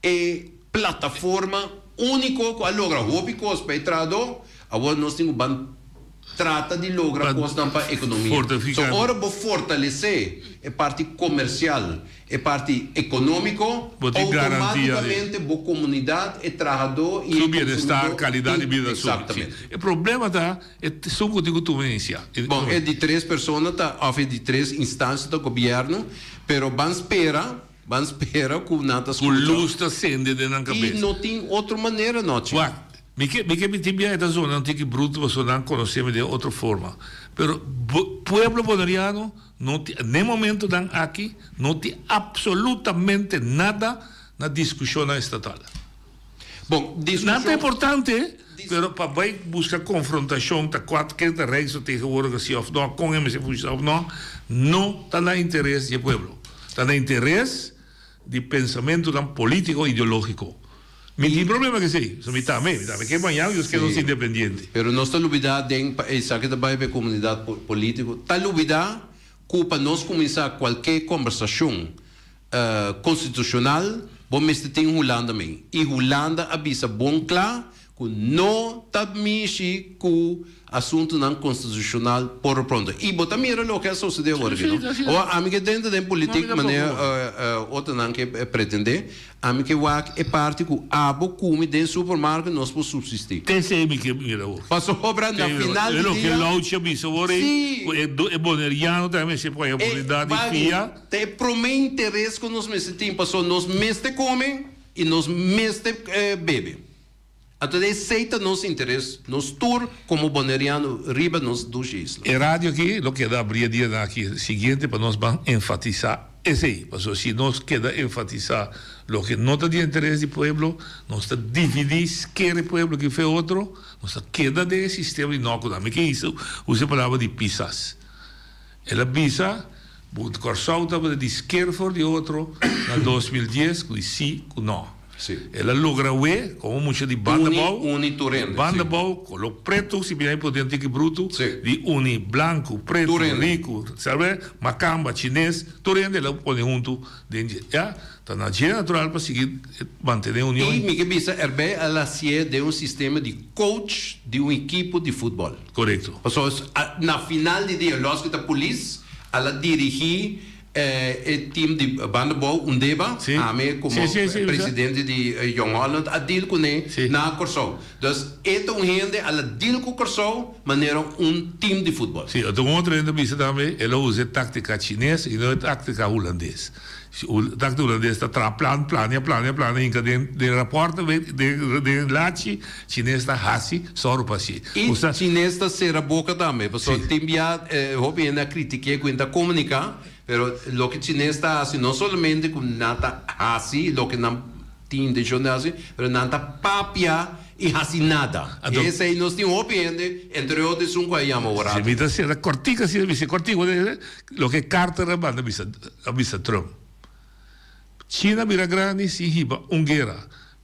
E plataforma úniko ku a logra hopi kos pa e trahadó, awor nos tin ku ban trata di logra kosnan pa ekonomia. So ora bo fortalesé e parti komersial, e parti ekonómiko, outomátikamente bo komunidat, e trahadó i e Su bienestar, konsumidó kalidat di tin. bida subi. Eksaktamente. E problema ta esun ku tin ku tuma inisiá. Bon, e di tres persona ta òf e di tres instansia ta gobièrnu, pero ban spera. Ban spera ku nan ta Ku skucha. lus ta sende den nan I kabes. no tin otro manera nochi. Wak, mi ke mi ke mi tin bia e ta zona un tiki bruto pasobra nan konosé mi den otro forma. Pero bo pueblo boneriano no tin n'e momentonan aki no tin absolutamente nada na diskushonnan estatal. Bon, Nan diskushon. ta importante, pero pa bai buska konfrontashon ta kua ken ta rijksvertegenwoordiger si òf no, kon e mester funshoná òf no, no ta na interes di e pueblo. Ta na interes di pensamentunan polítiko ideológiko. Mi tin problema ku esei, so mi tambe, mi tambe ke mañana Dios ke nos independiente. Pero nos ta lubidá den pa esaki ta bai pa e komunidat polítiko, ta lubidá ku pa nos kuminsá kualke kombersashon Konstitushonal, bo mester tin Hulanda men. I Hulanda a bisa bon kla ku no ta mishi ku asuntunan konstitushonal por lo pronto. I bo ta mira loke a sosode awor aki, no? Awor, ami ke drenta den politik manera otronan ke pretende, Ami ke wak e parti ku abo kumi den supermarket nos por subsistí. T'esei mi ke mira awor. Pasobra na final di dia. E loke Louchi a bisa awor ei, Sí. ku e boneriano tambe mester por haña oportunidat di fia. Ta e promé interes ku nos mester tin, pasobra nos mester kome i nos mester bebe. Anto esei ta nos interes, nos tur komo boneriano riba nos dushi isla. E radio aki lo keda abri e dianan aki siguiente pa nos ban enfatisá esei. Pasobra si nos keda enfatisá loke no ta di interes di pueblo, nos ta dividí sker e pueblo aki fe otro, nos ta keda den e sistema di nòkounan. Mi ke hisa usa e palabra di Pisas. El a bisa bu Kòrsou tabata di sker for di otro na 2010 ku di sí ku nò. El a logra we komo mucha di Bandabou. Uni tur hende. Bandabou, koló pretu, si bini por den tiki brutu, di uni blanku, pretu, riku, sabe, makamba, chines, tur hende el a pone huntu den dje. Ya, ta na dje natural pa sigui mantené union. I mi ke bisa erbij el a hasié den un sistema di coach di un ekipo di futbòl. Korekto. Pasobra na final di dia lòs ku ta polis, el a dirigí E team di Bandebou Undeba, ami como presidente di Jong Holland a deal cune na Corsou. Dus e ta un hende a la deal cu Corsou manera un team di futbol. Si, otro un otro hende a bisa tambe el a usa e tactica chines y no e tactica hulandes. Tactica hulandes ta traha plan, plania, plania, plania, hinca den den rapport den den lachi, chines ta haci sòru pa haci. Y chines ta cera boca tambe, pasobra tin bia hopi hende a critique cu e ta comunica, pero loke chines ta haci no solamente cu nan ta haci loke nan tin intencion di haci, pero nan ta papia y haci nada. Esey nos tin hopi hende, entre otro esun cu a yama Horacio. Si mi ta cera cortico asina, mi bisa cortico, loke Carter a manda bisa, a bisa Trump. China bira grandi sin hiba un guera.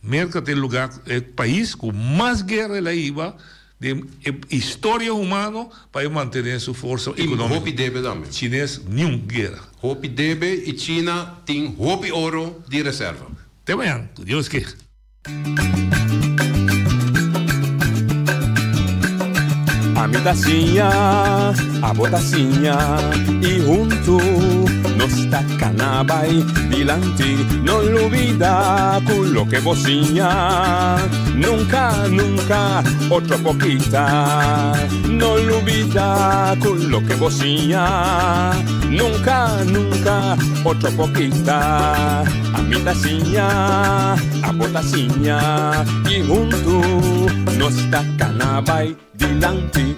Merca ta e lugar, e pais cu mas guera el a hiba den e historia humano pa e mantene su forsa economico. Y hopi debe tambe. Chines niun guera. Hopi debe y China tin hopi oro di reserva. Te mañan, cu Dios ke. Ami ta siña, abo ta siña y huntu nos ta cana bay dilanti. No lubida cu loke bo siña nunca, nunca otro por kita. No lubida cu loke bo siña nunca, nunca otro por kita. Ami ta siña, abo ta siña y huntu nos ta cana bay dilanti.